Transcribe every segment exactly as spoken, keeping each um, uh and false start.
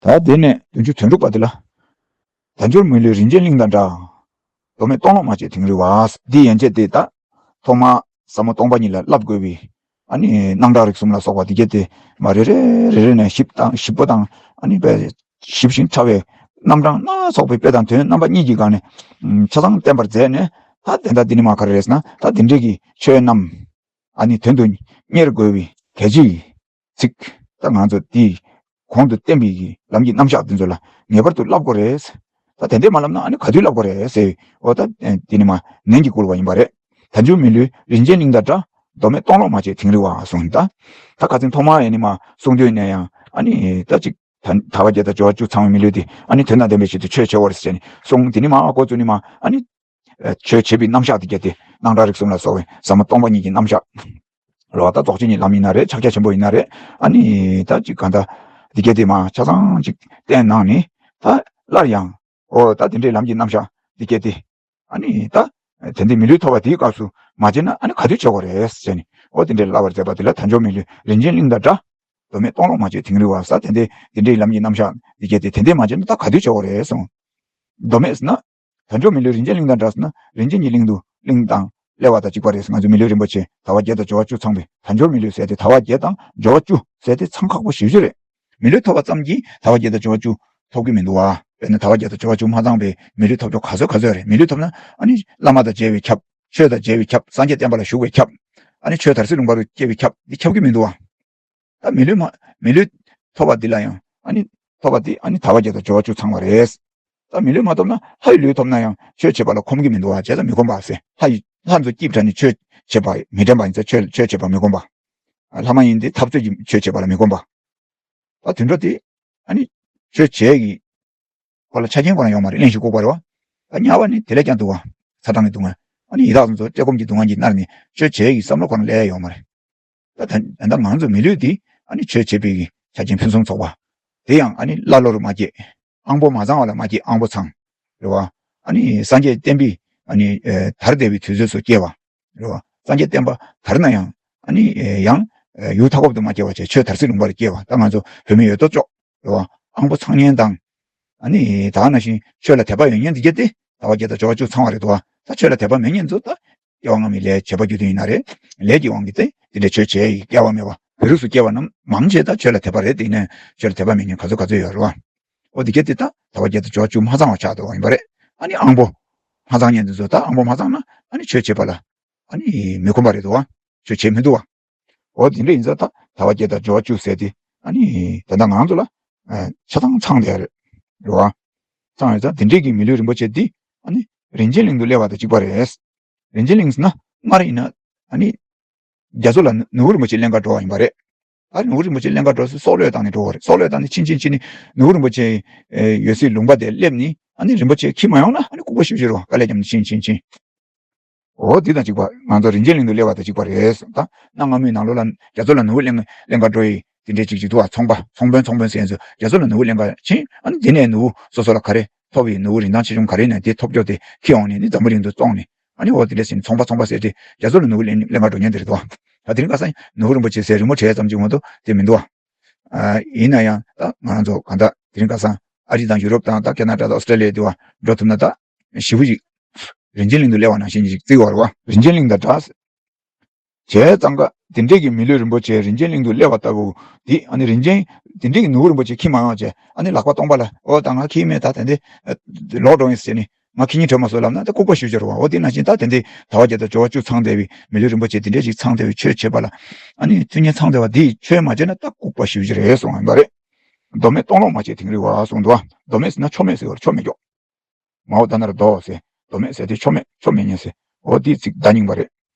ད་དེ་ནས་བདུན་ཅུ་དོན་དྲུག་པ་དེ་ལ། དལ་འབྱོར་མི་ལུས་རིན་ཆེན་གླིང་དང་འདྲ། མདོ་མེད་སྟོང་ལོག་མ་བྱེད་དིང་རི་བ། འདི་ཡན་ཆད་དེ་ད་ཐོག་མར་ཟབ་མོ་སྟོང་པ་ཉིད་ལ་བསླབ་དགོས་པའི་ཨ་ནི་སྣང་གྲགས་རིག་གསུམ་ལ་སོགས་པ་འདི་གྱད་དེ་མ་རེ་རེ་རེ་རེ་ནས་ཞིབ་དང་ཞིབ་པོ་དང་ཨ་ནི་དཔེ་ཞིབ་ཞིང་ཕྲ་བའི་རྣམ་གྲངས་སྣ་ཚོགས་པའི་དཔེ་དང་དོན་རྣམ་པ་གཉིས་ཀྱི་སྒང་ནས་ཆ་ཚང་བསྟན་པར་མཛད་ནས། ད་དེ་ད་འདི་ནི་མ་ག་རེ་རེད་ཟེར་ན། ད་དེ་འདྲའི་གི་ཆོས་རྣམས་ཨ་ནི་དོན་དུ་གཉེར་དགོས་པའི་གལ་ཆེའི་ཚིག་ད་ང་ཚོ་དེའི་གོང་དུ་བསྟན་པའི་གི་ལམ་གྱི་རྣམ་གཞག་དེ་ཚོ་ལ་ངེས་པར་དུ་བསླབ་དགོས་རེད། ད་དེ་འདྲས་མ་བསླབ་ན་ཨ་ནི་ག་དུས་བསླབ་དགོས་རེད་ཟེར། འོ་ད་དེ་ནི་མ་ནན་གྱིས་བསྐུལ་བ་ཡིན་པ་རེད། དལ་འབྱོར་མི་ལུས་རིན་ཆེན་གླིང་དང་འདྲ། མདོ་མེད་སྟོང་ལོག་མ་བྱེད་དིང་རི་བ་གསུངས། ད་ད་ཁ་ཚིག་ཐོག་མ་ཡ་ནི་མ་གསུང་དུས་ནས་ཡང་ཨ་ནི་ད་ཅིག་ད་དལ་བ་བརྒྱད་དང་འབྱོར་བ་བཅུ་ཚང་བའི་མི་ལུས་དེ་ཨ་ནི་དོན་དང་ལྡན་པའི་ཆེད་དུ་ཆོས་བྱེད་དགོས་རེད་ཟེར་ནས་གསུངས། དེ་ནི་མ་འགོ་བཙུགས་ནི་མ་ཨ་ནི་ཆོས་བྱེད་པའི་རྣམ་གཞག་དེ་གྱད་དེ་སྣང་གྲགས་རིག་གསུམ་ལ་སོགས་པའི་ཟབ་མོ་སྟོང་པ་ཉིད་ཀྱི་རྣམ་གཞག་རེད་བ། ད་རྫོགས་ཆེན་གྱི་ལམ་ཡིན་ན་རེད། ཕྱག་རྒྱ་ཆེན་པོ་ཡིན་ན་རེད། ཨ་ནི་ད་ཅིག་ག་འདྲ་འདི་གྱད་དེ་མ་ཆ་ཚང་ཅིག་བསྟན་གནང་ནི་ད་སླར་ཡང་འོ་ད་དེ་འདྲའི་ལམ་གྱི་རྣམ་གཞག་འདི་གྱད་དེ་ཨ་ནི་ད་དེ་འདྲའི་མི་ལུས་ཐོབ་པ་དེའི་སྐབས་སུ་མ་བྱས་ན་ཨ་ནི་ག་དུས་བྱེད་དགོས་རེད་ཟེར་ནས་འོ་དེ་འདྲའི་བསླབ་པར་མཛད་པ་དེ་ལ་དལ་འབྱོར་མི་ལུས་རིན་ཆེན་གླིང་དང་འདྲ། མདོ་མེད་སྟོང་ལོག་མ་བྱེད་དིང་རི་བ་ཟེར། དེ་འདྲའི་དེ་འདྲའི་ལམ་གྱི་རྣམ་གཞག་འདི་གྱད་དེ་དེ་འདྲས་མ་བྱས་ན་ད་ག་དུས་བྱེད་དགོས་རེད་གསུངས། མདོ་མེད་ཟེར་ན། དལ་འབྱོར་མི་ལུས་རིན་ཆེན་གླིང་དང་འདྲ་ཟེར་ན་རིན་ཆེན་གྱི་གླིང་དུ་གླིང་དང་སླེབས་པ་དང་གཅིག་པ་རེད། ང་ཚོ་མི་ལུས་རིན་པོ་ཆེ་དལ་བ་བརྒྱད་དང་འབྱོར་བ་བཅུ་ཚང་བའི་དལ་འབྱོར་མི་ལུས་ཟེར་དེ་དལ་བ་བརྒྱད་དང་འབྱོར་བ་བཅུ་ཟེར་དེ་ཚང་ཁག་པོ་ཞེ་པོ་ཅིག་རེད། མི་ལུས་ཐོབ་པ་ཙམ་གྱིས་དལ་བ་བརྒྱད་དང་འབྱོར་བ་བཅུ་ཐོབ་ཀྱི་མི་འདུག་བ། དཔེར་ན་དལ་བ་བརྒྱད་དང་འབྱོར་བ་བཅུ་མ་ཚང་བའི་མི་ལུས་ཐོབ་ཆོག་ག་ཚོད་ག་ཚོད་རེད། མི་ལུས་ཐོབ་ན་ཨ་ནི་བླ་མ་དང་མཇལ་བའི་ཁྱབ། ཆོས་དང་མཇལ་བའི་ཁྱབ། སངས་རྒྱས་བསྟན་པ་ལ་ཞུགས་པའི་ཁྱབ། ཨ་ནི་ཆོས་དར་སྲིད་ལུང་པ་རུ་སྐྱེ་བའི་ཁྱབ་འདི་ཁྱབ་ཀྱི་མི་འདུག་བ། ད་མི་ལུས་མ་མི་ལུས་ཐོབ་པ་འདི་ལ་ཡང་ཨ་ནི་ཐོབ་པ་འདི་ཨ་ནི་དལ་བ་བརྒྱད་དང་འབྱོར་བ་བཅུ་ཚང་བ་རེད། ད་མི་ལུས་མ་ཐོབ་ན་ལྷ་ཡི་ལུས་ཐོབ་ན་ཡང་ཆོས་བྱེད་པ་ལ་ཁོམ་གྱི་མི་འདུག་བ། བྱས་ཙང་མི་ཁོམ་པ་ཟེར། ལྷ་ཡི་ལྷ་ཚོ་སྐྱིད་དྲགས་ནས་ཆོས་བྱེད་པ་མི་དྲན་པ་ཡིན་ཙང་ཆོས་ཆོས་བྱེད་པ་མི་ཁོམ་པ། ལྷ་མ་ཡིན་ཏེ་འཐབ་རྩོད་ཀྱི་ཆོས་བྱེད་པ་ལ་མི་ཁོམ་པ། ད་དུད་འགྲོ་དེ་ཨ་ནི་ཆོས་བྱེད་ཀྱི་ཁོ་ལ་ཆ་རྐྱེན་ཁོ་རང་ཡོད་མ་རེད། གླེན་ཞིང་ལྐུགས་པ་རེད་བ། ད་དམྱལ་བ་ནི་དེ་ལས་ཀྱང་སྡུག་བ། ཚ་གྲང་གི་སྡུག་བསྔལ། ཨ་ནི་ཡི་དྭགས་ཚོ་བཀྲེས་སྐོམ་གྱི་སྡུག་བསྔལ་གྱིས་མནར་ནས་ཆོས་བྱེད་ཀྱི་བསམ་བློ་ཁོ་རང་སླེབས་ཡ་ཡོད་མ་རེད། ད་ད་ད་ང་ཚོ་མི་ལུས་འདི་ཨ་ནི་ཆོས་བྱེད་པའི་ཆ་རྐྱེན་ཕུན་སུམ་ཚོགས་པ། དེ་ཡང་ཨ་ནི་ཀླ་ཀློ་རུ་མ་སྐྱེས། ཨང་པོ་མ་ཚང་བ་ལ་མ་སྐྱེས། ཨང་པོ་ཚང་། རེད་བ། ཨ་ནི་སངས་རྒྱས་བསྟན་པའི་ཨ་ནི་ཨེ་དར་བསྡད་པའི་དུས་ཚོད་སུ་སྐྱེ་བ། རེད་བ། སངས་རྒྱས་བསྟན་པ་དར་ན་ཡང་ཨ་ནི་ཨེ་ཡང་ཨེ་ཡུལ་མཐའ་འཁོབ་ཏུ་མ་སྐྱེ་བ་བྱས་ཆོས་དར་སྲིད་ལུང་པར་སྐྱེ་བ། ད་ང་ཚོ་བོད་མི་ཡོད་དོ་ཅོག་རེད་བ། ཨང་པོ་ཚང་མཁན་དང་། ཨ་ནི་ད་ག་ནང་བཞིན་ཆོས་ལ་དད་པ་ཡོད་མཁན་འདི་གྱད་དེ་དལ་བ་བརྒྱད་དང་འབྱོར་བ་བཅུ་ཚང་བ་རེད་འདུག་བ། ད་ཆོས་ལ་དད་པ་མེད་མཁན་ཚོ་ད་སྐྱེ་བ་སྔ་མའི་ལས་བྱས་པ་རྒྱུ་མཚན་ཡིན་ན་རེད། ལས་ཀྱི་དབང་གིས་དེ་དེ་འདྲའི་ཆོས་བྱས་ཡི་སྐལ་བ་མེད་པ། བོད་རིགས་སུ་སྐྱེ་བ་རྣམས་མང་ཆེ་ད་ཆོས་ལ་དད་པ་རེད། དེ་ནས་ཆོས་ལ་དད་པ་མེད་མཁན་ག་ཚོད་ག་ཚོད་ཡོད་རེད་བ། འོ་དེ་གྱད་དེ་ད་དལ་བ་བརྒྱད་དང་འབྱོར་བ་བཅུ་མ་ཚང་བ་ཆགས་འདུག་བ་ཡིན་པ་རེད། ཨ་ནི་ཨང་པོ་མ་ཚང་མཁན་དེ་ཚོ་ད་ཨང་པོ་མ་ཚང་ན་ཨ་ནི་ཆོས་བྱེད་པ་ལ་ཨ་ནི་མི་ཁོམ་པ་རེད་འདུག་བ། ཆོས་བྱེད་མི་འདུག་བ། འོ་དེ་འདྲ་ཡིན་ཙང་ད་དལ་བ་བརྒྱད་དང་འབྱོར་བ་བཅུ་ཟེར་དེ་ཨ་ནི་ད་ལྟ་ང་ཚོ་ལ་ཨ་ཆ་ཚང་ཚང་བསྡད་ཡ་རེད། རེད་བ། ཚང་ཡོད་ཙང་དེ་འདྲའི་གི་མི་ལུས་རིན་པོ་ཆེ་འདི་ཨ་ནི་རིན་ཆེན་གླིང་དུ་སླེབས་པ་དང་གཅིག་པ་རེད། རིན་ཆེན་གླིང་ཟེར་ན་སྔར་ཡིན་ན་ཨ་ནི་རྒྱ་མཚོ་ལ་ནུ་ནུ་བོ་རིན་པོ་ཆེ་ཀླན་ཀར་འགྲོ་བ་ཡིན་པ་རེད། ཨ་ནུ་བོ་རིན་པོ་ཆེ་ཀླན་ཀར་འགྲོ་སའི་སྲོག་བློས་བཏང་ནས་འགྲོ་བ་རེད། སྲོག་བློས་བཏང་ནས་ཕྱིན་ཕྱིན་ཕྱིན་ནས་ནུ་བོ་རིན་པོ་ཆེ་ཨེ་ཡོད་སའི་ལུང་པ་དེ་སླེབས་ནས་ཨ་ནི་རིན་པོ་ཆེ་ཁྱེར་མ་ཡོང་ན་ཨ་ནི་ལྐུགས་པ་ཞེ་པོ་ཅིག་རེད་བ། དཀའ་ལས་བརྒྱབ་ནས་ཕྱིན་ཕྱིན། འོ་འདི་དང་གཅིག་པ། ང་ཚོ་རིན་ཆེན་གླིང་དུ་སླེབས་པ་དང་གཅིག་པ་རེད། ད་གནའ་སྔ་མོའི་ནང་ལོགས་ལ་རྒྱ་མཚོ་ལ་ནུ་བོ་ཀླན་ཀླན་ཀར་འགྲོ་ཡི་དེ་འདྲའི་ཅིག་ཅིག་འདུག་བ། ཚོང་པ་ཚོང་དཔོན་ཚོང་དཔོན་ཟེར་མཁན་ཚོ་རྒྱ་མཚོ་ལ་ནུ་བོ་ཀླན་ཀར་ཕྱིན། ཨ་ནི་དེ་ནས་ནུ་བོ་སོ་སོ་ལ་ག་རེ་ཐོབ་ཡི་ནུ་བོ་རིན་ཐང་ཆེ་ཆུང་ག་རེ་ཡིན་ན་དེ་ཐོབ་རྒྱུ་དེ་ཁྱེར་ཡོང་ནས་ནི་འཛམ་བུ་གླིང་དུ་བཙོང་ནས། ཨ་ནི་འོ་དེ་འདྲ་ཟེར་ནས་ཚོང་པ་ཚོང་པ་ཟེར་དེ་རྒྱ་མཚོ་ལ་ནུ་བོ་ཀླན་ཀླན་ཀར་འགྲོ་མཁན་དེ་རེད་དོ། ད་དེ་རིང་ཁ་སང་ནུ་བོ་རིན་པོ་ཆེ་ཟེར་རི་མོ་བྲིས་ཙམ་ཅིག་མ་གཏོགས་དེ་མི་འདུག་བ། ཨ་ཡིན་ན་ཡང་ད་ང་རང་ཚོ་གང་ལྟར་དེ་རིང་ཁ་སང་ཨ་རི་དང་ཡུ་རོབ་དང་ད་ཁེ་ན་ཌ་དང་ཨོ་སི་ཀྲེ་ལི་ཡ་དེ་བ་འགྲོ་ཐུབ་ན་ད་ཞེ་པོ་ཅིག་རིན་ཆེན་གླིང་དུ་སླེབས་པ་ནང་བཞིན་ཅིག་བརྩི་བ་རེད་བ། རིན་ཆེན་གླིང་དང་འདྲ། བྱས་ཙང་ཀ་དེ་འདྲས་ཀྱི་མི་ལུས་རིན་པོ་ཆེ་རིན་ཆེན་གླིང་དུ་སླེབས་པ་ལྟ་བུ་འདི་ཨ་ནི་རིན་ཆེན་དེ་འདྲས་ཀྱི་ནུ་བོ་རིན་པོ་ཆེ་ཁྱེར་མ་ཡོང་བྱས་ཨ་ནི་ལག་པ་སྟོང་པ་ལ་འོ་ད་ང་ཁྱེར་མེད། ད་དེ་འདྲས་ལོག་འགྲོ་ཡིན་ཟེར་ནས་ང་ཁྱེར་སྙིང་བྲོ་མ་སོང་ལབ་ན་ད་ལྐུགས་པ་ཞེ་པོ་ཅིག་རེད་བ། འོ་དེ་ནང་བཞིན་ད་དེ་འདྲས་དལ་བ་བརྒྱད་དང་འབྱོར་བ་བཅུ་ཚང་བསྡད་པའི་མི་ལུས་རིན་པོ་ཆེ་དེ་འདྲས་ཅིག་ཚང་བསྡད་པའི་ཆོས་བྱེད་པ་ལ་ཨ་ནི་མཐུན་རྐྱེན་ཚང་བསྡད་པ་འདིས་ཆོས་མ་བྱས་ན་ད་ལྐུགས་པ་ཞེ་པོ་ཅིག་རེད་གསུངས་པ་ཡིན་པ་རེད། མདོ་མེད་སྟོང་ལོག་མ་བྱེད་དིང་རི་བ་གསུངས་འདུག་བ། མདོ་མེད་ཟེར་ན་ཆོ་མེད་ཟེར་བ་རེད། ཆོ་མེད་མགྱོགས། མའོ་ད་ན་ར་རྡོ་ཟེར། མདོ་མེད་ཟེར་དེ་ཆོ་མེད། ཆོ་མེད་ཉན་ཟེར། འོ་དེའི་ཚིག་བརྡ་རྙིང་པ་རེད།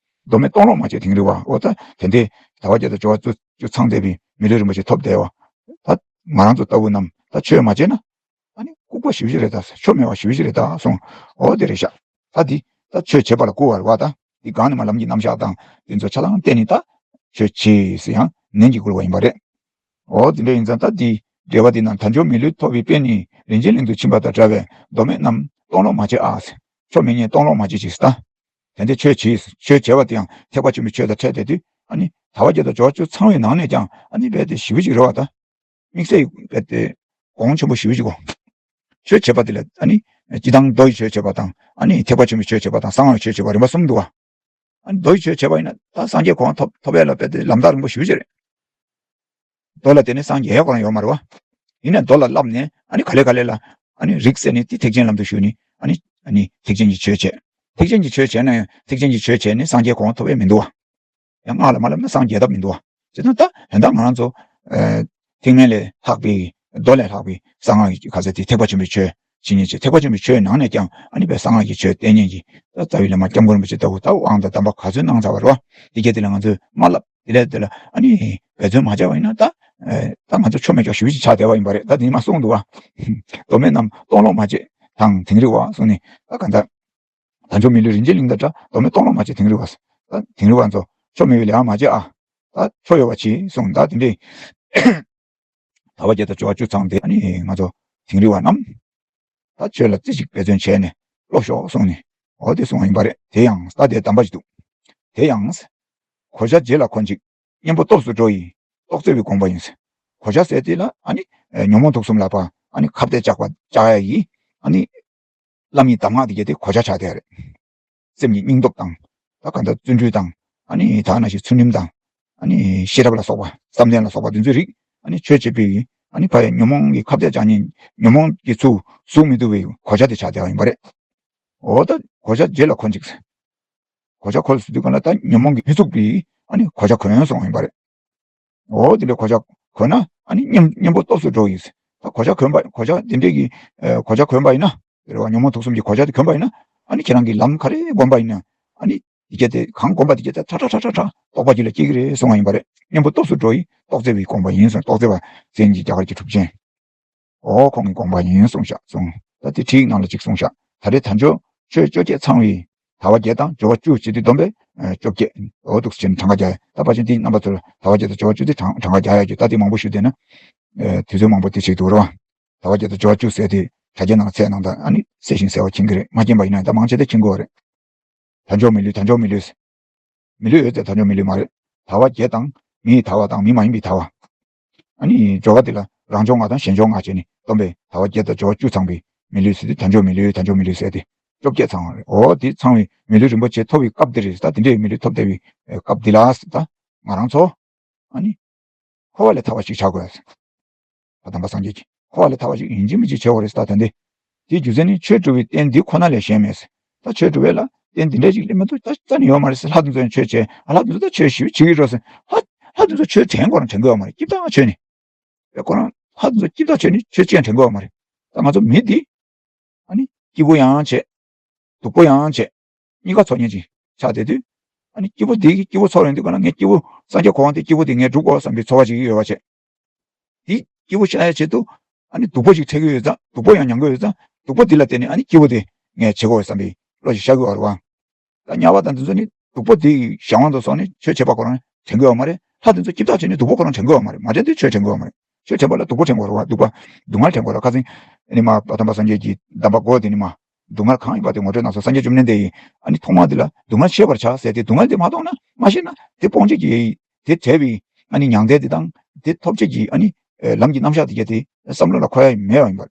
མདོ་མེད་སྟོང་ལོག་མ་བྱེད་དིང་རི་བ། འོ་ད་དེ་འདྲའི་དལ་བ་བརྒྱད་དང་འབྱོར་བ་བཅུ་བཅུ་ཚང་བསྡད་པའི་མི་ལུས་རིན་པོ་ཆེ་ཐོབ་བསྡད་བ། ད་ང་རང་ཚོ་ལྟ་བུ་རྣམས་ད་ཆོས་མ་བྱས་ན་ཨ་ནི་ལྐུགས་པ་ཞེ་པོ་ཅིག་རེད་ད་ཟེར། ཆོ་མེད་པ་ཞེ་པོ་ཅིག་རེད་ད་གསུངས། འོ་དེ་རེད་ཤག་ད་འདི་ད་ཆོས་བྱེད་པ་ལ་བསྐུལ་བ་རེད་བ། ད་འདི་གང་ནས་མ་ལམ་གྱི་རྣམ་གཞག་དང་དེ་ཚོ་ཆ་ཚང་བསྟན་ནས་ད་ཆོས་བྱེད་ཟེར་ཡང་ནན་གྱིས་བསྐུལ་བ་ཡིན་པ་རེད། འོ་དེ་འདྲ་ཡིན་ཙང་ད་འདི་འགྲེལ་པ་འདི་ནང་དལ་འབྱོར་མི་ལུས་ཐོབ་པའི་དཔེ་ནི་རིན་ཆེན་གླིང་དུ་ཕྱིན་པ་དང་འདྲ་བས་མདོ་མེད་རྣམས་སྟོང་ལོག་མ་བྱེད་ཨ་ཟེར། ཆོ་མེད་ཉན་སྟོང་ལོག་མ་བྱེད་ཅིག་ཟེར། ད་དེ་འདྲའི་ཆོས་བྱེད། ཆོས་བྱེད་པ་དེ་ཡང་ཐེག་པ་ཆེན་པོའི་ཆོས་དང་འཕྲད་བསྡད་དུས་ཨ་ནི་དལ་བ་བརྒྱད་དང་འབྱོར་བ་བཅུ་ཚང་བའི་ནང་ནས་ཀྱང་ཨ་ནི་རྦད་དེ་ཞེ་པོ་ཅིག་རེད་བ། ད་དམིགས་བསལ་རྦད་དེ་ གོང་ཆེན་པོ་ཞེ་པོ་ཅིག་གོ། ཆོས་བྱེད་པ་དེ་ལ་ཨ་ནི་སྤྱིར་བཏང་མདོ་ཡི་ཆོས་བྱེད་པ་དང་ཨ་ནི་ཐེག་པ་ཆེན་པོའི་ཆོས་བྱེད་པ་དང་གསང་སྔགས་ཀྱི་ཆོས་བྱེད་པ་རིམ་པ་གསུམ་འདུག་བ། ཨ་ནི་མདོ་ཡི་ཆོས་བྱེད་པ་ཡིན་ན་ད་སངས་རྒྱས་གོ་འཕང་ཐོབ་ཐོབ་ཡ་ལ་དཔེ་དེ་ལམ་ཐག་རིང་པོ་ཞེ་པོ་ཅིག་རེད། མདོ་ལ་བརྟེན་ནས་སངས་རྒྱས་ཡ་ཁོ་རང་ཡོད་མ་རེད་བ། ཡིན་ནའི་མདོ་ལ་བསླབས་ནས་ཨ་ནི་ག་ལེ་ག་ལེ་ལ་ཨ་ནི་རིགས་སད་ནས་དེ་ཐེག་ཆེན་ལམ་དུ་ཞུགས་ནས་ཨ་ནི་ཨ་ནི་ཐེག་ཆེན་གྱི་ཆོས་བྱས། ཐེག་ཆེན་གྱི་ཆོས་བྱས་ན་ཡང་ཐེག་ཆེན་གྱི་ཆོས་བྱས་ནས་སངས་རྒྱས་གོ་འཕང་ཐོབ་ཡ་མི་འདུག་བ། ཡང་སྔགས་ལ་མ་བསླབས་ན་སངས་རྒྱས་ཐབས་མི་འདུག་བ། བྱས་ཙང་ད་ད་ལྟ་ང་རང་ཚོ་ཨ་ཐེག་དམན་ལས་ལྷག་པའི་མདོ་ལས་ལྷག་པའི་གསང་སྔགས་ཀྱི་ག་ཚད་དེ་ཐེག་པ་ཆེན་པོའི་ཆོས་བྱེད་ཉན་བྱེད། ཐེག་པ་ཆེན་པོའི་ཆོས་ནང་ནས་ཀྱང་ཨ་ནི་དཔེ་གསང་སྔགས་ཀྱི་ཆོས་བསྟན་ཉན་གྱི་ད་རྩ་བའི་བླ་མ་སྐྱབས་མགོན་རིན་པོ་ཆེ་ལྟ་བུ་ད་དབང་དང་གདམས་པ་ག་ཚོད་གནང་ཚར་བ་རེད་བ། དེ་གྱད་དེ་ལ་ང་ཚོས་མ་བསླབས། དེ་ལས་དེ་ལ་ཨ་ནི་འབད་བརྩོན་མ་བྱས་པ་ཡིན་ན་ད་ཨེ་ད་ང་ཚོ་ཆོ་མེད་ཀྱང་ཞུ་ཅིག་ཆགས་བསྡད་པ་ཡིན་པ་རེད། ད་དེ་ཉི་མ་གསུངས་འདུག་བ། མདོ་སྨད་རྣམས་སྟོང་ལོག་མ་བྱེད་དང་དིང་རི་བ་གསུངས་ནས། ད་གང་ལྟར་དལ་འབྱོར་མི་ལུས་རིན་ཆེན་གླིང་དང་འདྲ། མདོ་སྨད་སྟོང་ལོག་མ་བྱེད་དིང་རི་བ། ད་དིང་རི་བ་ཚོ་ཆོ་མེད་པའི་ལས་ཀ་མ་བྱེད་ཨ། ད་ཆོ་ཡོད་པ་བྱེད་གསུངས། ད་དེ་འདྲའི་ཟླ་བ་བརྒྱད་དང་ཇོ་བོ་བཅུ་ཚང་སྟེ་ཨ་ནི་ང་ཚོ་དིང་རི་བ་རྣམས་ད་ཆོས་ལ་རྩེ་གཅིག་འབད་བརྩོན་བྱས་ནས་སློབ་ཤོག་གསུངས་ནས་འོ་དེ་གསུངས་པ་ཡིན་པ་རེད། དེ་ཡང་ད་དེ་གདམས་པ་ཞིག་འདུག། དེ་ཡང་གོ་ཆ་རྗེ་ལ་འཁོན་ཅིག། གཉེན་པོ་སྟོབས་སུ་འགྲོ་ཡི། རྟོག་བརྩེ་བའི་དགོངས་པ་ཡིན། གོ་ཆ་ཟེར་དེ་ལ་ཨ་ནི་ཉོན་མོངས་དུག་གསུམ་ལ་ཕར་ཨ་ནི་ཁ་གཏད་བཅག་པ་བཅག་ཡ་ཡི་ཨ་ནི་བླ་མའི་གདམས་ངག་དེ་གྱད་དེ་གོ་ཆ་ཆགས་བསྡད་རེད། སེམས་ཀྱི་སྙིང་སྟོབས་དང་། ད་ག་འདྲ་བརྩོན་འགྲུས་དང་། ཨ་ནི་ད་ནང་བཞིན་ཚུལ་ཁྲིམས་དང་། ཨ་ནི་ཤེས་རབ་ལ་སོགས་པ་བསམ་གཏན་ལ་སོགས་པ་དེ་ཚོའི་རིགས་ཨ་ནི་ཆོས་བྱེད་པའི་ཨ་ནི་ཕ་ཡི་ཉོན་མོངས་ཀྱི་ཁ་གཏད་བཅག་ཉིན་ཉོན་མོངས་ཀྱི་ཚུར་ཟུག་མི་ཐུབ་པའི་གོ་ཆ་དེ་ཆགས་བསྡད་པ་ཡིན་པ་རེད། འོ་ད་གོ་ཆ་རྗེ་ལ་འཁོན་ཅིག། གོ་ཆ་འཁོན་ཟེར་དུས་ག་ལ་ད་ཉོན་མོངས་ཀྱི་མི་ཚུགས་པའི་ཨ་ནི་གོ་ཆ་གོན་སོང་ཡིན་པ་རེད། འོ་དེ་འདྲའི་གོ་ཆ་གོན་ན་ཨ་ནི་གཉེན་གཉེན་པོ་སྟོབས་སུ་འགྲོ་ཡིན། ད་གོ་ཆ་གོན་པ་གོ་ཆ་དེ་འདྲའི་གི་ཨ་གོ་ཆ་གོན་པ་ཡིན་ན་རེད་བ། ཉོན་མོངས་དུག་གསུམ་གྱི་གོ་ཆ་དེ་གོན་པ་ཡིན་ན་ཨ་ནི་ཁྱེད་རང་གིས་ལམ་ག་རེ་བསྒོམ་པ་ཡིན་ན་ཨ་ནི་དེ་གྱད་དེ་གང་བསྒོམ་པ་དེ་གྱད་དེ་ཁྲ་ཁྲ་ཁྲ་ཁྲ་ཁྲ་རྟོགས་པ་རྒྱུད་ལ་སྐྱེ་གི་རེད་གསུང་བ་ཡིན་པ་རེད། གཉེན་པོ་སྟོབས་སུ་འགྲོ་ཡིན་གསུང་། རྟོགས་བརྩེ་བའི་དགོངས་པ་ཡིན་གསུང་། རྟོགས་བརྩེ་བ་ཟན་གྱི་རྒྱ་གར་གྱི་གྲུབ་ཆེན། འོ་ཁོང་གི་དགོངས་པ་ཡིན་གསུངས་ཤག་གསུངས། ད་དེ་ཁྲིད་ནང་ལ་གཅིག་གསུངས་ཤག། ད་རེས་དལ་འབྱོར་ཆོས་བཅོ་བརྒྱད་ཚང་བའི་ཟླ་བ་བརྒྱད་དང་ཇོ་བོ་བཅུ་བྱེད་དུས་བསྡོམས་པས་ཨ་བཅོ་བརྒྱད། འོ་འདུག་སེ་བྱས་ནས་གྲངས་ཀ་རྒྱག་ཡ། ད་ཕལ་ཆེར་འདི་རྣམ་པ་ཚོ་ལ་ཟླ་བ་བརྒྱད་དང་ཇོ་བོ་བཅུ་དེ་གྲངས་གྲངས་ཀ་རྒྱག་ཡ་རྒྱུ་ད་དེ་མང་པོ་ཞུ་བསྡད་ན་ཨ་དུས་ཚོད་མང་པོ་དེ་ཞིག་འདུག་རེད་བ། ཟླ་བ་བརྒྱད་དང་ཇོ་བོ་བཅུ་ཟེར་དེ་དྲ་རྒྱའི་ནང་ཚད་ནང་དང་ཨ་ནི་གསལ་ཞིང་གསལ་བ་མཁྱེན་གྱི་རེད། མ་མཁྱེན་པ་ཡིན་ན་ད་མང་ཆེ་དེ་མཁྱེན་གྱི་ཡོད་རེད། དལ་འབྱོར་མི་ལུས། དལ་འབྱོར་མི་ལུས། མི་ལུས་ཡོད་ཚད་དལ་འབྱོར་མི་ལུས་མ་རེད། དལ་བ་བརྒྱད་དང་མི་ཡི་དལ་བ་དང་མི་མ་ཡིན་པའི་དལ་བ། ཨ་ནི་སྦྱོར་བ་དེ་ལ་རང་སྦྱོར་ལྔ་དང་གཞན་སྦྱོར་ལྔ་བྱས་ནས་བསྡོམས་པས་དལ་བ་བརྒྱད་དང་སྦྱོར་བ་བཅུ་ཚང་བའི་མི་ལུས་ཟེར་ཏེ་དལ་འབྱོར་མི་ལུས། དལ་འབྱོར་མི་ལུས་ཟེར་ཏེ་བཅོ་བརྒྱད་ཚང་བ་རེད། འོ་དེ་ཚང་བའི་མི་ལུས་རིན་པོ་ཆེ་ཐོབ་པའི་སྐབས་དེ་རེད། ད་དེ་འདྲའི་མི་ལུས་ཐོབ་བསྡད་པའི་སྐབས་འདི་ལ་ད་ང་རང་ཚོ་ཨ་ནི་འཁོར་བ་ལས་ཐར་བ་ཞིག་བྱ་དགོས། ཕ་དམ་པ་སངས་རྒྱས་ཀྱིས་འཁོར་བ་ལས་ཐར་བ་ཞིག་ཡིན་གཅིག་མིན་གཅིག་བྱེད་དགོས་རེད་ཟེར། ད་དེ་འདི་དེའི་རྒྱུ་མཚན་ནི་ཆོས་སྒྲུབ་པའི་རྟེན་འདི་ཁོ་ན་ལས་གཞན་མེད་ཟེར། ད་ཆོས་སྒྲུབ་པའི་ལ་རྟེན་འདི་འདྲ་ཞིག་སླེབས་མ་ཐུབ། ད་རྩ་ནས་ཡོད་མ་རེད་ཟེར། ལྷ་དེ་ཚོ་ཡང་ཆོས་བྱེད། ཨ་ལྷ་དེ་ཚོ་ད་ཆོས་ཞེ་པོ་བྱེད་ཀྱི་རེད་ཟེར། ལྷ་ལྷ་དེ་ཚོ་ཆོས་དྲན་ཁོ་རང་དྲན་གི་ཡོད་མ་རེད། སྐྱིད་ཐག་ཆོད་ནས། ཁོ་རང་ལྷ་དེ་ཚོ་སྐྱིད་ཐག་ཆོད་ནས་ཆོས་ཅི་ཡང་དྲན་གི་ཡོད་མ་རེད། ད་ང་ཚོ་མི་འདི་ཨ་ནི་སྐྱིད་པོ་ཡང་བྱེད། སྡུག་པོ་ཡང་བྱེད། གཉིས་ཀ་ཚོར་མཁན་ཅིག་ཆགས་བསྡད་དུས། ཨ་ནི་སྐྱིད་པོ་འདི་གི་སྐྱིད་པོ་ཚོར་ཡོང་དུས་ག་ལ་ངས་སྐྱིད་པོ་སངས་རྒྱས་གོ་འཕང་དེ་སྐྱིད་པོ་དེ་ངས་སྒྲུབ་དགོས་བསམ་པའི་ཚོར་བ་ཅིག་ཡོད་པ་བྱས། དེ་སྐྱིད་པོ་ཤར་ཡ་ཆེད་དུ་ཨ་ནི་སྡུག་པོ་ཞིག་འཕྲད་ཀྱི་ཡོད་ཙང་། སྡུག་པོ་ཡང་མྱང་གི་ཡོད་ཙང་། སྡུག་པོ་འདི་ལ་བརྟེན་ནས་ཨ་ནི་སྐྱིད་པོ་དེ་ངས་བྱེད་དགོས་བསམ་པའི་བློ་ཞིག་ཤར་གྱི་ཡོད་རེད་བ། ད་དམྱལ་བ་དང་དེ་ཚོ་ནི་སྡུག་པོ་དེ་གཞན་དབང་དུ་སོང་ནས་ཆོས་བྱེད་པ་ཁོ་རང་དྲན་གྱི་ཡོད་མ་རེད། ལྷ་དེ་ཚོ་སྐྱིད་ཐག་ཆོད་ནས་སྡུག་པོ་ཁོ་རང་དྲན་གྱི་ཡོད་མ་རེད། མ་དྲན་དུས་ཆོས་དྲན་གྱི་ཡོད་མ་རེད། ཆོས་བྱེད་པ་ལ་སྡུག་པོ་དྲན་དགོས་རེད་བ། སྡུག་པ་སྡུག་བསྔལ་དྲན་དགོས་རེད། ཁ་སང་ཨ་ནི་མ་ཕ་དམ་པ་སངས་རྒྱས་ཀྱི་གདམས་པ་གོ་དེ་ནི་མ། སྡུག་བསྔལ་གང་ཡིན་པ་དེ་ངོ་སྤྲོད་གནང་སོང་། སངས་རྒྱས་བཅོམ་ལྡན་འདས་ཡིས་ཨ་ནི་ཐོག་མ་དེ་ལ་སྡུག་བསྔལ་ཤེས་པར་བྱ་ཟེར་ཏེ། སྡུག་བསྔལ་དེ་མ་མཐོང་ན་མ་ཤེས་ན་དེ་སྤོང་བྱེད་ཀྱི་དེ་བྲལ་བའི་ཨ་ནི་མྱང་འདས་དེ་དང་དེ་ཐོབ་བྱེད་ཀྱི་ཨ་ནི་ལམ་གྱི་རྣམ་གཞག་དེ་གྱད་དེ་བསམ་བློ་ལ་འཁོར་ཡ་མེད་པ་ཡིན་པ།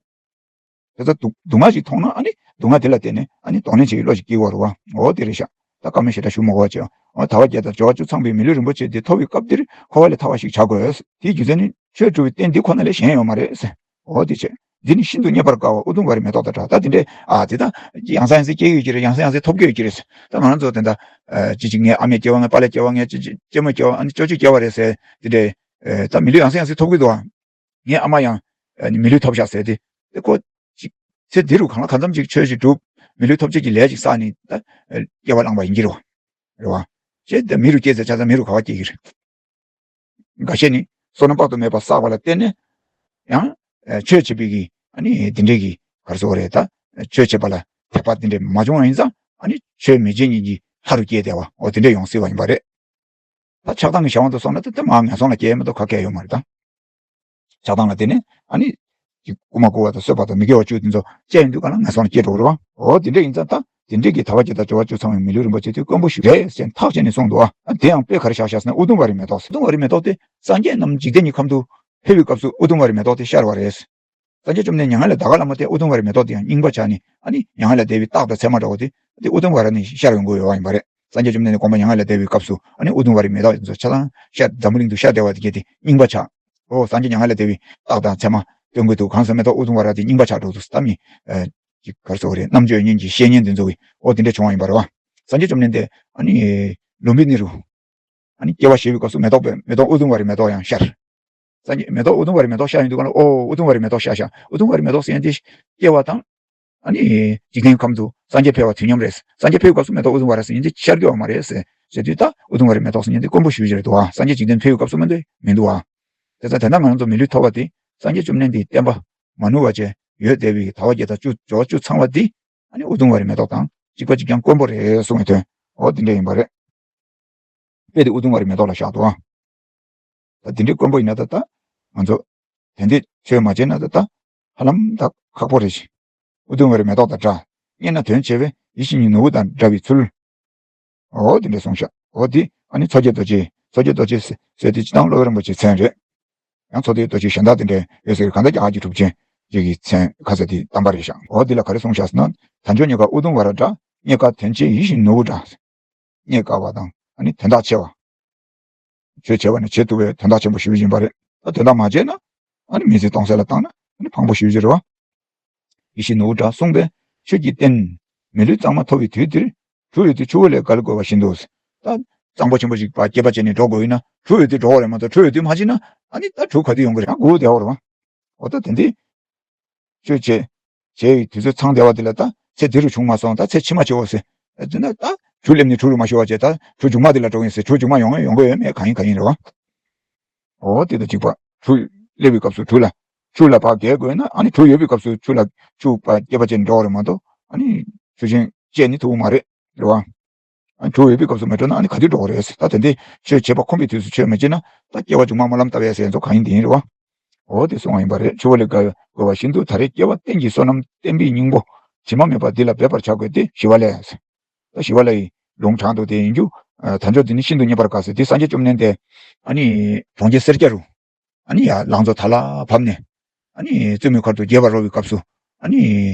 དེ་ལྟར་སྡུག་སྡུག་བསྔལ་ཞིག་མཐོང་ན་ཨ་ནི་སྡུག་བསྔལ་དེ་ལ་བརྟེན་ནས་ཨ་ནི་གདོང་ལེན་བྱེད་ཀྱི་བློ་ཞིག་སྐྱེ་དགོས་རེད་བ། འོ་དེ་རེད་ཤག། ད་བཀའ་མོལ་ཞེ་དྲག་ཞུ་མ་དགོས་པ་བྱས། འོ་ཟླ་བ་བརྒྱད་དང་ཇོ་བོ་བཅུ་ཚང་བའི་མི་ལུས་རིན་པོ་ཆེ་དེ་ཐོབ་པའི་སྐབས་འདིར་འཁོར་བ་ལས་ཐར་བ་ཞིག་བྱ་དགོས། དེའི་རྒྱུ་མཚན་ནི་ཆོས་སྒྲུབ་པའི་རྟེན་འདི་ཁོ་ན་ལས་གཞན་ཡོད་མ་རེད་ཟེར། འོ་དེ་བྱས། འདི་ནི་ཤིན་ཏུ་རྙེད་པར་དཀའ་བ་ཨུ་དུམ་ཝ་རའི་མེ་ཏོག་དང་འདྲ། ད་དེ་འདྲས་ཨ་དེ་ད་ཡང་སེ་ཡང་སེ་སྐྱེ་ཡོད་ཀྱི་རེད། ཡང་སེ་ཡང་སེ་ཐོབ་ཀྱི་ཡོད་ཀྱི་རེད། ད་ང་རང་ཚོ་དེ་འདྲ་ཨ་མའི་སྐྱེ་བ་ངན། པཱ་ལགས་སྐྱེ་བ་ངན། ཅི་ཅི་གཅེན་མོའི་སྐྱེ་བ། ཨ་ནི་ཅོ་ཅོའི་སྐྱེ་བ་རེད་ཟེར། དེ་འདྲས་ད་མི་ལུས་ཡང་སེ་ཡང་སེ་ཐོབ་ཀྱི་འདུག་ཨ། ངའི་ཨ་མ་ཡང་ཨ་ནི་མི་ལུས་ཐོབ་ཤག་ཟེར་ཏེ། དེ་ཁོ་ཅིག་ཚེ་འདི་རུ་གང་ལ་གང་འཚམ་ཅིག་ཆོས་ཤིག་སྒྲུབ། མི་ལུས་ཐོབ་བྱེད་ཀྱི་ལས་ཅིག་བསགས་ནས་ད་སྐྱེ་བ་བླངས་པ་ཡིན་གྱི་རེད་བ། རེད་བ། ཅེས་ད་མི་རུ་སྐྱེས་ཚེ་ཆ་ཚང་མི་རུ་ག་བ་སྐྱེ་གི་རེད། འགའ་ཤས་ནི་བསོད་ནམས་དཔག་ཏུ་མེད་པ་བསགས་པ་ལ་བརྟེན་ནས་ཡང་ཆོས་བྱེད་པའི་གི་ཨ་ནི་དེ་འདྲའི་གི་ག་རེ་ཟེར་དགོས་རེད། ད་ཆོས་བྱེད་པ་ལ་དད་པ་དེ་འདྲ་མ་བྱུང་བ་ཡིན་ཙང་ཨ་ནི་ཆོས་མི་བྱེད་མཁན་གྱི་ལྷ་རུ་སྐྱེས་བསྡད་པ། འོ་དེ་འདྲ་ཡོང་སྲིད་པ་ཡིན་པ་རེད། ད་ཆགས་སྡང་གི་བྱ་བ་དུ་སོང་ན་ད་དེ་མ་ངན་སོང་ལ་སྐྱེ་མ་གཏོགས་ག་གེ་ཡོད་མ་རེད་ད། ཆགས་སྡང་ལ་བརྟེན་ནས་ཨ་ནི་ཅིག་རྐུན་མ་རྐུ་བ་དང་གསོད་པ་དང་མི་དགེ་བ་བཅུ་དེ་ཚོ་སྤྱད་ཡོང་དུས་ག་ལ་ངན་སོང་ལ་སྐྱེ་འགྲོ་གི་རེད་བ། འོ་དེ་འདྲ་ཡིན་ཙང་ད་དེ་འདྲའི་གི་ཟླ་བ་བརྒྱད་དང་ཇོ་བོ་བཅུ་ཚང་བའི་མི་ལུས་རིན་པོ་ཆེ་དེ་དཀོན་པོ་ཞིག་རེད་ཟེར་ཐག་བཅད་ནས་གསུངས་འདུག་ཨ། དེ་ཡང་དཔེ་ག་རེ་བཞག་བཞག་ཟེར་ན་ཨུ་དུམ་ཝ་རའི་མེ་ཏོག་ཟེར། ཨུ་དུམ་ཝ་རའི་མེ་ཏོག་དེ་སངས་རྒྱས་རྣམས་འཇིག་རྟེན་གྱི་ཁམས་དུ་ཕེབས་པའི་སྐབས་སུ་ཨུ་དུམ་ཝ་རའི་མེ་ཏོག་དེ་ཤར་བ་རེད། སངས་རྒྱས་བཅོམ་ལྡན་མྱ་ངན་ལས་འདའ་ག་ལ་མ་ཐད་ཨུ་དུམ་ཝ་རའི་མེ་ཏོག་དེ་ཡང་རྙིང་པ་ཆགས་ནས། ཨ་ནི་མྱ་ངན་ལས་འདས་པའི་རྟགས་དང་མཚན་མ་འདྲ་བོ་དེ་དེ་ཨུ་དུམ་ཝ་ར་ནས་ཤར་ཡོང་གི་ཡོད་པ་ཡིན་པ་རེད། སངས་རྒྱས་བཅོམ་ལྡན་འདས་དགོངས་པ་མྱ་ངན་ལས་འདས་པའི་སྐབས་སུ་ཨ་ནི་ཨུ་དུམ་ཝ་རའི་མེ་ཏོག་དེ་ཚོ་ཆ་ཚང་ཤར་འཛམ་བུ་གླིང་དུ་ཤར་བསྡད་པ་དེ་གས་དེ་རྙིང་པ་ཆགས། ཨོ་སངས་རྒྱས་མྱ་ངན་ལས་འདས་པའི་རྟགས་དང་མཚན་མ་སྟོན་གྱི་འདུག་གང་ཟེར་མེ་ཏོག་ཨུ་དུམ་ཝ་ར་དེ་རྙིང་པ་ཆགས་འགྲོ་འདུག་ཟེར་ད་མི་ཅིག་ག་རེ་ཟེར་དགོས་རེད། རྣམ་དཔྱོད་ཉིད་ཀྱི་བཤེས་གཉེན་དེ་ཚོ་གིས་ཨོ་དེ་འདྲ་བྱུང་བ་ཡིན་པ་རེད་བ། སངས་རྒྱས་བཅོམ་ལྡན་འདས་ཨ་ནི་ལུམ་བི་ནི་རུ་ཨ་ནི་སྐྱེ་བ་བཞེས་པའི་སྐབས་སུ་མེ་ཏོག་པའི་མེ་ཏོག་ཨུ་དུམ་ཝ་རའི་མེ་ཏོག་ཡང་ཤར། སངས་རྒྱས་མེ་ཏོག་ཨུ་དུམ་ཝ་རའི་མེ་ཏོག་ཤར་ཡོང་དུས་གང་ལ་ཨོ་ཨུ་དུམ་ཝ་རའི་མེ་ཏོག་ཤར་ཤག་ཨུ་དུམ་ཝ་རའི་མེ་ཏོག་ཟེར་མཁན་དེ་སྐྱེ་བ་དང་ཨ་ནི་འཇིག་རྟེན་ཁམས་སུ་སངས་རྒྱས་འཕེལ་བ་དུས་མཉམ་རེད། སངས་རྒྱས་འཕེལ་བའི་སྐབས་སུ་མེ་ཏོག་ཨུ་དུམ་ཝ་ར་ཟེར་མཁན་དེ་ཤར་གྱི་ཡོད་མ་རེད་ཟེར་ཟེར་དུས། ད་ཨུ་དུམ་ཝ་རའི་མེ་ཏོག་ཟེར་མཁན་དེ་དཀོན་པོ་ཞེ་པོ་ཅིག་རེད་འདུག་བ། སངས་རྒྱས་འཇིག་རྟེན་འཕེལ་བའི་སྐབས་སུ་མ་གཏོགས་མི་འདུག་བ། དེ་ཙང་དེ་ན་ང་ཚོ་མི་ལུས་ཐོབ་པ་དེ་སངས་རྒྱས་བཅོམ་ལྡན་འདས་བསྟན་པ་མ་ནུབ་པ་བྱས་ཡོད་བསྡད་པའི་ཟླ་བ་བརྒྱད་དང་བཅུ་ཟླ་བ་བཅུ་ཚང་བ་དེ་ཨ་ནི་ཨུ་དུམ་ཝ་རའི་མེ་ཏོག་དང་གཅིག་པ་གཅིག་རྐྱང་དཀོན་པོ་རེད་གསུངས་པའི་དོན་འོ་དེ་འདྲ་ཡིན་པ་རེད། དཔེ་དེ་ཨུ་དུམ་ཝ་རའི་མེ་ཏོག་ལ་བཞག་འདུག་ཨ། ད་དེ་འདྲའི་དཀོན་པོ་ཡིན་ན་ད་ད་ང་ཚོ་དེ་འདྲའི་ཆོས་མ་བྱས་ན་ད་ད་ཧ་ལམ་ད་ཁག་པོ་རེད་ཤག་ཨུ་དུམ་ཝ་རའི་མེ་ཏོག་དང་འདྲ། རྙེད་ན་དོན་ཆེ་བས་ཡིད་བཞིན་གྱི་ནོར་བུ་དང་འདྲ་བའི་ཚུལ། འོ་དེ་འདྲ་གསུངས་ཤག་འོ་དེ་ཨ་ནི་མཚོ་སྐྱེས་རྡོ་རྗེ་མཚོ་སྐྱེས་རྡོ་རྗེ་ཟེར་དེ་སྤྱིར་བཏང་སློབ་དཔོན་རིན་པོ་ཆེའི་མཚན་རེད། ཡང་མཚོ་སྟོད་རྡོ་རྗེ་གཞན་དག་དེ་འདྲའི་ཡོད་ཟེར་གང་ལྟར་རྒྱ་གར་གྱི་གྲུབ་ཆེན་ཅིག་གི་མཚན་ཁ་ས་དེ་བཏགས་པ་རེད་ཤག་འོ་དེ་ལ་ག་རེ་གསུངས་ཤག་ཟེར་ན། དལ་འབྱོར་རྙེད་དཀའ་ཨུ་དུམ་ཝ་ར་འདྲ། རྙེད་དཀའ་དོན་ཆེ་ཡིད་བཞིན་ནོར་བུ་འདྲ། རྙེད་དཀའ་བ་དང་ཨ་ནི་དོན་དག་ཆེ་བ། ཆོས་བྱས་པ་ནི་བྱེད་ཐུབ་པའི་དོན་དག་ཆེན་པོ་ཞེ་པོ་ཡིན་པ་རེད། ད་དོན་དག་མ་བྱས་ན་ཨ་ནི་མི་ཚེ་སྟོང་ཟད་ལ་བཏང་ན་ཨ་ནི་ཕངས་པོ་ཞེ་པོ་ཅིག་རེད་བ། ཡིད་བཞིན་ནོར་བུ་འདྲ་གསུངས་པས་ཆོས་ཀྱི་རྟེན། མི་ལུས་གཙང་མ་ཐོབ་པའི་དུས་འདིར། གྲུ་ཡོད་དུས་ཆུ་བོ་ལས་བརྒལ་དགོས་པ་བཞིན་དུ། ད་གཙང་པོ་ཆེན་པོ་ཞིག་པ་སྐྱེས་པ་བྱས་ནས་འགྲོ་དགོས་ཡིན་ན་གྲུ་ཡོད་དུས་འགྲོ་བ་རེད་མ་གཏོགས་གྲུ་ཡོད་དུས་མ་ཕྱིན་ན་ཨ་ནི་ད་གྲུ་ག་དུས་ཡོང་གི་རེད། ཨ་སྒུག་བསྡད་པ་རེད་བ། འོ་ད་དེ་འདི། ཆོས་བྱེད། བྱེད་ཡི་དུས་ཚོད་ཚང་བསྡད་པ་དེ་ལ་ད་ཚེ་འདི་རུ་བྱུང་མ་སོང་ད་ཚེ་ཕྱི་མ་བྱེད་འོ་ཟེར། དེ་ན་ད་གྲུ་སླེབས་ནས་གྲུ་རུ་མ་ཤོར་བ་བྱས་ད་གྲུ་མཇུག་མ་དེ་ལ་འགྲོ་ཡིན་ཟེར། གྲུ་མཇུག་མ་ཡོང་ཡོང་གི་ཡོད་མེད་གང་ཡིན་གང་ཡིན་རེད་བ། འོ་དེ་དང་གཅིག་པ་གྲུ་སླེབས་པའི་སྐབས་སུ་གྲུ་ལ་ཆུ་ལ་ཕར་བརྒལ་དགོས་ན་ཨ་ནི་གྲུ་ཡོད་པའི་སྐབས་སུ་ཆུ་ལ་ཆུ་པ་སྐྱེས་པ་བྱས་ནས་འགྲོ་བ་རེད་མ་གཏོགས་ཨ་ནི་ཆུ་ཆེན་བཅད་ནི་ཐུབ་ཀྱི་མ་རེད་རེད་བ། ཨ་ནི་གྲུ་ཡོད་པའི་སྐབས་སུ་མ་འགྲོ་ན་ཨ་ནི་ག་དུས་འགྲོ་བ་རེད་ཟེར། ད་དེ་འདྲའི་ཆོས་བྱེད་པ་ཁོམ་པའི་དུས་སུ་ཆོས་མ་བྱེད་ན་ད་སྐྱེ་བ་མཇུག་མ་སྨོན་ལམ་བཏབ་ཡས་ཟེར་ཚོ་གང་ཡིན་དེ་ཡིན་རེད་བ། འོ་དེ་གསུངས་པ་ཡིན་པ་རེད། ཆུ་བོ་ལས་བརྒལ་དགོས་པ་བཞིན་དུ་ད་རེས་སྐྱེ་བ་གཏན་གྱི་བསོད་ནམས་བསྟན་པའི་སྙིང་པོ་དྲི་མ་མེད་པ་འདི་ལ་འབད་པར་བྱ་དགོས་ཏེ་ཞི་བ་ལྷས། ད་ཞི་བ་ལྷ་ཡི་ལུང་དྲངས་འདུག་དེ་ཡིན་རྒྱུ། ཨ་དལ་འབྱོར་འདི་ནི་ཤིན་ཏུ་རྙེད་པར་དཀའ་ཟེར་དེ་སངས་རྒྱས་བཅོམ་ལྡན་འདས་ཨ་ནི་གྲོང་ཁྱེར་སེར་སྐྱ་རུ་ཨ་ནི་ཡར་ལང་ཚོ་དར་ལ་བབས་ནས་ཨ་ནི་བཙུན་མོའི་ཁར་དུ་རྒྱས་པར་རོལ་བའི་སྐབས་སུ་ཨ་ནི་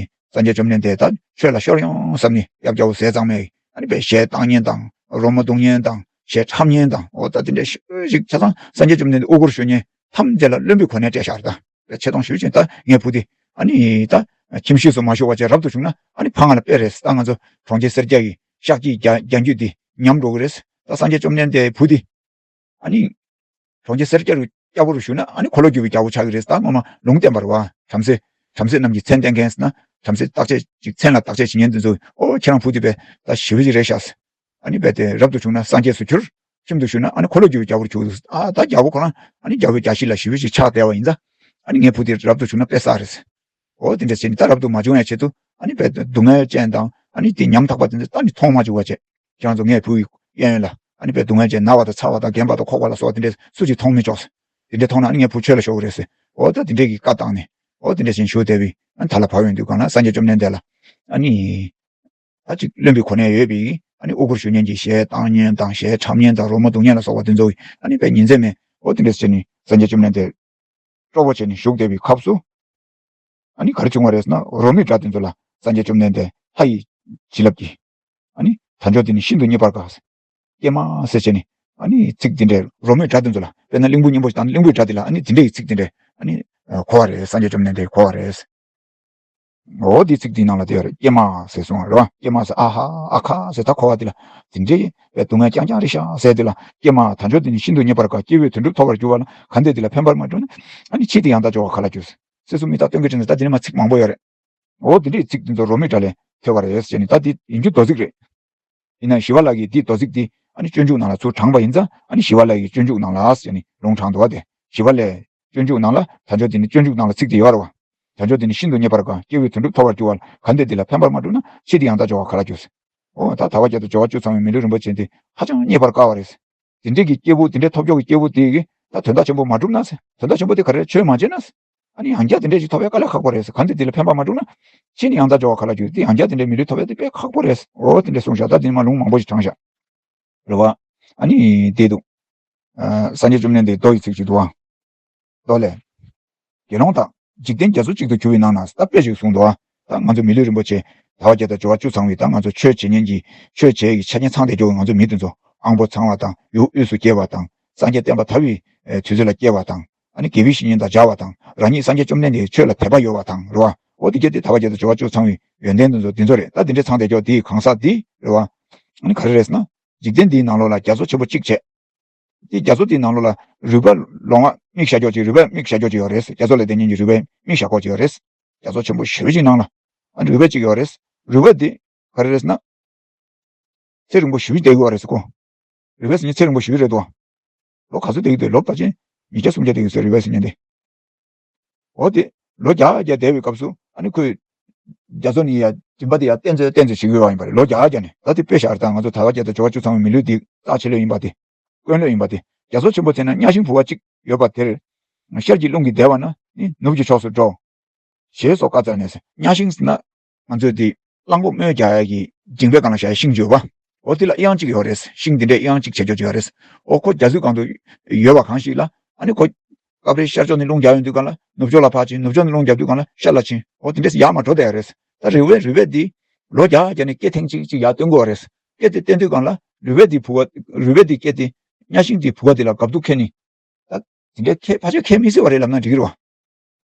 སངས་རྒྱས་བཅོམ་ལྡན་འདས་ད་ཆོས་ལ་ཤོར་ཡོང་བསམ་ནས་ཡབ་རྒྱལ་པོ་ཟས་གཙང་མས་ཨ་ནི་དཔེ་གཞས་བཏང་ཉན་དང་རོལ་མོ་བརྡུང་ཉན་དང་གཞས་འཁྲབ་ཉན་དང་འོ་ད་དེ་འདྲ་ཞེ་པོ་ཅིག་ཆ་ཚང་སངས་རྒྱས་བཅོམ་ལྡན་འདས་དབུ་སྐོར་ཞུ་ཉན་ཐམས་ཅད་ལ་བློན་པོའི་གོ་གནས་སྤྲད་བཞག་རེད། ད་དཔེ་ཆེ་མཐོང་ཞུ་ཅིང་ད་ངའི་བུ་དེ་ཨ་ནི་ད་ཁྱིམ་གཞིས་སུ་མ་ཞུགས་པ་བྱས་རབ་ཏུ་བྱུང་ན་ཨ་ནི་ཕ་ང་ལ་དཔེ་རེད། ད་ང་ཚོ་གྲོང་ཁྱེར་སེར་སྐྱ་ཡི་ཤཱཀྱའི་རྒྱ་རྒྱ་རྒྱུད་དེ་ཉམས་འགྲོ་གི་རེད། ད་སངས་རྒྱས་བཅོམ་ལྡན་འདས་བུ་དེ་ཨ་ནི་གྲོང་ཁྱེར་སེར་སྐྱ་རུ་སྐྱ་བོ་རུ་བཞུགས་ན་ཨ་ནི་འཁོར་ལོས་སྒྱུར་བའི་རྒྱལ་པོ་ཆགས་ཀྱི་རེད། ད་སྔོན་མ་ལུང་བསྟན་པ་རེད་བ། བྲམ་ཟེ་བྲམ་ཟེ་རྣམས་ཀྱི་མཚན་བསྟན་མཁན་ཟེར་ན་བྲམ་ཟེ་བརྟག་དཔྱད་ཅིག་མཚན་ལ་བརྟག་དཔྱད་བྱེད་མཁན་དེ་ཚོ་ཨོ་ཁྱེད་རང་བུ་དེ་དཔེ་ད་ཞེ་པོ་ཅིག་རེད་ཤག་ཨ་ནི་དཔེ་དེ་རབ་ཏུ་བྱུང་ན་སངས་རྒྱས་སུ་གྱུར། ཁྱིམ་དུ་བཞུགས་ན་ཨ་ནི་འཁོར་ལོས་སྒྱུར་བའི་རྒྱལ་པོར་གྱུར་འདུག་ཨ་ད་རྒྱལ་པོ་ཁོ་རང་ཨ་ནི་རྒྱལ་པོའི་རྒྱལ་སྲིད་ལ་ཞེ་པོ་ཅིག་ཆགས་བསྡད་པ་ཡིན་ཙང་ཨ་ནི་ངའི་བུ་དེ་རབ་ཏུ་བྱུང་ན་དཔེ་བསགས་རེད། འོ་དེ་འདྲ་བྱས་ནས་ད་རབ་ཏུ་མ་བྱུང་ཡ་ཆེད་དུ་ཨ་ནི་དཔེ་སྡུག་བསྔལ་ཅན་དང་ཨ་ནི་དེ་ཉམ་ཐག་པ་དེ་ཚོ་ད་ནི་མཐོང་མ་བཅུག་པ་བྱས། ཁྱེད་རང་ཚོ་ངའི་བུ་ཡི་གཡས་གཡོན་ལ་ཨ་ནི་དཔེ་སྡུག་བསྔལ་ཅན་ན་བ་དང་ཚ་བ་དང་རྒན་པ་དང་ཁོག་པ་ལ་སོགས་པ་དེ་འདྲས་སུ་ཅིག་མཐོང་མི་ཆོག་ཟེར། དེ་འདྲས་མཐོང་ན་ཨ་ནི་ངའི་བུ་ཆོས་ལ་ཤོར་གི་རེད་ཟེར། འོ་ད་དེ་འདྲས་ཀྱི་བཀའ་བཏང་ནས་འོ་དེ་འདྲས་བྱས་ནས་བཞུགས་བསྡད་པའི་ཨ་ནི་ད་ལ་བབས་ཡོང་དུས་གང་ལ་སངས་རྒྱས་བཅོམ་ལྡན་འདས་ལ་ཨ་ནི། ད་ཅིག་བློན་པོའི་གོ་གནས་ཡོད་པའི་ཨ་ནི་དབུ་སྐོར་ཞུ་མཁན་གྱི་གཞས་བཏང་མཁན་དང་གཞས་འཁྲབ་མཁན་དང་རོལ་མོ་བརྡུང་མཁན་ལ་སོགས་པ་དེ་ཚོ་ཨ་ནི་དཔེ་ཉིན་མཚན་མེད་འོ་དེ་འདྲས་བྱས་ནས་སངས་རྒྱས་བཅོམ་ལྡན་འདས་སྤྲོ་པོ་བྱས་ནས་བཞུགས་བསྡད་པའི་སྐབས་སུ་ཨ་ནི་ག་རེ་བྱུང་བ་རེད་ཟེར་ན་རོལ་མོའི་སྒྲ་དེ་ཚོ་ལ་སངས་རྒྱས་བཅོམ་ལྡན་འདས་ལྷ་ཡི་བྱིན་རླབས་ཀྱིས་ཨ་ནི་དལ་འབྱོར་འདི་ནི་ཤིན་ཏུ་རྙེད་པར་དཀའ། ཀྱེ་མ་ཟེར་བྱས་ནས་ཨ་ནི་ཚིག་འདི་འདྲའི་རོལ་མོའི་སྒྲ་དེ་ཚོ་ལ་དཔེར་ན་གླིང་བུ་སྙན་པོ་ཞིག་དང་གླིང་བུའི་སྒྲ་དེ་ལ་ཨ་ནི་འདི་འདྲའི་ཚིག་འདི་འདྲའི་ཨ་ནི་གོ་བ་རེད། སངས་རྒྱས་བཅོམ་ལྡན་འདས་གོ་བ་རེད། འོ་འདི་ཚིག་འདི་ནང་ལ་དེ་ཡོད་རེད། ཀྱེ་མ་ཟེར་གསུངས་པ་རེད་བ། ཀྱེ་མ་ཟེར་ཨ་ཧ་ཨ་ཁ་ཟེར་ད་གོ་བ་འདི་ལ་འདི་འདྲའི་དཔེ་སྡུག་བསྔལ་རྐྱང་རྐྱང་རེད་ཤག་ཟེར་འདི་ལ་ཀྱེ་མ་དལ་འབྱོར་འདི་ནི་ཤིན་ཏུ་རྙེད་པར་དཀའ། སྐྱེ་བོས་དོན་གྲུབ་ཐོབ་པར་འགྱུར་བ་ལ་གལ་ཏེ་འདི་ལ་ཕན་པར་མ་གྲུབ་ན་ཨ་ནི་ཕྱིས་ཏེ་ཡང་དག་འབྱོར་བ་ག་ལ་འགྱུར། ཟེར་གསུངས་མི་ད་སྟོན་གྱི་དྲན་ད་འདི་ནི་མ་ཚིག་མང་པོ་ཡོད་རེད། འོ་འདི་འདྲའི་ཚིག་འདི་ཚོ་རོལ་མོའི་སྒྲ་ལས་ཐོས་པ་རེད་ཟེར་ནས་ད་འདི་ཡིན་རྒྱུ་མདོ་ཚིག་རེད། ཡིན་ན་ཞི་བ་ལྷ་གིས་འདི་མདོ་ཚིག་འདི་ཨ་ནི་སྤྱོད་འཇུག་ནང་ལ་ཚུར་དྲངས་པ་ཡིན་ཙང་ཨ་ནི་ཞི་བ་ལྷ་གིས་སྤྱོད་འཇུག་ནང་ལ་ཟེར་ནས་ལུང་དྲངས་འདུག་བ། དེ་ཞི་བ་ལྷས་སྤྱོད་འཇུག་ནང་ལ་དལ་འབྱོར་འདི་ནི་སྤྱོད་འཇུག་ནང་ལ་ཚིག་འདི་ཡོད་རེད་བ། དལ་འབྱོར་འདི་ནི་ཤིན་ཏུ་རྙེད་པར་དཀའ། སྐྱེ་བོས་དོན་གྲུབ་ཐོབ་པར་འགྱུར་བ་ལ་གལ་ཏེ་འདི་ལ་ཕན་པར་མ་གྲུབ་ན་ཕྱིས་ཏེ་ཡང་དག་འབྱོར་བ་ག་ལ་འགྱུར། འོ་ད་དལ་བ་བརྒྱད་དང་འབྱོར་བ་བཅུ་ཚང་བའི་མི་ལུས་རིན་པོ་ཆེ་འདི་ཧ་ཅང་རྙེད་པར་དཀའ་བ་རེད། དེ་འདྲས་ཀྱི་སྐྱེས་བུ་དེ་འདྲས་ཐོབ་ཆོག་གི་སྐྱེས་བུ་དེ་གིས་ད་དོན་དག་ཆེན་པོ་མ་གྲུབ་ན་ཟེར། དོན་དག་ཆེན་པོ་དེ་ག་རེ་ཆོས་མ་བྱས་ན་ཟེར། ཨ་ནི་ཡང་བསྐྱར་དེ་འདྲས་ཅིག་ཐོབ་ཡ་དཀའ་ལས་ཁག་པོ་རེད་ཟེར། གལ་ཏེ་དེ་ལ་ཕན་པ་མ་གྲུབ་ན་ཕྱིས་ནས་ཡང་དག་འབྱོར་བ་ག་ལ་འགྱུར། དེ་ཡང་བསྐྱར་དེ་འདྲས་མི་ལུས་ཐོབ་ཡ་དེ་དཔེ་ཁག་པོ་རེད་ཟེར། འོ་དེ་འདྲས་གསུངས་ཤག་ད་དེ་ནི་མ་ལུང་མང་པོ་ཞིག་དྲངས་ཤག་རེད་བ། ཨ་ནི་དེ་འདུག་ཨ་སངས་རྒྱས་བཅོམ་ལྡན་འདས་མདོ་ཡི་ཚིག་ཅིག་འདུག་བ། མདོ་ལས། དགེ་སློང་དག་འཇིག་རྟེན་རྒྱ་མཚོ་གཅིག་ཏུ་གྱུར་པའི་ནང་ན་ད་དཔེ་ཞིག་གསུངས་འདུག་ཨ། ད་ང་ཚོ་མི་ལུས་རིན་པོ་ཆེ་ཟླ་བ་བརྒྱད་དང་བཅུ་པ་བཅུ་ཚང་བའི་ད་ང་ཚོ་ཆོས་བྱེད་མཁན་གྱི་ཆོས་བྱེད་ཀྱི་ཆ་རྐྱེན་ཚང་བསྡད་ཀྱོག་ང་ཚོ་མི་དེ་ཚོ་དབང་པོ་ཚང་བ་དང་ཡུལ་དབུས་སུ་སྐྱེ་བ་དང་སངས་རྒྱས་བསྟན་པ་དར་བའི་དུས་ཚོད་ལ་སྐྱེ་བ་དང་། ཨ་ནི་དགེ་བའི་བཤེས་གཉེན་དང་མཇལ་བ་དང་རང་ཉིད་སངས་རྒྱས་བཅོམ་ལྡན་འདས་ཀྱི་ཆོས་ལ་དད་པ་ཡོད་པ་དང་རེད་བ། འོ་དེ་གྱད་དེ་ཟླ་བ་བརྒྱད་དང་བཅུ་པ་བཅུ་ཚང་བའི་ཡོན་ཏན་དེ་ཚོ་དེ་ཚོ་རེད། ད་དེ་འདྲས་ཚང་བསྡད་ཀྱོག་དེའི་གང་ཟག་དེ་རེད་བ། ཨ་ནི་ག་རེ་རེད་ཟེར་ན། འཇིག་རྟེན་འདིའི་ནང་ལོགས་ལ་རྒྱ་མཚོ་ཆེན་པོ་གཅིག་བྱས། དེ་རྒྱ་མཚོ་དེའི་ནང་ལོགས་ལ་རུས་པ་ལོང་བ་མིག་ཤར་ཀྱོག་ཅིག་རུས་པ་མིག་ཤར་ཀྱོག་ཅིག་ཡོད་རེད། རྒྱ་མཚོ་ལ་བརྟེན་མཁན་གྱི་རུས་པའི་མིག་ཤར་ཀྱོག་ཅིག་ཡོད་རེད། རྒྱ་མཚོ་ཆེན་པོ་ཞེ་པོ་ཅིག་ནང་ལ། ཨ་ནི་རུས་པ་གཅིག་ཡོད་རེད། རུས་པ་དེ་ག་རེ་རེད་ཟེར་ན། ཚེ་རིང་པོ་ཞེ་པོ་ཅིག་བསྡད་ཀྱི་ཡོད་རེད་ཟེར་གོ། རུས་པ་ཟེར་མཁན་ཚེ་རིང་པོ་ཞེ་པོ་ཅིག་རེད་འདུག་ལོ་ག་ཚོད་བསྡད་ཀྱི་འདུག་ལོ་ཕལ་ཆེར་ཉིས་བརྒྱ་སུམ་བརྒྱ་བསྡད་ཀྱི་ཡོད་ཟེར་རུས་པ་ཟེར་མཁན་དེ། འོ་དེ། ལོ་བརྒྱ་བརྒྱ་བསྡད་པའི་སྐབས་སུ་ཨ་ནི་ཁོས། རྒྱ་མཚོ་ནི་ཡ་མགྲིན་པ་དེ་ཡ་བསྟན་ཚོད་བསྟན་ཚོད་བྱེད་ཀྱི་ཡོད་པ་ཡིན་པ་རེད། ལོ་བརྒྱ་བརྒྱ་ནས། ད་དེ་དཔེ་བཞག་རེད། ད་ང་ཚོ་ཟླ་བ་བརྒྱད་དང་བཅུ་པ་བཅུ་ཚང་བའི་མི་ལུས་འདི་རྟགས་ཆེ་ལོས་ཡིན་པ་དེ། དཀོན་ལོས་ཡིན་པ་དེ། རྒྱ་མཚོ་ཆེན་པོ་དེ་ན་གཉའ་ཤིང་བུ་ག་གཅིག་ཡོད་པ་དེར། ཤར་གྱི་རླུང་གིས་བདས་པ་ན་ནི་ནུབ་ཀྱི་ཕྱོགས་སུ་འགྲོ། ཞེས་སོགས་བཀའ་སྩལ་ནས། གཉའ་ཤིང་ཟེར་ན། ང་ཚོས་དེ། གླང་པོ་རྨོས་རྒྱག་ཡ་གི་མགྲིན་པའི་སྒང་ལ་བཞག་ཡ་ཤིང་ཅིག་ཡོད་པ། འོ་དེ་ལ་དབྱངས་གཅིག་ཡོད་རེད། ཤིང་དེ་འདྲས་དབྱངས་གཅིག་བྱེད་ཆོག་ཅིག་ཡོད་རེད། འོ་ཁོ་རྒྱ་མཚོའི་སྒང་དུ་ཡོད་པ་གང་ཞིག་ལ། ཨ་ནི་ཁོ། སྐབས་རེ་ཤར་ཕྱོགས་ནས་རླུང་རྒྱག་ཡོང་དུས་སྒང་ལ་ནུབ་ཕྱོགས་ལ་ཕར་ཕྱིན། ནུབ་ཕྱོགས་ནས་རླུང་རྒྱག་དུས་སྒང་ལ་ཤར་ལ་ཕྱིན། འོ་དེ་འདྲས་ཡར་མར་འགྲོ་བསྡད་ཡ་རེད། ད་རུས་པའི་རུས་པ་འདི། ལོ་བརྒྱ་བརྒྱ་ནས་སྐེ་ཐེངས་གཅིག་གཅིག་ཡར་བཏོན་དགོས་པ་རེད། སྐེ་དེ་བཏོན་དུས་སྒང་ལ་རུས་པ་འདི་བུ་ག་རུས་པ་འདི་སྐེ་དེ། གཉའ་ཤིང་འདི་བུ་ག་འདི་ལ་རྒབ་རྡུགས་ཁེལ་ནི། ད། དེ་འདྲའི་ཁེ་ཕལ་ཆེར་ཁེ་མི་སྲིད་པ་རེད་ལབ་ན་འགྲིག་གི་རེད་བ།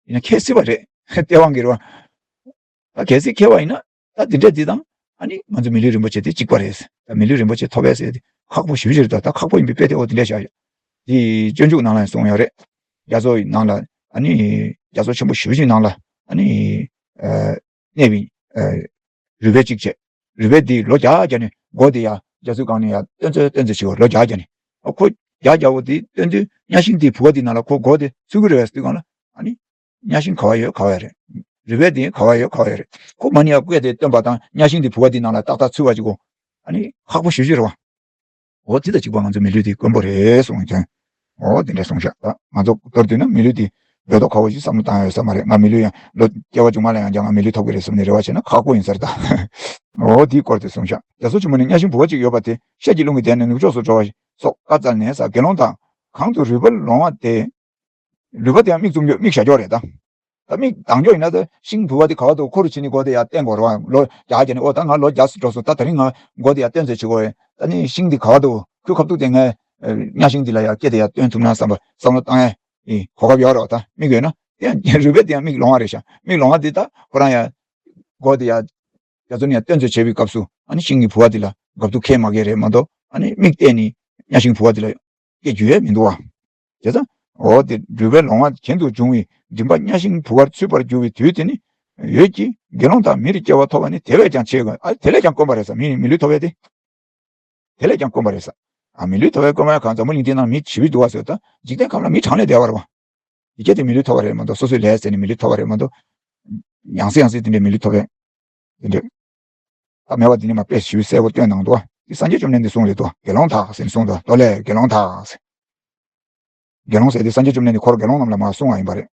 ཡིན་ན་ཁེ་སྲིད་པ་རེད། ལྟེ་བ་འགྱུར་བ། ད་གལ་སྲིད་ཁེ་བ་ཡིན་ན། ད་དེ་འདྲ་དེ་དང་། ཨ་ནི་ང་ཚོ་མི་ལུས་རིན་པོ་ཆེ་དེ་གཅིག་པ་རེད། ད་མི་ལུས་རིན་པོ་ཆེ་ཐོབ་ཡས་ཟེར་དེ་ཁག་པོ་ཞེ་པོ་ཅིག་རེད། ད་ད་ཁག་པོ་ཡིན་པའི་དཔེ་དེ་འོ་དེ་འདྲ་བཞག་ཡོད། དེ་སྤྱོད་འཇུག་ནང་ལ་ཡང་གསུངས་ཡོད་རེད། རྒྱ་མཚོ་ཡི་ནང་ལ། ཨ་ནི། རྒྱ་མཚོ་ཆེན་པོ་ཞེ་པོ་ཅིག་ནང་ལ། ཨ་ནི། གནས་པའི། རུས་པའི་གཅིག་བྱས། རུས་པའི་འདི་ལོ་བརྒྱ་བརྒྱ་ནས་མགོ་དེ་ཡ་རྒྱ་མཚོའི་སྒང་ནས་ཡ་བཏོན་ཚོད་བཏོན་ཚོད་བྱེད་པ་ལོ་བརྒྱ་བརྒྱ་ནས། ཨ་ཁོ་བརྒྱ་བརྒྱ་བོ་དེ་བཏོན་དུས་གཉའ་ཤིང་དེའི་བུ་ག་དེ་ནང་ལ་ཁོ་མགོ་དེ་ཚུད་ཀྱི་རེད་བས་དུས་སྒང་ལ། ཨ་ནི། གཉའ་ཤིང་ག་བ་ཡོད་ག་བ་ཡོད་རེད། རུས་པའི་དེ་ག་བ་ཡོད་ག་བ་ཡོད་རེད། ཁོ་མ་ནི་ཡ་སྐེ་དེ་བཏོན་པ་དང་གཉའ་ཤིང་དེའི་བུ་ག་དེ་ནང་ལ་ཏག་ཏག་ཚུད་པ་ཅིག་གོ། ཨ་ནི་ཁག་པོ་ཞེ་པོ་ཅིག་རེད་བ། འོ་དེ་དང་གཅིག་པ་ང་ཚོ་མི་ལུས་དེ་དཀོན་པོ་རེད་གསུངས་ཀྱང་། འོ་དེ་འདྲ་གསུངས་ཤག་ད་ང་ཚོ་མདོར་བསྡུས་ན་མི་ལུས་དེ་འབོད་སྟོབས་ཁ་བོ་ཞིག་བསམ་བློ་བཏང་ཡ་ཡོད་ས་མ་རེད། ང་མི་ལུས་ཡང་ལོ་སྐྱེ་བ་མཇུག་མ་ལ་ཡང་ཀྱང་ང་མི་ལུས་ཐོབ་ཀྱི་རེད་བསམ་ནས་རེ་བ་བྱས་ན་ཁག་པོ་ཡིན་ས་རེད་ད། འོ་དེའི་སྐོར་དེ་གསུངས་ཤག་རྒྱ་མཚོ་ཆེན་པོ་ནས་གཉའ་ཤིང་བུ་ག་གཅིག་ཡོད་པ་དེ་ཤར་གྱི་རླུང་གིས་བདས་ནས་ནུབ་ཕྱོགས་སུ་འགྲོ་བ་སོགས་བཀའ་སྩལ་ནས་ཟེར། དགེ་སློང་དག། གང་དུ་རུས་པ་ལོང་བ་དེ། རུས་པ་དེ་ཡང་མིག་བཙུམ་རྒྱུ་མིག་ཞར་ཀྱོག་རེད་ད། ད་མིག་གདངས་ཀྱོག་ཡིན་ན་ད་ཤིང་བུ་ག་དེ་ག་བ་འདུག་ཁོ་རུ་ཕྱིན་ནས་མགོ་དེ་ཡར་བསྟན་དགོས་རེད་བ། ལོ་བརྒྱ་བརྒྱ་ནས་ཨོ་ད་ང་ལོ་བརྒྱ་ཙམ་འགྲོ་སོང་། ད་དེ་རིང་ང་མགོ་དེ་ཡར་བསྟན་ཚོད་བྱེད་དགོས། ད་ནི་ཤིང་དེ་ག་བ་འདུག་ཁོའི་ཁ་ཐུག་དེ་ངས་གཉའ་ཤིང་དེ་ལ་ཡར་སྐེ་དེ་ཡར་བཏོན་ཐུབ་ན་བསམ་པ་བསམ་བློ་བཏང་ཡ་ཡིན། གོ་སྐབས་ཡོད་རེད་བ། ད་མིག་ཡོད་ན་དེ་ཡང་རུས་པ་དེ་ཡང་མིག་ལོང་བ་རེད་ཤག་མིག་ལོང་བ་དེ་ད་ཁོ་རང་ཡར་མགོ་དེ་ཡར་རྒྱ་མཚོ་ནས་ཡར་བཏོན་ཚོད་བྱེད་པའི་སྐབས་སུ་ཨ་ནི་ཤིང་གི་བུ་ག་དེ་ལ་རྒབ་རྡུགས་ཁེལ་མ་ཁེལ་རེད་མ་གཏོགས། ཨ་ནི་མིག་གཏད་ནས་གཉའ་ཤིང་བུ་ག་དེ་ལ་སྐད་རྒྱུ་ཡས་མི་འདུག་བ། བྱས་ཙང་། འོ་དེ་རུས་པའི་ལོང་བ་གྱེན་དུ་འབྱུང་བའི་མགྲིན་པ་གཉའ་ཤིང་བུ་གར་ཚུད་པར་འགྱུར་བའི་དུས་དེ་ནི། ཡོད་ཀྱི་དགེ་སློང་དག་མིར་སྐྱེ་བ་ཐོབ་པ་ནི་དེ་བས་ཀྱང་ཆེ་དགོས། ཨ་དེ་ལས་ཀྱང་དཀོན་པ་རེད་ས། མི་མི་ལུས་ཐོབ་པའི་དེ། དེ་ལས་ཀྱང་དཀོན་པ་རེད་ས། ཨ་མི་ལུས་ཐོབ་པའི་དཀོན་པ་ཡང་གང་འཛམ་བུ་གླིང་འདི་ནང་མི་ཞེ་པོ་འདུག་བ་ཟེར། ད་འཇིག་རྟེན་ཁམས་ལ་མི་གྲངས་ལས་འདས་པ་རེད་བ། ཡི་གེ་དེ་མི་ལུས་ཐོབ་པ་རེད་མ་གཏོགས། སོ་སོའི་ལས་ཟེར་ནས་མི་ལུས་ཐོབ་པ་རེད་མ་གཏོགས། ཡང་སེ་ཡང་སེ་དེ་འདྲའི་མི་ལུས་ཐོབ་པའི། དེ་འདྲའི། ད་སྨྲས་པ་འདི་ནི་མ་དཔེ་ཞིབ་གསལ་པོ་སྟོན་གནང་འདུག་བ། འདི་སངས་རྒྱས་བཅོམ་ལྡན་འདས་གསུངས་རེད་འདུག་དགེ་སློང་དག་ཟེར་ནས་གསུངས་འདུག་མདོ་ལས་དགེ་སློང་དག་ཟེར། དགེ་སློང་ཟེར་དེ་སངས་རྒྱས་བཅོམ་ལྡན་འདས་ཁོ་རང་དགེ་སློང་རྣམས་ལ་མར་གསུངས་པ་ཡིན་པ་རེད།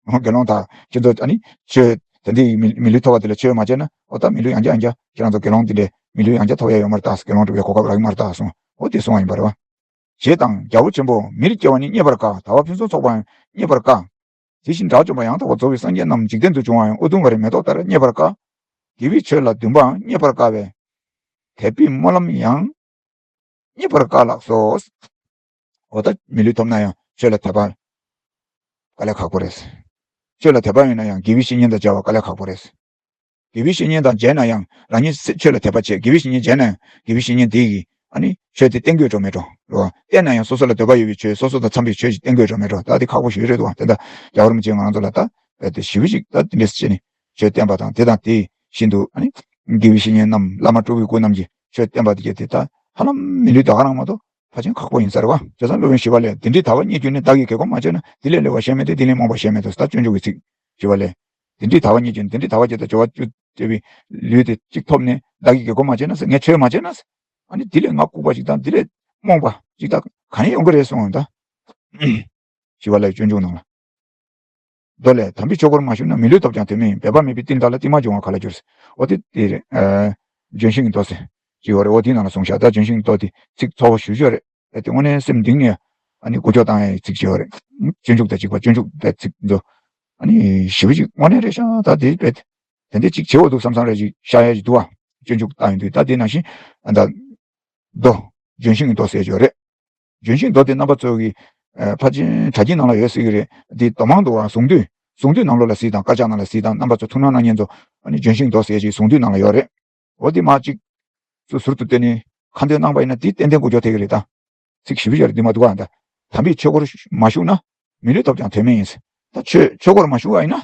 འོ་དགེ་སློང་དག་ཁྱེད་ཚོ་ཨ་ནི་ཆོས་དེ་འདི་མི་མི་ལུས་ཐོབ་པ་དེ་ལ་ཆོས་མ་བྱས་ན། འོ་ད་མི་ལུས་ཡང་བསྐྱར་ཡང་བསྐྱར་ཁྱེད་རང་ཚོ་དགེ་སློང་དེ་འདྲས་མི་ལུས་ཡང་བསྐྱར་ཐོབ་ཡ་ཡོད་མ་རེད་ད་ཟེར། དགེ་སློང་སྒྲུབ་པའི་གོ་སྐབས་རག་གི་མ་རེད་ད་གསུངས། འོ་དེ་གསུངས་པ་ཡིན་པ་རེད་བ། ཞེས་དང་རྒྱལ་པོ་ཆེན་པོ། མིར་སྐྱེ་བ་ནི་རྙེད་པར་དཀའ། དལ་བ་ཕུན་སུམ་ཚོགས་པའང་རྙེད་པར་དཀའ། དེ་བཞིན་དགྲ་བཅོམ་པ་ཡང་དག་པར་རྫོགས་པའི་སངས་རྒྱས་རྣམས་འཇིག་རྟེན་དུ་བྱུང་བའང་ཨུ་དུམ་བ་རི་མེ་ཏོག་ལྟར་རྙེད་པར་དཀའ། དགེ་བའི་ཆོས་ལ་འདུན་པའང་རྙེད་པར་དཀའ་བས། དད་པའི་སྨོན་ལམ་ཡང་རྙེད་པར་དཀའ་ལགས་སོ། འོ་ད་མི་ལུས་ཐོབ་ན་ཡང་ཆོས་ལ་དད་པ་དཀའ་ལས་ཁག་པོ་རེད། ཆོས་ལ་དད་པ་ཡོད་ན་ཡང་དགེ་བའི་བཤེས་གཉེན་དང་མཇལ་བ་དཀའ་ལས་ཁག་པོ་རེད། དགེ་བའི་བཤེས་གཉེན་དང་མཇལ་ན་ཡང་རང་ཉིད་ཆོས་ལ་དད་པ་བྱེད། དགེ་བའི་བཤེས་གཉེན་མཇལ་ན་ཡང་དགེ་བའི་བཤེས་གཉེན་དེ་ཡིས་ཨ་ནི་ཆོས་དེ་བསྟན་དགོས་འགྲོ་མེད་འགྲོ་རེད་བ། བསྟན་ན་ཡང་སོ་སོ་ལ་འདོད་པ་ཡོད་པའི་ཆོས་སོ་སོ་དང་འཚམ་པའི་ཆོས་ཤིག་བསྟན་དགོས་འགྲོ་མེད་འགྲོ། ད་དེ་ཁག་པོ་ཞིག་རེད་འདུག་བ། དེ་འདྲ་རྒྱལ་བ་རིན་པོ་ཆེ་ང་རང་ཚོ་ལ་ད་རྦད་དེ་ཞེ་པོ་ཞིག་ད་དེ་འདྲས་བྱས་ནས་ཆོས་བསྟན་པ་དང་། དེ་དང་དེ་བཞིན་དུ་ཨ་ནི་དགེ་བའི་བཤེས་གཉེན་རྣམས་བླ་མ་སྤྲུལ་པའི་སྐུ་རྣམས་ཀྱིས་ཆོས་བསྟན་པ་དེ་གྱད་དེ་ད་ཧ་ལམ་མི་ལུས་ད་ག་རང་མ་གཏོགས་ཕལ་ཆེར་ཁག་པོ་ཡིན་ས་རེད་བ། བྱས་ཙང་སློབ་དཔོན་ཞི་བ་ལྷས། དེ་འདྲའི་དལ་བ་རྙེད་གྱུར་ནས། བདག་གིས་དགེ་སྒོ་མ་བྱས་ན། དེ་ལས་བསླུ་བ་གཞན་མེད་དེ། དེ་ལས་རྨོངས་པ་གཞན་མེད་དོ། ད་སྤྱོད་འཇུག་གི་ཚིག་ཞི་བ་ལྷས། དེ་འདྲའི་དལ་བ་རྙེད་གྱུར་ནས། དེ་འདྲའི་དལ་བ་བརྒྱད་དང་བཅུ་པ་བཅུ་བཅས་པའི་ལུས་དེ་གཅིག་ཐོབ་ནས་བདག་གིས་དགེ་སྒོ་མ་བྱས་ན་ཟེར། ངས་ཆོས་མ་བྱས་ན་ཟེར། ཨ་ནི་དེ་ལས་ང་ལྐུགས་པ་ཞིག་དང་དེ་ལས་རྨོངས་པ་ཞིག་དང་ག་ནས་ཡོང་གི་རེད་གསུངས་ཡོང་ད། ཞི་བ་ལྷའི་སྤྱོད་འཇུག་ནང་ལ། མདོ་ལས། དམ་པའི་ཆོས་སྒོར་མ་ཞུགས་ན། མི་ལུས་ཐོབ་ཀྱང་དོན་མེད་ཡིན། འབད་པ་མེད་པའི་རྟེན་བདག་ལ། རྟིང་མ་འབྱུང་བ་ག་ལ་འགྱུར་ཟེར། འོ་དེ་དེ་རེད། ཨ། ལྗོན་ཤིང་གི་མདོ་ཟེར་ཅིག་ཡོད་རེད། འོ་དེའི་ནང་ལ་གསུངས་ཤག་ད་ལྗོན་ཤིང་གི་མདོ་དེ་ཚིག་ཚོགས་པ་ཞུ་ཞུ་རེད། ཨ་དེ་དངོས་གནས་སེམས་གཏིང་ནས་ཨ་ནི་འགུལ་སྐྱོད་བཏང་ཡའི་ཚིག་ཅིག་ཡོད་རེད། སྤྱོད་འཇུག་དང་གཅིག་པ། སྤྱོད་འཇུག་པའི་ཚིག་མདོ། ཨ་ནི་ཞེ་པོ་ཅིག་དངོས་གནས་རེད་ཤག་ད་དེ་བས་དེ་འདྲ་ཅིག་བྱེད་འོ་འདུག་བསམ་བསམ་རེ་ཅིག་ཤར་ཡ་ཅིག་འདུག་བ། སྤྱོད་འཇུག་ལྟ་ཡོང་དུས་ད་དེ་ནང་བཞིན་ཨ་ད་མདོ། ལྗོན་ཤིང་གི་མདོ་ཟེར་ཡ་ཅིག་ཡོད་རེད། ལྗོན་ཤིང་མདོ་དེ་རྣམ་པ་ཚོ་གི་ཨ་ཕལ་ཆེར་དྲ་རྒྱའི་ནང་ལ་ཡོད་སྲིད་ཀྱི་རེད། དེ་མདོ་མང་འདུག་བ། གཟུངས་བསྡུས། གཟུངས་བསྡུས་ནང་ལོགས་ལ་གཟིགས་དང་། དཀར་ཆག་ནང་ལ་གཟིགས་དང་། རྣམ་པ་ཚོ་ཐུགས་སྣང་གནང་མཁན་ཚོ་ཨ་ནི་ལྗོན་ཤིང་མདོ་ཟེར་ཡ་ཅིག་གཟུངས་བསྡུས་ནང་ལ་ཡོད་རེད། འོ་དེ་མར་ཅིག་ཚུར་ཟུར་དུ་བལྟས་ནས་ཁ་འདོན་གནང་པ་ཡིན་ན་དེ་ཏན་ཏན་གོ་སྐབས་ཐེབས་ཀྱི་རེད་ད། ཚིག་ཞིབ་ཡར་འདི་མ་འདུག་ཨ། ད་དམ་པའི་ཆོས་སྒོར་མ་ཞུགས་ན། མི་ལུས་ཐོབ་ཀྱང་དོན་མེད་ཡིན། ད་ཆོས་ཆོས་སྒོར་མ་ཞུགས་པ་ཡིན་ན།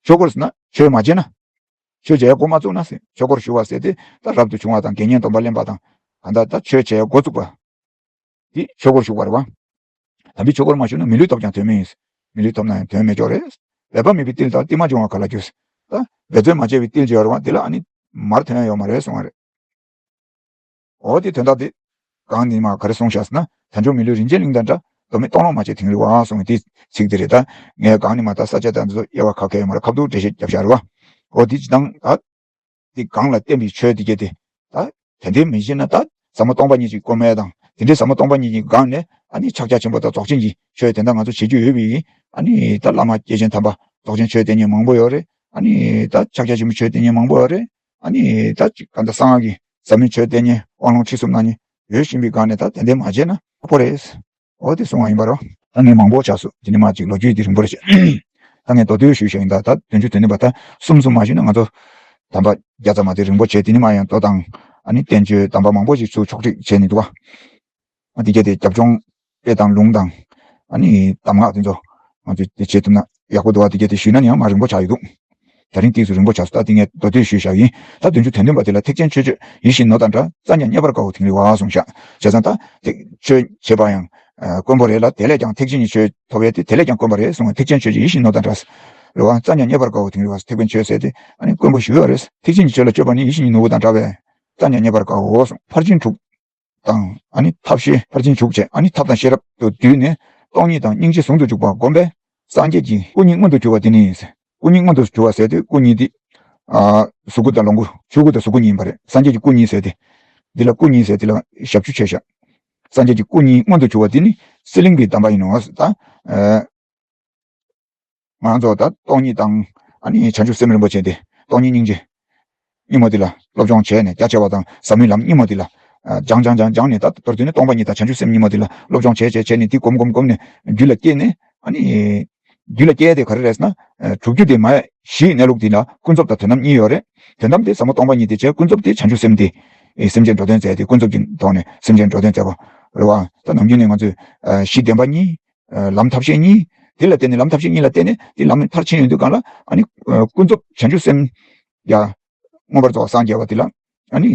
ཆོས་སྒོར་ཟེར་ན་ཆོས་མ་བྱས་ན། ཆོས་བྱས་འགོ་མ་བཙུགས་ན་ཟེར། ཆོས་སྒོར་ཞུགས་པ་ཟེར་དེ་ད་རབ་ཏུ་བྱུང་བ་དང་། དགེ་བསྙེན་སྡོམ་པ་ལེན་པ་དང་། གང་ལྟར་ད་ཆོས་བྱས་འགོ་བཙུགས་པ། དེ་ཆོས་སྒོར་ཞུགས་པ་རེད་བ། དམ་པའི་ཆོས་སྒོར་མ་ཞུགས་ན། མི་ལུས་ཐོབ་ཀྱང་དོན་མེད་ཡིན། མི་ལུས་ཐོབ་ན་ཡང་དོན་མེད་ཅོག་རེད། འབད་པ་མེད་པའི་ཏིལ་ལྟར། ཏིལ་མ་བྱུང་བ་ག་ལ་འགྱུར། ད་འབད་རྩོལ་མ་བྱས་པའི་ཏིལ་ཅིག་ཡོད་རེད་བ། དེ་ལ་ཨ་ནི་མར་ཐོན་ཡ་ཡོད་མ་རེད་གསུང་བ་རེད། འོ་དེ་དོན་དག་དེ། གང་ནི་མ་ག་རེ་གསུངས་བཞག་ཟེར་ན། དལ་འབྱོར་མི་ལུས་རིན་ཆེན་གླིང་དང་འདྲ། དོན་མེད་སྟོང་ལོག་མ་བྱེད་དིང་རི་བ། གསུངས་པའི་དེ་ཚིག་དེ་རེད། ད་ངས་གང་ནི་མ་ད་ས་ཆ་དང་འདི་ཚོ་དབྱེ་བ་ཁ་ཁ་ཡོད་མ་རེད། ཁ་ཐུག་འགྲེལ་བཤད་རྒྱབ་བཞག་རེད་བ། འོ་དེ་ཇི་ལྟར་ད། དེ་གང་ལ་བརྟེན་པའི་ཆོས་དེ་གྱད་དེ། ད་དེ་འདྲའི་མི་བྱེད་ན། ད་ཟབ་མོ་སྟོང་པ་ཉིད་ཀྱི་སྒོམ་ཡ་དང་། དེ་འདྲའི་ཟབ་མོ་སྟོང་པ་ཉིད་ཀྱི་སྒང་ནས་ཨ་ནི་ཕྱག་རྒྱ་ཆེན་པོ་དང་རྫོགས་ཆེན་གྱི་ཆོས་དེ་འདྲ་ང་ཚོ་བྱེད་རྒྱུ་ཡོད་པའི། ཨ་ནི་ད་བླ་མ་སྐྱེས་ཆེན་དམ་པ་རྫོགས་ཆེན་ཆོས་སྟོན་མཁན་མང་པོ་ཡོད་རེད། ཨ་ནི་ད་ཕྱག་རྒྱ་ཆེན་པོ་ཆོས་སྟོན་མཁན་མང་པོ་ཡོད་རེད། ཨ་ནི་ད་ཅིག་ག་འདྲ་གསང་སྔགས་ཀྱི་ཟབ་མོའི་ཆོས་སྟོན་མཁན། དབང་ལུང་ཁྲིད་གསུམ་གནང་མཁན་ཡོད་བཞིན་པའི་སྒང་ནས། ད་དེ་འདྲ་མ་བྱས་ན་ཁག་པོ་རེད། འོ་དེ་གསུང་བ་ཡིན་པ་རོ། ད་ངས་མང་པོ་ཆགས་སོང་། དེ་ནི་མ་ཅིག་ལོ་རྒྱུས་དེ་རིང་པོ་རེད་བྱས། ད་ངས་མདོ་སྡུད་ཞུས་བཞག་ཡིན། ད་ད་བདུན་ཅུ་དོན་བདུན་པ་ད་གསུམ་གསུམ་མ་ཞུས་ན། ང་ཚོ་དམ་པ་བརྒྱ་ཙམ་མ་དེ་རིང་པོ་བྱས། དེ་ནི་མ་ཡང་མདོ་དང་ཨ་ནི་བསྟན་བཅོས་དམ་པ་མང་པོ་ཞིག་ཚུར་ཕྱོགས་སྒྲིག་བྱས་ནས་འདུག་བ། ཨ་དེ་གྱད་དེ་རྒྱབ་ལྗོངས་དཔེ་དང་ལུང་དང་། ཨ་ནི་གདམས་ངག་དེ་ཚོ་ང་ཚོས་དེ་བྱེད་ཐུབ་ན་ཡག་པོ་འདུག་བ། དེ་གྱད་དེ་ཞུས་ན་ནི་ཡང་མ་རིང་པོ་ཆགས་ཡོད་འདུག་ད་རིང་ཏོག་ཙམ་རིང་པོ་ཆགས་སོང་། ད་དེ་ངས་མདོ་སྡུད་ཞུས་བཞག་ཡིན། ད་བདུན་ཅུ་དོན་བདུན་པ་དེ་ལ། ཐེག་ཆེན་ཆོས་སྤྱོད་ཡིད་བཞིན་ནོར་དང་འདྲ། བཙལ་ཀྱང་རྙེད་པར་དཀའོ་དིང་རི་བ། གསུངས་བཞག་བྱས་ཙང་ད་དེ་ཆོས་བྱེད་པ་ཡང་དཀོན་པོ་རེད་ལ། དེ་ལས་ཀྱང་ཐེག་ཆེན་གྱི་ཆོས་ཐོབ་ཡས་དེ་དེ་ལས་ཀྱང་དཀོན་པ་རེད་གསུངས། ཐེག་ཆེན་ཆོས་སྤྱོད་ཡིད་བཞིན་ནོར་དང་འདྲ་རེད་བ། བཙལ་ཀྱང་རྙེད་པར་དཀའོ་དིང་རི་བ། ཐེག་པའི་ཆོས་ཟེར་དེ་ཨ་ནི་དཀོན་པོ་ཞེ་པོ་རེད། ཐེག་ཆེན་གྱི་ཆོས་ལ་སྤྱོད་པ་ནི་ཡིད་བཞིན་གྱི་ནོར་བུ་དང་འདྲ་བས། བཙལ་ཀྱང་རྙེད་པར་དཀའོ་གསུངས། ཕར་ཕྱིན་དྲུག་དང་ཨ་ནི་ཐབས་ཤེས། ཕར་ཕྱིན་དྲུག་བྱས། ཨ་ནི་ཐབས་དང་ཤེས་རབ་ཏུ་བསྡུས་ནས། སྟོང་ཉིད་དང་སྙིང་རྗེ་ཟུང་དུ་འཇུག་པ་བསྒོམས་པས། སངས་རྒྱས་ཀྱི་སྐུ་གཉིས་མངོན་དུ་གྱུར་པ་དེ་ནི། སྐུ་གཉིས་མངོན་དུ་གྱུར་པ་ཟེར་དུས་སྐུ་གཉིས་དེ། ཨ་གཟུགས་སྐུ་དང་ལོངས་སྐུ། ཆོས་སྐུ་དང་གཟུགས་སྐུ་གཉིས་ཡིན་པ་རེད། སངས་རྒྱས་ཀྱི་སྐུ་གཉིས་ཟེར་དེ། འདི་ལ་སྐུ་གཉིས་ཟེར་དེ་ལ་ཞབས་ཀྱུ་ཆེ་ཤག་སངས་རྒྱས་ཀྱི་སྐུ་གཉིས་མངོན་དུ་གྱུར་པ་དེ་ནི་གསེར་གླིང་པའི་གདམས་པ་ཡིན་ནོ། ད་ཨ་ང་ཚོ་ད་སྟོང་ཉིད་དང་ཨ་ནི་བྱང་ཆུབ་སེམས་རིན་པོ་ཆེ་དེ། སྟོང་ཉིད་སྙིང་རྗེ་གཉིས་པོ་དེ་ལ་སློབ་སྦྱོང་བྱས་ནས། རྒྱ་ཆེ་བ་དང་ཟབ་མོའི་ལམ་གཉིས་པོ་དེ་ལ་ཨ་སྦྱང་སྦྱང་སྦྱང་སྦྱང་ནས། ད་མདོར་བསྡུས་ན་སྟོང་པ་ཉིད་དང་བྱང་ཆུབ་སེམས་གཉིས་པོ་དེ་ལ་སློབ་སྦྱོང་བྱས་བྱས་བྱས་ནས། དེ་སྒོམ་སྒོམ་སྒོམ་ནས་རྒྱུད་ལ་སྐྱེས་ནས། ཨ་ནི་རྒྱུད་ལ་སྐྱེས་དེ་ག་རེ་རེད་ཟེར་ན། ཨ་གྲུབ་རྒྱུ་དེ་མ་གཞིའི་གནས་ལུགས་དེ་ལ་ཀུན་རྫོབ་དང་དོན་དམ་གཉིས་ཡོད་རེད། དོན་དམ་དེ་ཟབ་མོ་སྟོང་པ་ཉིད་དེ་བྱས། ཀུན་རྫོབ་དེ་བྱང་ཆུབ་སེམས་དེ། ཨེ་སེམས་ཅན་འགྲོ་དོན་མཛད་དེ། ཀུན་རྫོབ་ཀྱི་ཐོག་ནས་སེམས་ཅན་འགྲོ་དོན་མཛད་པ་རེད་བ། ད་ནམ་རྒྱུན་ནས་ང་ཚོས་ཨ་གཞི་བདེན་པ་གཉིས། ཨ་ལམ་ཐབས་ཤེས་གཉིས། དེ་ལ་བརྟེན་ནས། ལམ་ཐབས་ཤེས་གཉིས་ལ་བརྟེན་ནས། དེ་ལམ་མཐར་ཕྱིན་ཡོང་དུས་སྒང་ལ། ཨ་ནི་ཨ་ཀུན་རྫོབ་བྱང་ཆུབ་སེམས། ཡ་མངོན་པར་རྫོགས་སངས་རྒྱས་པ་དེ་ལ། ཨ་ནི་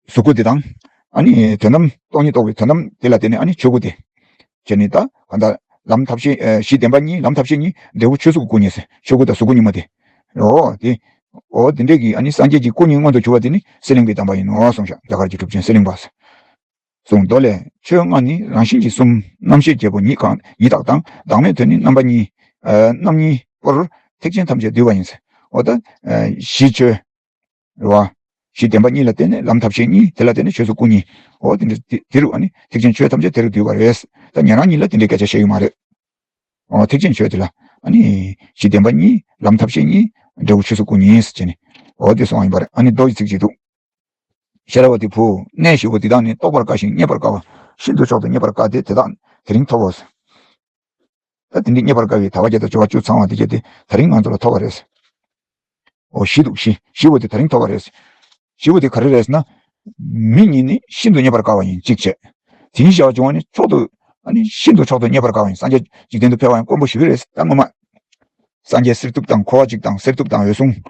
གཟུགས་སྐུ་དེ་དང་། ཨ་ནི་དོན་དམ་སྟོང་ཉིད་རྟོགས་པའི་དོན་དམ་དེ་ལ་བརྟེན་ནས། ཨ་ནི་ཆོས་སྐུ་དེ་བྱས་ནས། ད་གང་ལྟར་ལམ་ཐབས་ཤེས། ཨ་གཞི་བདེན་པ་གཉིས། ལམ་ཐབས་ཤེས་གཉིས། འབྲས་བུ་ཆོས་སྐུ་སྐུ་གཉིས་ཟེར། ཆོས་སྐུ་དང་གཟུགས་སྐུ་གཉིས་མ་དེ། འོ་དེ། འོ་དེ་འདྲས་ཀྱི་ཨ་ནི་སངས་རྒྱས་ཀྱི་སྐུ་གཉིས་མངོན་དུ་གྱུར་པ་དེ་ནི་གསེར་གླིང་པའི་གདམས་པ་ཡིན་ནོ་གསུངས་ཤག་རྒྱ་གར་གྱི་གྲུབ་ཆེན་གསེར་གླིང་པ། གསུངས། མདོ་ལས། ཆོས་ལྔ་ནི་རང་བཞིན་གྱིས་གསུམ། རྣམ་ཤེས་བརྒྱད་པོ་ཉིད་གང་ཉིད་དག་དང་། བདག་མེད་དོན་ནི་རྣམ་པ་གཉིས། ཨ་རྣམ་གཉིས་པོར་ཐེག་ཆེན་ཐམས་ཅད་འདུས་པ་ཡིན། འོ་ད་ཨ་གཞི་ཆོས་རེད་བ། གཞི་བདེན་པ་གཉིས་ལ་བརྟེན་ནས་ལམ་ཐབས་ཤེས་གཉིས། དེ་ལ་བརྟེན་ནས་ཆོས་སྐུ་གཉིས། འོ་དེ་འདྲ་དེ་དེ་རུ་ཨ་ནི་ཐེག་ཆེན་ཆོས་ཐམས་ཅད་དེ་རུ་འདུས་པ་རེད། ད་ཉན་རང་གཉིས་ལ་དེ་འདྲའི་སྐད་ཆ་བཤད་ཡོད་མ་རེད། འོ་ཐེག་ཆེན་ཆོས་དེ་ལ་ཨ་ནི་གཞི་བདེན་པ་གཉིས། ལམ་ཐབས་ཤེས་གཉིས། འབྲས་བུ་ཆོས་སྐུ་གཉིས་ཟེར་བྱས་ནས། འོ་དེ་གསུངས་པ་ཡིན་པ་རེད། ཨ་ནི་མདོ་ཡི་ཚིག་ཅིག་འདུག་ཤེས་རབ་པ་དེ་བུ། གནས་བཞི་པོ་འདི་དག་ནི། རྟོགས་པར་དཀའ་ཞིང་རྙེད་པར་དཀའ་བ། ཤིན་ཏུ་མཆོག་ཏུ་རྙེད་པར་དཀའ་སྟེ། དེ་དག་དེ་རིང་ཐོབ་བོ། ད་དེ་འདྲའི་རྙེད་པར་དཀའ་བའི་དལ་བ་བརྒྱད་དང་འབྱོར་བ་བཅུ་ཚང་བ་དེ་གྱད་དེ་ད་རིང་ང་ཚོ་ལ་ཐོབ་པ་རེད། འོ་བཞི་འདུག་བཞི། བཞི་པོ་དེ་ད་རིང་ཐོབ་པ་རེད། བཞི་པོ་དེ་ག་རེ་རེད་ཟེར་ན། མི་ཉིད་ནི་ཤིན་ཏུ་རྙེད་པར་དཀའ་བ་ཡིན། གཅིག་བྱས། དེ་བཞིན་གཤེགས་པ་འབྱུང་བ་ནི་མཆོག་ཏུ། ཨ་ནི་ཤིན་ཏུ་མཆོག་ཏུ་རྙེད་པར་དཀའ་བ་ཡིན། སངས་རྒྱས་འཇིག་རྟེན་དུ་ཕེབས་པ་ཡང་དཀོན་པོ་ཞེ་པོ་རེད། ད་སྔོན་མ། སངས་རྒྱས་གསེར་ཐུབ་དང་། འཁོར་བ་འཇིག་དང་། གསེར་ཐུབ་དང་། འོད་སྲུང་།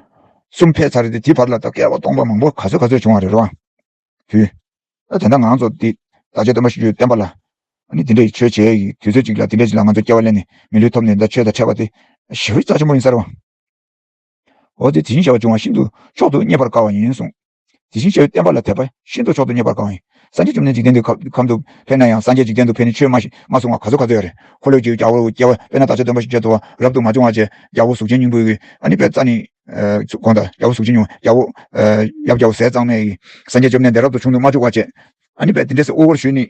གསུམ་ཕེབས་ཚར་རེད་དེ། དེའི་བར་ལ་ད་སྐྱེ་བ་སྟོང་པ་མང་པོ་ག་ཚོད་ག་ཚོད་བྱུང་བ་རེད་རོ། དུས། ད་དེ་འདྲ་ང་ཚོ་འདི་བདག་ཅག་སྟོན་པ་ཞེས་བརྗོད་བསྟན་པ་ལ། ཨ་ནི་དེ་འདྲའི་ཆོས་བྱེད་ཡ་ཡི་དུས་ཚོད་ཅིག་ལ། དེ་འདྲའི་ཅིག་ལ་ང་ཚོ་སྐྱེ་བ་ལེན་ནས་མི་ལུས་ཐོབ་ནས་ད་ཆོས་དང་འཕྲད་པ་དེ་ཞེ་པོ་རྩ་ཆེན་པོ་ཡིན་ས་རེད་བ། འོ་དེ་དེ་བཞིན་གཤེགས་པ་འབྱུང་བ་ཤིན་ཏུ་མཆོག་ཏུ་རྙེད་པར་དཀའ་བ་ཡིན་གསུངས། དེ་བཞིན་གཤེགས་པའི་བསྟན་པ་ལ་དད་པ་ཤིན་ཏུ་མཆོག་ཏུ་རྙེད་པར་དཀའ་བ་ཡིན། སངས་རྒྱས་བཅོམ་ལྡན་འཇིག་རྟེན་འདི་ཁ་ཁམས་དུ་ཕེབས་ན་ཡང་། སངས་རྒྱས་འཇིག་རྟེན་དུ་ཕེབས་ནས་ཆོས་མ་ཤེས་མ་གསུང་བ་ག་ཚོད་ག་ཚོད་ཡོད་རེད། འཁོར་ལོས་སྒྱུར་རྒྱལ་པོ་སྐྱེ་བ་དཔེར་ན་བདག་ཅག་སྟོན་པ་ཞེས་བརྗོད་དོ། རབ་ཏུ་མ་བྱུང་བ་བྱས། རྒྱལ་པོ་གཟུགས་ཅན་སྙིང་པོའི་གི་ཨ་ནི་དཔེ་རྩ་ནི། ཨ་དགོངས་དག་རྒྱལ་པོ་གཟུགས་ཅན་སྙིང་པོ། རྒྱལ་པོ་ཨ་ཡབ་རྒྱལ་པོ་ཟས་གཙང་མའི་གི་སངས་རྒྱས་བཅོམ་ལྡན་འདས་རབ་ཏུ་བྱུང་དུ་མ་བཅུག་པ་བྱས། ཨ་ནི་དཔེ་དེ་འདྲས་སེ་དབུ་སྐོར་ཞུས་ནས་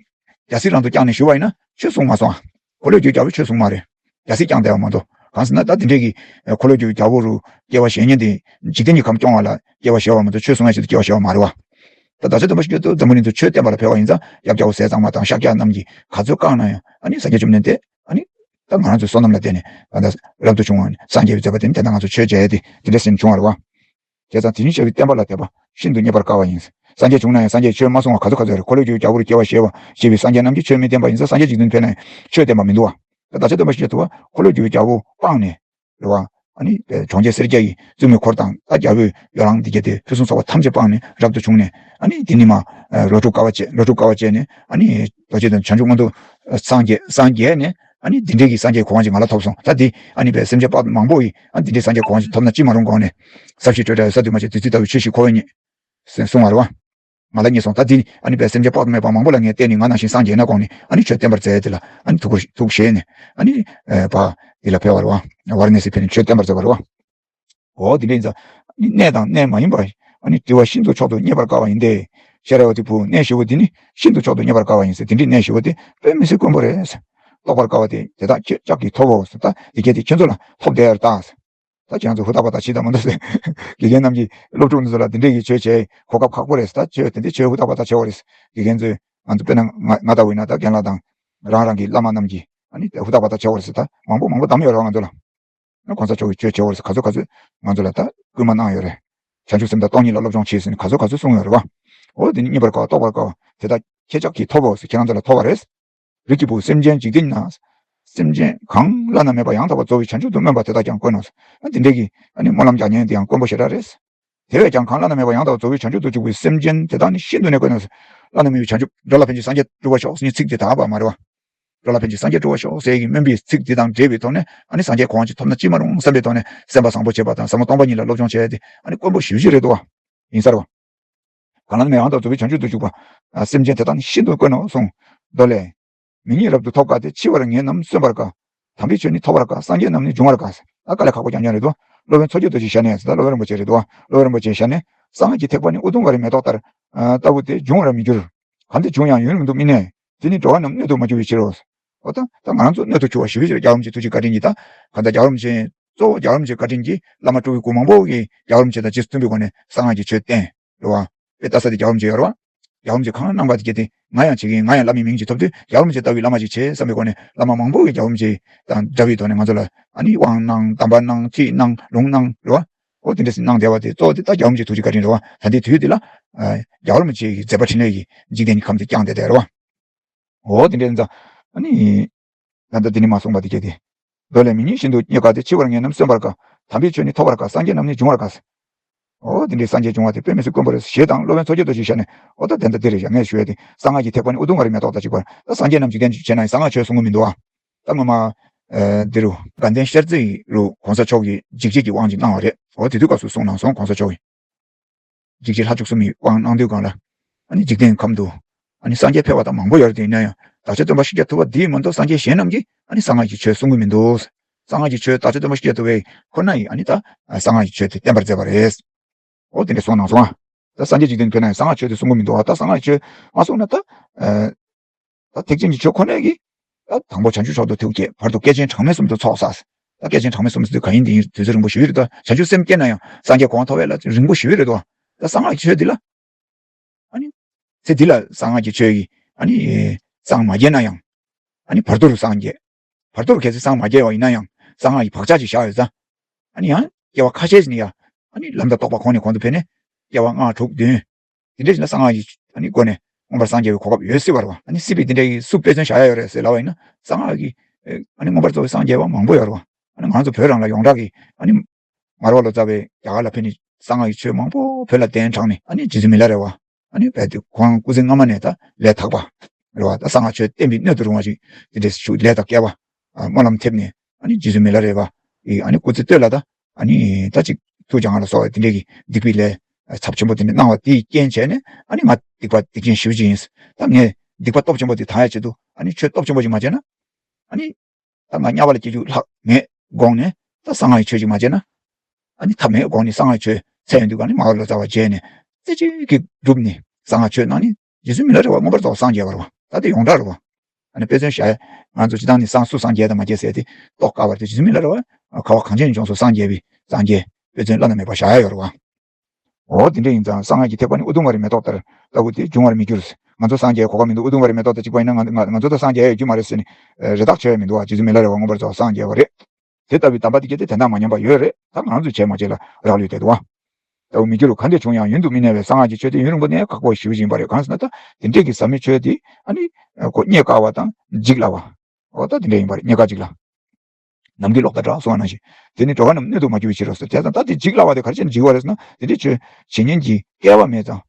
རྒྱལ་སྲིད་རང་དུ་བསྐྱངས་ནས་བཞུགས་པ་ཡིན་ན་ཆོས་གསུང་མ་སོང་ཨ། འཁོར་ལོས་སྒྱུར་རྒྱལ་པོས་ཆོས་གསུངས་མ་རེད། རྒྱལ་སྲིད་བསྐྱངས་བསྡད་པ་མ་གཏོགས། གང་ཟེར་ན་ད་དེ་འདྲས་ཀྱི་འཁོར་ལོས་སྒྱུར་བའི་རྒྱལ་པོ་རུ་སྐྱེ་བ་བཞེས་མཁན་དེ་འཇིག་རྟེན་གྱི་ཁམས་སྐྱོང་བ་ལ་སྐྱེ་བ་བཞེས་པ་མ་གཏོགས། ཆོས་གསུང་ཡ་ཆེད་དུ་སྐྱེ་བ་བཞེས་པ་མ་རེད་བ། ད་ད་ཆ་སྟོན་པ་ཤཱཀྱ་ཐུབ་འཛམ་བུ་གླིང་དུ་ཆོས་བསྟན་པ་ལ་ཕེབས་པ་ཡིན་ཙང་། ཡབ་རྒྱལ་པོ་ཟས་གཙང་མ་དང་ཤཱཀྱ་རྣམས་ཀྱིས་ག་ཚོད་བཀག་ན་ཡང་། ཨ་ནི་སངས་རྒྱས་བཅོམ་ལྡན་འདས། ཨ་ནི་ད་ང་རང་ཚོའི་བསོད་ནམས་ལ་བརྟེན་ནས་ད་ལྟ་རབ་ཏུ་བྱུང་བ་ནི་སངས་རྒྱས་པའི་མཛད་པ་དེ་ནི་དེ་ལྟར་ང་ཚོ་ཆོས་བྱས་ཏེ་དེ་འདྲ་ཟེར་ནས་བྱུང་བ་རེད་བ། བྱས་ཙང་དེ་བཞིན་གཤེགས་པའི་བསྟན་པ་ལ་དད་པ་ཤིན་ཏུ་རྙེད་པར་དཀའ་བ་ཡིན། སངས་རྒྱས་བྱུང་ན་ཡང་སངས་རྒྱས་ཆོས་མ་གསུང་བ་ག་ཚོད་ག་ཚོད་རེད། འཁོར་ལོས་སྒྱུར་བའི་རྒྱལ་པོ་རུ་སྐྱེ་བ་བཞེས་པ་བཞེས་པའི་སངས་རྒྱས་རྣམས་ཀྱིས་ཆོས་མི་བསྟན་པ་ཡིན་ཙང་། སངས་རྒྱས་འཇིག་རྟེན་ཕེབས་ན་ཡང་ཆོས་བསྟན་པ་མི་འདུག་བ། ད་ད་ཆ་སྟོན་པ་ཤཱཀྱ་ཐུབ་པ་འཁོར་ལོས་སྒྱུར་བའི་རྒྱལ་པོ་སྤངས་ནས། རེད་བ། ཨ་ནི་གྲོང་ཁྱེར་སེར་སྐྱ་ཡི་བཙུན་མོའི་འཁོར་དང་། ད་རྒྱལ་པོའི་ཡོ་ལང་འདི་གྱད་དེ་ཕུན་སུམ་ཚོགས་པ་ཐམས་ཅད་སྤངས་ནས་རབ་ཏུ་བྱུང་ནས། ཨ་ནི་དེ་ནི་མ་རོ་དྲུག་དཀའ་བ་སྤྱད། རོ་དྲུག་དཀའ་བ་སྤྱད་ནས། ཨ་ནི་རྡོ་རྗེ་གདན་བྱང་ཆུབ་མངོན་མཐོ་སངས་རྒྱས། སངས་རྒྱས་ནས། ཨ་ནི་འདི་འདྲའི་གི་སངས་རྒྱས་གོ་འཕང་ཅིག་ང་ལ་ཐོབ་སོང་། ད་འདི་ཨ་ནི་བས་སེམས་ཅན་དཔག་མང་པོ་ཡིས་ཨ་འདི་འདྲའི་སངས་རྒྱས་གོ་འཕང་ཅིག་ཐོབ་ན་ཅི་མ་རུང་དགོངས་ནས། ས་གཞི་སྤྲོས་བྲལ་ས་དུ་མ་ཆད། བདུད་རྩི་ལྟ་བུའི་ཆོས་ཤིག་ཁོ་བོས་རྙེད་ཟེར་གསུང་བ་རེད་བ། ང་ལ་རྙེད་སོང་། ད་འདི་ཨ་ནི་བས་སེམས་ཅན་དཔག་ཏུ་མེད་པ་མང་པོ་ལ་ངས་བསྟན་ནས། ང་ནང་བཞིན་སངས་རྒྱས་ན་དགོངས་ནས། ཨ་ནི་ཆོས་བསྟན་པར་མཛད། དེ་ལ་ཨ་ནི་ཐུགས་ཁུར་ཐུགས་བཞེས་ནས། ཨ་ནི་ཨ་བ་འདི་ལ་ཕེབས་པ་རེད་བ། ཝཱ་ར་ཎ་སི་ཕེབས་ནས་ཆོས་བསྟན་པར་མཛད་པ་རེད་བ། འོ་དེ་འདྲ་ཡིན་ཙང་། ཨ་ནི་གནས་དང་གནས་མ་ཡིན་པ། ཨ་ནི་དྲི་བ་ཤིན་ཏུ་མཆོག་ཏུ་རྙེད་པར་དཀའ་བ་ཡིན་ཏེ། ཤེས་རབ་ཀྱི་བུ། གནས་བཞི་པོ་འདི་ནི་ཤིན་ཏུ་མཆོག་ཏུ་རྙེད་པར་དཀའ་བ་ཡིན་ཟེར། དེ་འདྲའི་གནས་བཞི་པོ་དེ་དཔེ་མི་སྲིད་དཀོན་པོ་རེད་ཟེར། རྟོགས་པར་དཀའ་བ་དེ་དེ་དག་ཁྱེད་ཅག་གིས་ཐོབ་བོ་ཟེར། ད་དེ་གྱད་དེ་ཁྱེད་ཚོ་ལ་ཐོབ་བསྡད་ཡར་ལྟ་ཟེར། ད་ཁྱེད་རང་ཚོ་ཧུར་ཐག་པ་ཐག་བྱེད་དང་མ་གཏོགས་ཟེར། དགེ་རྒན་རྣམས་ཀྱིས་སློབ་ཕྲུག་འདི་ཚོ་ལ་འདི་འདྲས་ཀྱི་ཆོས་བྱེད་གོ་སྐབས་ཁག་པོ་རེད་ཟེར། ད་ཆོས་དེ་འདྲས་ཆོས་ཧུར་ཐག་པ་ཐག་བྱེད་དགོས་རེད་ཟེར། དགེ་རྒན་ཚོས་ང་ཚོ་དཔེར་ན་ང་ང་ལྟ་བུ་ཡིན་ན། ད་རྒན་ལགས་དང་རང་རང་གི་བླ་མ་རྣམས་ཀྱིས་ཨ་ནི་ཧུར་ཐག་པ་ཐག་བྱེད་དགོས་རེད་ཟེར། ད་མང་པོ་མང་པོ་གདམས་ཡོད་རེད་བ། ང་ཚོ་ལ་ཨ་གོང་ས་མཆོག་གིས་ཆོས་བྱེད་དགོས་རེད་ཟེར། ག་ཚོད་ག་ཚོད་ང་ཚོ་ལ་ད་སྐུལ་མ་གནང་ཡོད་རེད། བྱང་ཆུབ་སེམས་དང་སྟོང་ཉིད་ལ་སློབ་སྦྱོང་བྱེད་ཟེར་ནས་ག་ཚོད་ག་ཚོད་གསུངས་ཡོད་རེད་བ། འོ་དེ་ནི་རྙེད་པར་དཀའ་བ། རྟོགས་པར་དཀའ་བ། དེ་དག་ཁྱེད་ཅག་གིས་ཐོབ་བོ་ཟེར། ཁྱེད་རང་ཚོ་ལ་ཐོབ་པ་རེད། རིགས་ཀྱི་བུ། སེམས་ཅན་འཇིག་རྟེན་ན། སེམས་ཅན་གང་བླ་ན་མེད་པ་ཡང་དག་པར་རྫོགས་པའི་བྱང་ཆུབ་ཏུ་སྨོན་པ་དེ་དག་ཀྱང་དཀོན་ནོ། ཨ་འདི་འདྲའི་གི་ཨ་ནི་སྨོན་ལམ་རྒྱག་མཁན་དེ་ཡང་དཀོན་པོ་ཞེ་དྲག་རེད། དེ་བས་ཀྱང་གང་བླ་ན་མེད་པ་ཡང་དག་པར་རྫོགས་པའི་བྱང་ཆུབ་ཏུ་འཇུག་པའི་སེམས་ཅན་དེ་དག་ནི་ཤིན་ཏུ་ནས་དཀོན་ནོ། བླ་ན་མེད་པའི་བྱང་ཆུབ། འགྲོ་ལ་ཕན་ཕྱིར་སངས་རྒྱས་འགྲུབ་པར་ཤོག་ཟེར་ནི་ཚིག་དེ་དག་པ་མ་རེད་བ། འགྲོ་ལ་ཕན་ཕྱིར་སངས་རྒྱས་འགྲུབ་པར་ཤོག་ཟེར་གྱི་སྨོན་པའི་ཚིག་དེ་དང་འབྲེལ་བའི་ཐོག་ནས། ཨ་ནི་སངས་རྒྱས་གོ་འཕང་ཅིག་ཐོབ་ན་ཅི་མ་རུང་བསམ་པའི་ཐོག་ནས་སེམས་པ་བཟང་པོ་བྱེད་པ་དང་ཟབ་མོ་སྟོང་པ་ཉིད་ལ་སློབ་སྦྱོང་བྱས་ཏེ་ཨ་ནི་དཀོན་པོ་ཞེ་པོ་ཅིག་རེད་འདུག་བ། ཡིན་ས་རེད་བ། གང་ལ་ནི་མེད་ཡང་དག་རྫོགས་པའི་བྱང་ཆུབ་ཏུ་འཇུག་པ། ཨ་སེམས་ཅན་དེ་དག་ནི་ཤིན་ཏུ་དཀོན་ནོ་གསུངས། མདོ་ལས། མི་ཉིད་རབ་ཏུ་ཐོབ་དཀའ་སྟེ། འཆི་བར་ངེས་རྣམས་གསོན་པར་དཀའ། དམ་པའི་ཆོས་ནི་ཐོབ་པར་དཀའ། སངས་རྒྱས་རྣམས་ནི་འབྱུང་བར་དཀའ། ད་དཀའ་ལས་ཁག་པོ་རྐྱང་རྐྱང་རེད་དོ། སློབ་དཔོན་མཚོ་སྐྱེས་རྡོ་རྗེ་ཞལ་ནས་ཟེར། ད་སློབ་དཔོན་རིན་པོ་ཆེ་རེད་དོ། སློབ་དཔོན་རིན་པོ་ཆེའི་ཞལ་ནས། གསང་སྔགས་ཀྱི་ཐེག་པ་ནི། ཨུ་དུམ་ཝ་རའི་མེ་ཏོག་ལྟར། ཨ་ལྟ་བུ་སྟེ། འབྱུང་བར་མི་འགྱུར། གང་དེ་བྱུང་ཡང་ཡུན་རིང་དུ་མི་གནས། དེ་ནི་འགྲོ་བ་རྣམས་གནོད་དུ་མ་གྱུར་པའི་ཕྱིར་རོ། འོ་ད་ད་ང་རང་ཚོ་གནོད་དུ་གྱུར་བ་ཞེ་པོ་ཅིག་རེད། རྒྱལ་བ་རིན་པོ་ཆེའི་ཐུགས་རྗེ་བཀའ་དྲིན་གྱིས། ད་གང་ལྟར་རྒྱལ་བ་རིན་པོ་ཆེ། གཙོ་བོ་རྒྱལ་བ་རིན་པོ་ཆེའི་བཀའ་དྲིན་གྱིས་བླ་མ་སྤྲུལ་སྐུ་མང་པོ་གིས་རྒྱལ་བ་རིན་པོ་ཆེ་དང་རྗེས་སུ་མཐུན་པའི་སྒོ་ནས་གསང་སྔགས་ཀྱི་ཆོས་བསྟན། རེད་བ། དཔེ་ལྟ་ས་དེ་རྒྱལ་བ་རིན་པོ་ཆེ་ཡོད་རེད་བ། རྒྱལ་བ་རིན་པོ་ཆེ་གང་གནང་བ་དེ་གྱད་དེ་ང་ཡང་བྱེད་ཀྱི་ཡིན། ང་ཡང་བླ་མའི་མིང་ཅིག་ཐོབ་དུས་རྒྱལ་བ་རིན་པོ་ཆེ་ལྟ་བུའི་བླ་མ་ཅིག་བྱེད་བསམ་པའི་སྒོ་ནས། བླ་མ་མང་པོ་གིས་རྒྱལ་བ་རིན་པོ་ཆེ་དང་འདྲ་བའི་ཐོག་ནས་ང་ཚོ་ལ་ཨ་ནི་དབང་གནང་། གདམས་པ་གནང་། ཁྲིད་གནང་། ལུང་གནང་། རེད་བ། འོ་དེ་འདྲ་ཞིག་གནང་བསྡད་པ་དེ་གཙོ་བོ་དེ་ད་རྒྱལ་བ་རིན་པོ་ཆེའི་ཐུགས་རྗེ་བཀའ་དྲིན་རེད་བ། ད་ལྟའི་དུས་འདི་ལ་ཨ་རྒྱལ་བ་རིན་པོ་ཆེ་གི་མཛད་པ་འཕྲིན་ལས་ཀྱིས་འཇིག་རྟེན་གྱི་ཁམས་དེ་བསྐྱངས་བསྡད་བསྡད་རེད་བ། འོ་དེ་འདྲ་ཡིན་ཙང་ཨ་ནི། ད་ལྟ་འདི་ནི་མ་གསུངས་པ་དེ་གྱད་དེ། མདོ་ལས། མི་ཉིད་ཤིན་ཏུ་རྙེད་དཀའ་སྟེ། འཆི་བར་ངེས་རྣམས་གསོན་པར་དཀའ། དམ་པའི་ཆོས་ནི་ཐོབ་པར་དཀའ། སངས་རྒྱས་རྣམས་ནི་འབྱུང་བར་དཀའ། འོ་དེ་འདྲའི་སངས་རྒྱས་འབྱུང་བ་དེ་དཔེ་མི་སྲིད་དཀོན་པོ་རེད་ཞེས་དང་། སློབ་དཔོན་མཚོ་སྐྱེས་རྡོ་རྗེའི་ཞལ་ནས། འོ་ད་དེ་འདྲ་འདི་རེད་ཡ། ངས་ཞུ་ཡ་དེ་གསང་སྔགས་ཀྱི་ཐེག་པ་ནི། ཨུ་དུམ་ཝ་རའི་མེ་ཏོག་དང་གཅིག་པར། ད་སངས་རྒྱས་རྣམས་འཇིག་རྟེན་བྱེད་ན་ཡང་གསང་སྔགས་ཆོས་གསུང་གི་མི་འདུག་ཨ། ད་སྔོན་མ། ཨ་འདི་རུ་དགའ་ལྡན་ཤར་རྩེ་རུ་གོང་ས་མཆོག་གིས་འཇིགས་བྱེད་ཀྱི་དབང་ཅིག་གནང་བ་རེད། འོ་དེ་དུས་སྐབས་སུ་གསུངས་གནང་སོང་གོང་ས་མཆོག་གིས། འཇིགས་བྱེད་ལྷ་བཅུ་གསུམ་གྱི་དབང་གནང་དུས་སྒང་ལ། ཨ་ནི་འཇིག་རྟེན་ཁམས་དུ་ཨ་ནི་སངས་རྒྱས་ཕེབས་པ་དང་མང་པོ་ཡོད་རེད། དེ་ཡིན་ན་ཡང་བདག་ཅག་སྟོན་པ་ཤཱཀྱ་ཐུབ་པ་འདིས་མ་གཏོགས་སངས་རྒྱས་གཞན་རྣམས་ཀྱིས་ཨ་ནི་གསང་སྔགས་ཀྱི་ཆོས་གསུང་གི་མི་འདུག། གསང་སྔགས་ཀྱི་ཆོས་བདག་ཅག་སྟོན་པ་ཤཱཀྱ་ཐུབ་པ་ཁོ་ན་ཡིས་ཨ་ནི་ད་གསང་སྔགས་ཀྱི་ཆོས་དེ་བསྟན་པར་མཛད་པ་རེད། འོ་དེ་འདྲ་གསུངས་གནང་སོང་ཨ། ད་སངས་རྒྱས་འཇིག་རྟེན་ཕེབས་ན་ཡང་གསང་སྔགས་ཆོས་དེ་གསུང་གི་མི་འདུག་ཨ། ད་གསང་སྔགས་ཆོས་མ་གསུངས་ན་ད། ཨ། ད་ཐེག་ཆེན་གྱི་ཆོས་ཁོ་ནས་ཀྱིས། ད་དང་པོ་བྱང་ཆུབ་མཆོག་ཏུ་ཐུགས་བསྐྱེད། བར་དུ་བསྐལ་ཆེན་གྲངས་མེད་གསུམ་དུ་ཚོགས་བསགས། ད་བསྐལ་ཆེན་གྲངས་མེད་གསུམ་ཟེར་དུས་ག་ཡིན་དེ་ཡིན། དུས་ཚོད་རིང་པོ་ཞེ་པོ་རེད། ད་བྱང་ཆུབ་སེམས་བསྐྱེད་ན་ཡང་སངས་རྒྱས་གོ་འཕང་ཐོབ་ཡས་ལ་རིང་པོ་ཞེ་པོ་རེད་དོ། ད་གསང་སྔགས་ཀྱི་ཆོས་འདི་ལ། ཨ་ནི། ཚེ་འདི་ལ་གསང་སྔགས་ཀྱི་ཆོས་ཀྱིས་ཨ་ནི་སངས་མ་རྒྱས་ན་ཡང་། ཨ་ནི་བར་དོ་རུ་སངས་རྒྱས། བར་དོ་རུ་གལ་སྲིད་སངས་མ་རྒྱས་པ་ཡིན་ན་ཡང་གསང་སྔགས་ཀྱི་བག་ཆགས་ཅིག་བཞག་ཡོད་ཙང་། ཨ་ནི་ཡང་སྐྱེ་བ་ཁ་ཤས་ཤིག་ནི་ཡང་། ཨ་ནི་ལམ་དང་རྟོགས་པ་གོང་ནས་གོང་དུ་འཕེལ་ནས་སྐྱེ་བ་ལྔ་དྲུག་བདུན། དེ་འདྲ་ཞིག་ལ་གསང་སྔགས་ཀྱི་ཨ་ནི་སྒོ་ནས་མངོན་པར་སངས་རྒྱས་པའི་གོ་སྐབས་ཡོད་སྲིད་པ་རེད་བ། ཨ་ནི་སྲིད་པའི་དེ་འདྲ་ཡི་སུ་དཔེ་མཚོན་བཞག་ཡ་ཡོད་རེད་ཟེར་ལབ་པ་ཡིན་ན། གསང་སྔགས་ཀྱི་ཨ་ནི་མངོན་པར་རྫོགས་པའི་སངས་རྒྱས་པ་མང་པོ་ཡོད་རེད་བ། ཨ་ནི་ང་ཚོ་བོད་རང་ལ་ཡོངས་གྲགས་ཀྱི་ཨ་ནི་མར་པ་ལོ་ཙཱ་བས་རྒྱ་གར་ལ་ཕེབས་ནས་གསང་སྔགས་ཀྱི་ཆོས་མང་པོ་བོད་ལ་གདན་དྲངས་ནས། ཨ་ནི་རྗེ་བཙུན་མི་ལ་རས་པ། ཨ་ནི་རྦད་དེ་ཁོང་སྐུ་ཚེ་སྔ་མ་ནས་ད་ལས་དག་པ་རེད་བ། ད་གསང་སྔགས་ཆོས་བསྟན་པའི་སྣོད་དུ་རུང་བ་ཞིག་དེ་འདྲས་ཞུ་ལས་དང་སྐལ་བ་སྨོན་ལམ་ཐེབས་ནས། ཨ་ནི་རྗེ་བཙུན་མི་ལ་རས་པ་ཡི་ཨ་ནི་སྐུ་ཚེ་སྟོད་ལ་ད། ཨ་ནི་ད་ཅིག་ཐུགས་སྦྱང་བ་ལ་སོགས་པའི་དེ་འདྲས་ཀྱི་སྡིག་པའི་ལས་ཚབས་ཆེན་པོ་དེ་འདྲ་གནང་བ་དེའི་རྐྱེན་བྱས་ནས། ཨ་ནི་ང་སྡིག་པ་སྡིག་ཅན་ཞེ་པོ་ཅིག་ཡིན། ད་ངས་སྡིག་པ་སྟོབས་ཆེན་པོ་དེ་དག་ཡ་ཆེད་དུ་ཨ་ནི་ཆོས་སྟོབས་ཆེན་པོ་ཅིག་མ་བྱས་ན། ཨ་ནི། ད་ང་དམྱལ་བ་ལ་སྐྱེ་རྒྱུ་ལྷག་མེད་དགོངས་ནས། ད་གསང་སྔགས་ཀྱི་ཆོས་ཅིག་མ་བྱས་ན། ཨ་ནི་ཐབས་མེད་དགོངས་ནས། གསང་སྔགས་ཀྱི་ཆོས་ཚད་ཡོད་དུས་ག་ནས་མར་པ་ལོ་ཙཱ་བ་མཇལ་ནས། རྩེ་གཅིག་གིས་བསྒྲུབས་ནས་གསང་སྔགས་ཆོས་གནང་ནས། རྗེ་བཙུན་མི་ལ་རས་པ་མངོན་པར་རྫོགས་སངས་རྒྱས་པ་རེད་བ། ད་དེ་ཡོངས་གྲགས་རེད་བ། ཨ་ནི་དཔེ་མཚོན་བཞག་ཡ། ང་ཚོ་སྤྱིར་བཏང་ནི་སངས་སུ་སངས་རྒྱས་དང་མ་རྒྱས་ཟེར་དེ་རྟོགས་དཀའ་བ་རེད་དེ། རྗེ་བཙུན་མི་ལ་རེད་བ། ཁ་བ་གངས་ཅན་ལྗོངས་སུ་སངས་རྒྱས་པའི་སངས་རྒྱས་དཔེ་མཚོན་བླ་ན་མེད་པ་བཞག་ཡ་ཡོད་རེད་བ། འོ་དེ་འདྲ་ཡིན་ཙང་གསང་སྔགས་ཀྱི་ཐེག་པ་ནི་ཨུ་དུམ་ཝ་རའི་མེ་ཏོག་ལྟར་ལྟ་བུ་དེ་འབྱུང་བར་མི་འགྱུར། ང་ཚོ་སངས་རྒྱས་གོ་སྐབས་མི་འདུག་ཨུ་དུམ་ཝ་རའི་མེ་ཏོག་དང་གཅིག་པ་ཡིན་ན་ང་ང་ང་ཚོ་ད་སངས་རྒྱས་ཡོད་རྒྱུ་མ་རེད་ཟེར་ནས་རེ་ཐག་ཆོད་ཡ་མི་འདུག་བ། རྗེ་བཙུན་མི་ལ་རས་པ་མངོན་པར་རྫོགས་སངས་རྒྱས་པ་རེད། དེ་ལྟ་བུའི་གདམས་པ་དེ་གལ་ཏེ་དོན་དག་མ་ཉམས་པ་ཡོད་རེད། ད་ང་རང་ཚོས་བྱས་མ་བྱས་ལ་རག་ལུས་བསྡད་འདུག་བ། ལྟ་བུ་མི་འགྱུར་ག་འདྲས་བྱུང་ཡང་ཡུན་དུ་མི་གནས་པའི་གསང་སྔགས་ཀྱི་ཆོས་དེ་ཡུན་རིང་པོ་གནས་ཁག་པོ་ཞེ་པོ་ཅིག་ཡིན་པ་རེད། གང་ཟེར་ན་ད་དེ་འདྲས་ཀྱི་ཟབ་མོའི་ཆོས་དེ་ཨ་ནི་ཁོ་རྙེད་དཀའ་བ་དང་འཇིག་སླ་བ། འོ་ད་དེ་འདྲས་ཡིན་པ་རེད། རྙེད་དཀའ་འཇིག་སླ། ནམ་མཁའི་གློག་དང་འདྲ་གསུངས་པ་ནང་བཞིན། དེ་ནི་འགྲོ་བ་རྣམས་སྣོད་དུ་མ་གྱུར་པའི་ཕྱིར་རོ་ཟེར། དེ་ཙང་ད་དེ་འཇིག་སླ་བ་དེ་ག་རེ་བྱས་ནས་འཇིག་པ་རེད་ཟེར་ན། དེ་འདྲའི་ཆོས་བྱེད་ཉན་གྱི་སྐལ་བ་མེད་ཙང་།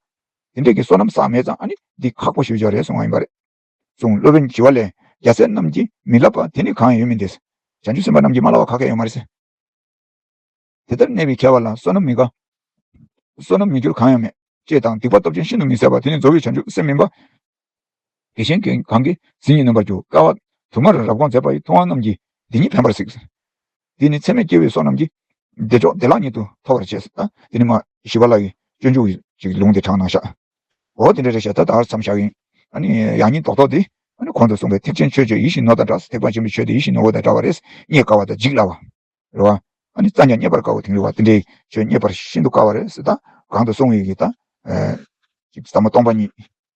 དེ་འདྲས་ཀྱི་བསོད་ནམས་བསགས་མེད་ཙང་ཨ་ནི་འདི་ཁག་པོ་ཞེ་པོ་ཅིག་རེད་གསུངས་པ་ཡིན་པ་རེད། གསུངས། སློབ་དཔོན་ཞི་བ་ལྷས། རྒྱལ་སྲས་རྣམས་ཀྱིས་མི་བསླབ་པ་དེ་ནི་གང་ཡང་ཡོད་མིན་ཏེ། བྱང་ཆུབ་སེམས་དཔའ་རྣམས་ཀྱིས་མ་བསླབ་པ་ག་གེ་ཡོད་མ་རེད་ཟེར། དེ་ལྟར་གནས་པའི་མཁས་པ་ལ་བསོད་ནམས་མི་དགའ། བསོད་ནམས་མི་འགྱུར་གང་ཡང་མེད། ཅེས་དང་། སྡིག་པ་སྟོབས་ཆེན་ཤིན་ཏུ་མི་བཟད་པ། དེ་ནི་རྫོགས་པའི་བྱང་ཆུབ་སེམས་མིན་པ། དེ་གཞན་གང་གིས་ཟིན་ཡང་ནོན་པར་འགྱུར། བསྐལ་པ་དུ་མར་རབ་དགོངས་མཛད་པ་ཡི། ཐུབ་དབང་རྣམས་ཀྱིས་འདི་ཉིད་ཕན་པར་གཟིགས། འདི་ནི་ཚད་མེད་སྐྱེ་བོའི་བསོད་ནམས་ཀྱིས། བདེ་མཆོག་བདེ་བླག་ཉིད་དུ་ཐོབ་པར་བྱེད། ད་དེ་ནི་མ་ཞི་བ་ལྷ་ཡི་སྤྱོད་འཇུག་གི་ཅིག་ལུང་དེ་དྲངས་གནང་ཤག་འོ་དེ་འདྲ་རེད་ཤག་ད་ད་མཚམས་བཞག་ཡིན། ཨ་ནི་ཡང་སྙིང་རྡོག་རྡོག་དེ་ཨ་ནི་གོང་དུ་གསུངས་པའི་ཐེག་ཆེན་ཆོས་སྤྱོད་ཡིད་བཞིན་ནོར་དང་འདྲ། ཐེག་པ་ཆེན་པོའི་ཆོས་དེ་ཡིད་བཞིན་ནོར་བུ་དང་འདྲ་བ་རེད། རྙེད་དཀའ་བ་དང་འཇིག་སླ་བ། རེད་བ། ཨ་ནི་བཙལ་ཀྱང་རྙེད་པར་དཀའ་བ་དེང་རེད་བ། དེ་འདྲའི་ཆོས་རྙེད་པར་ཤིན་ཏུ་དཀའ་བ་རེད་ཟེར། ད་གོང་དུ་གསུངས་ཡོད་ཀྱི་ད། ཨ་ཅིག་ཟབ་མོ་སྟོང་པ་ཉིད་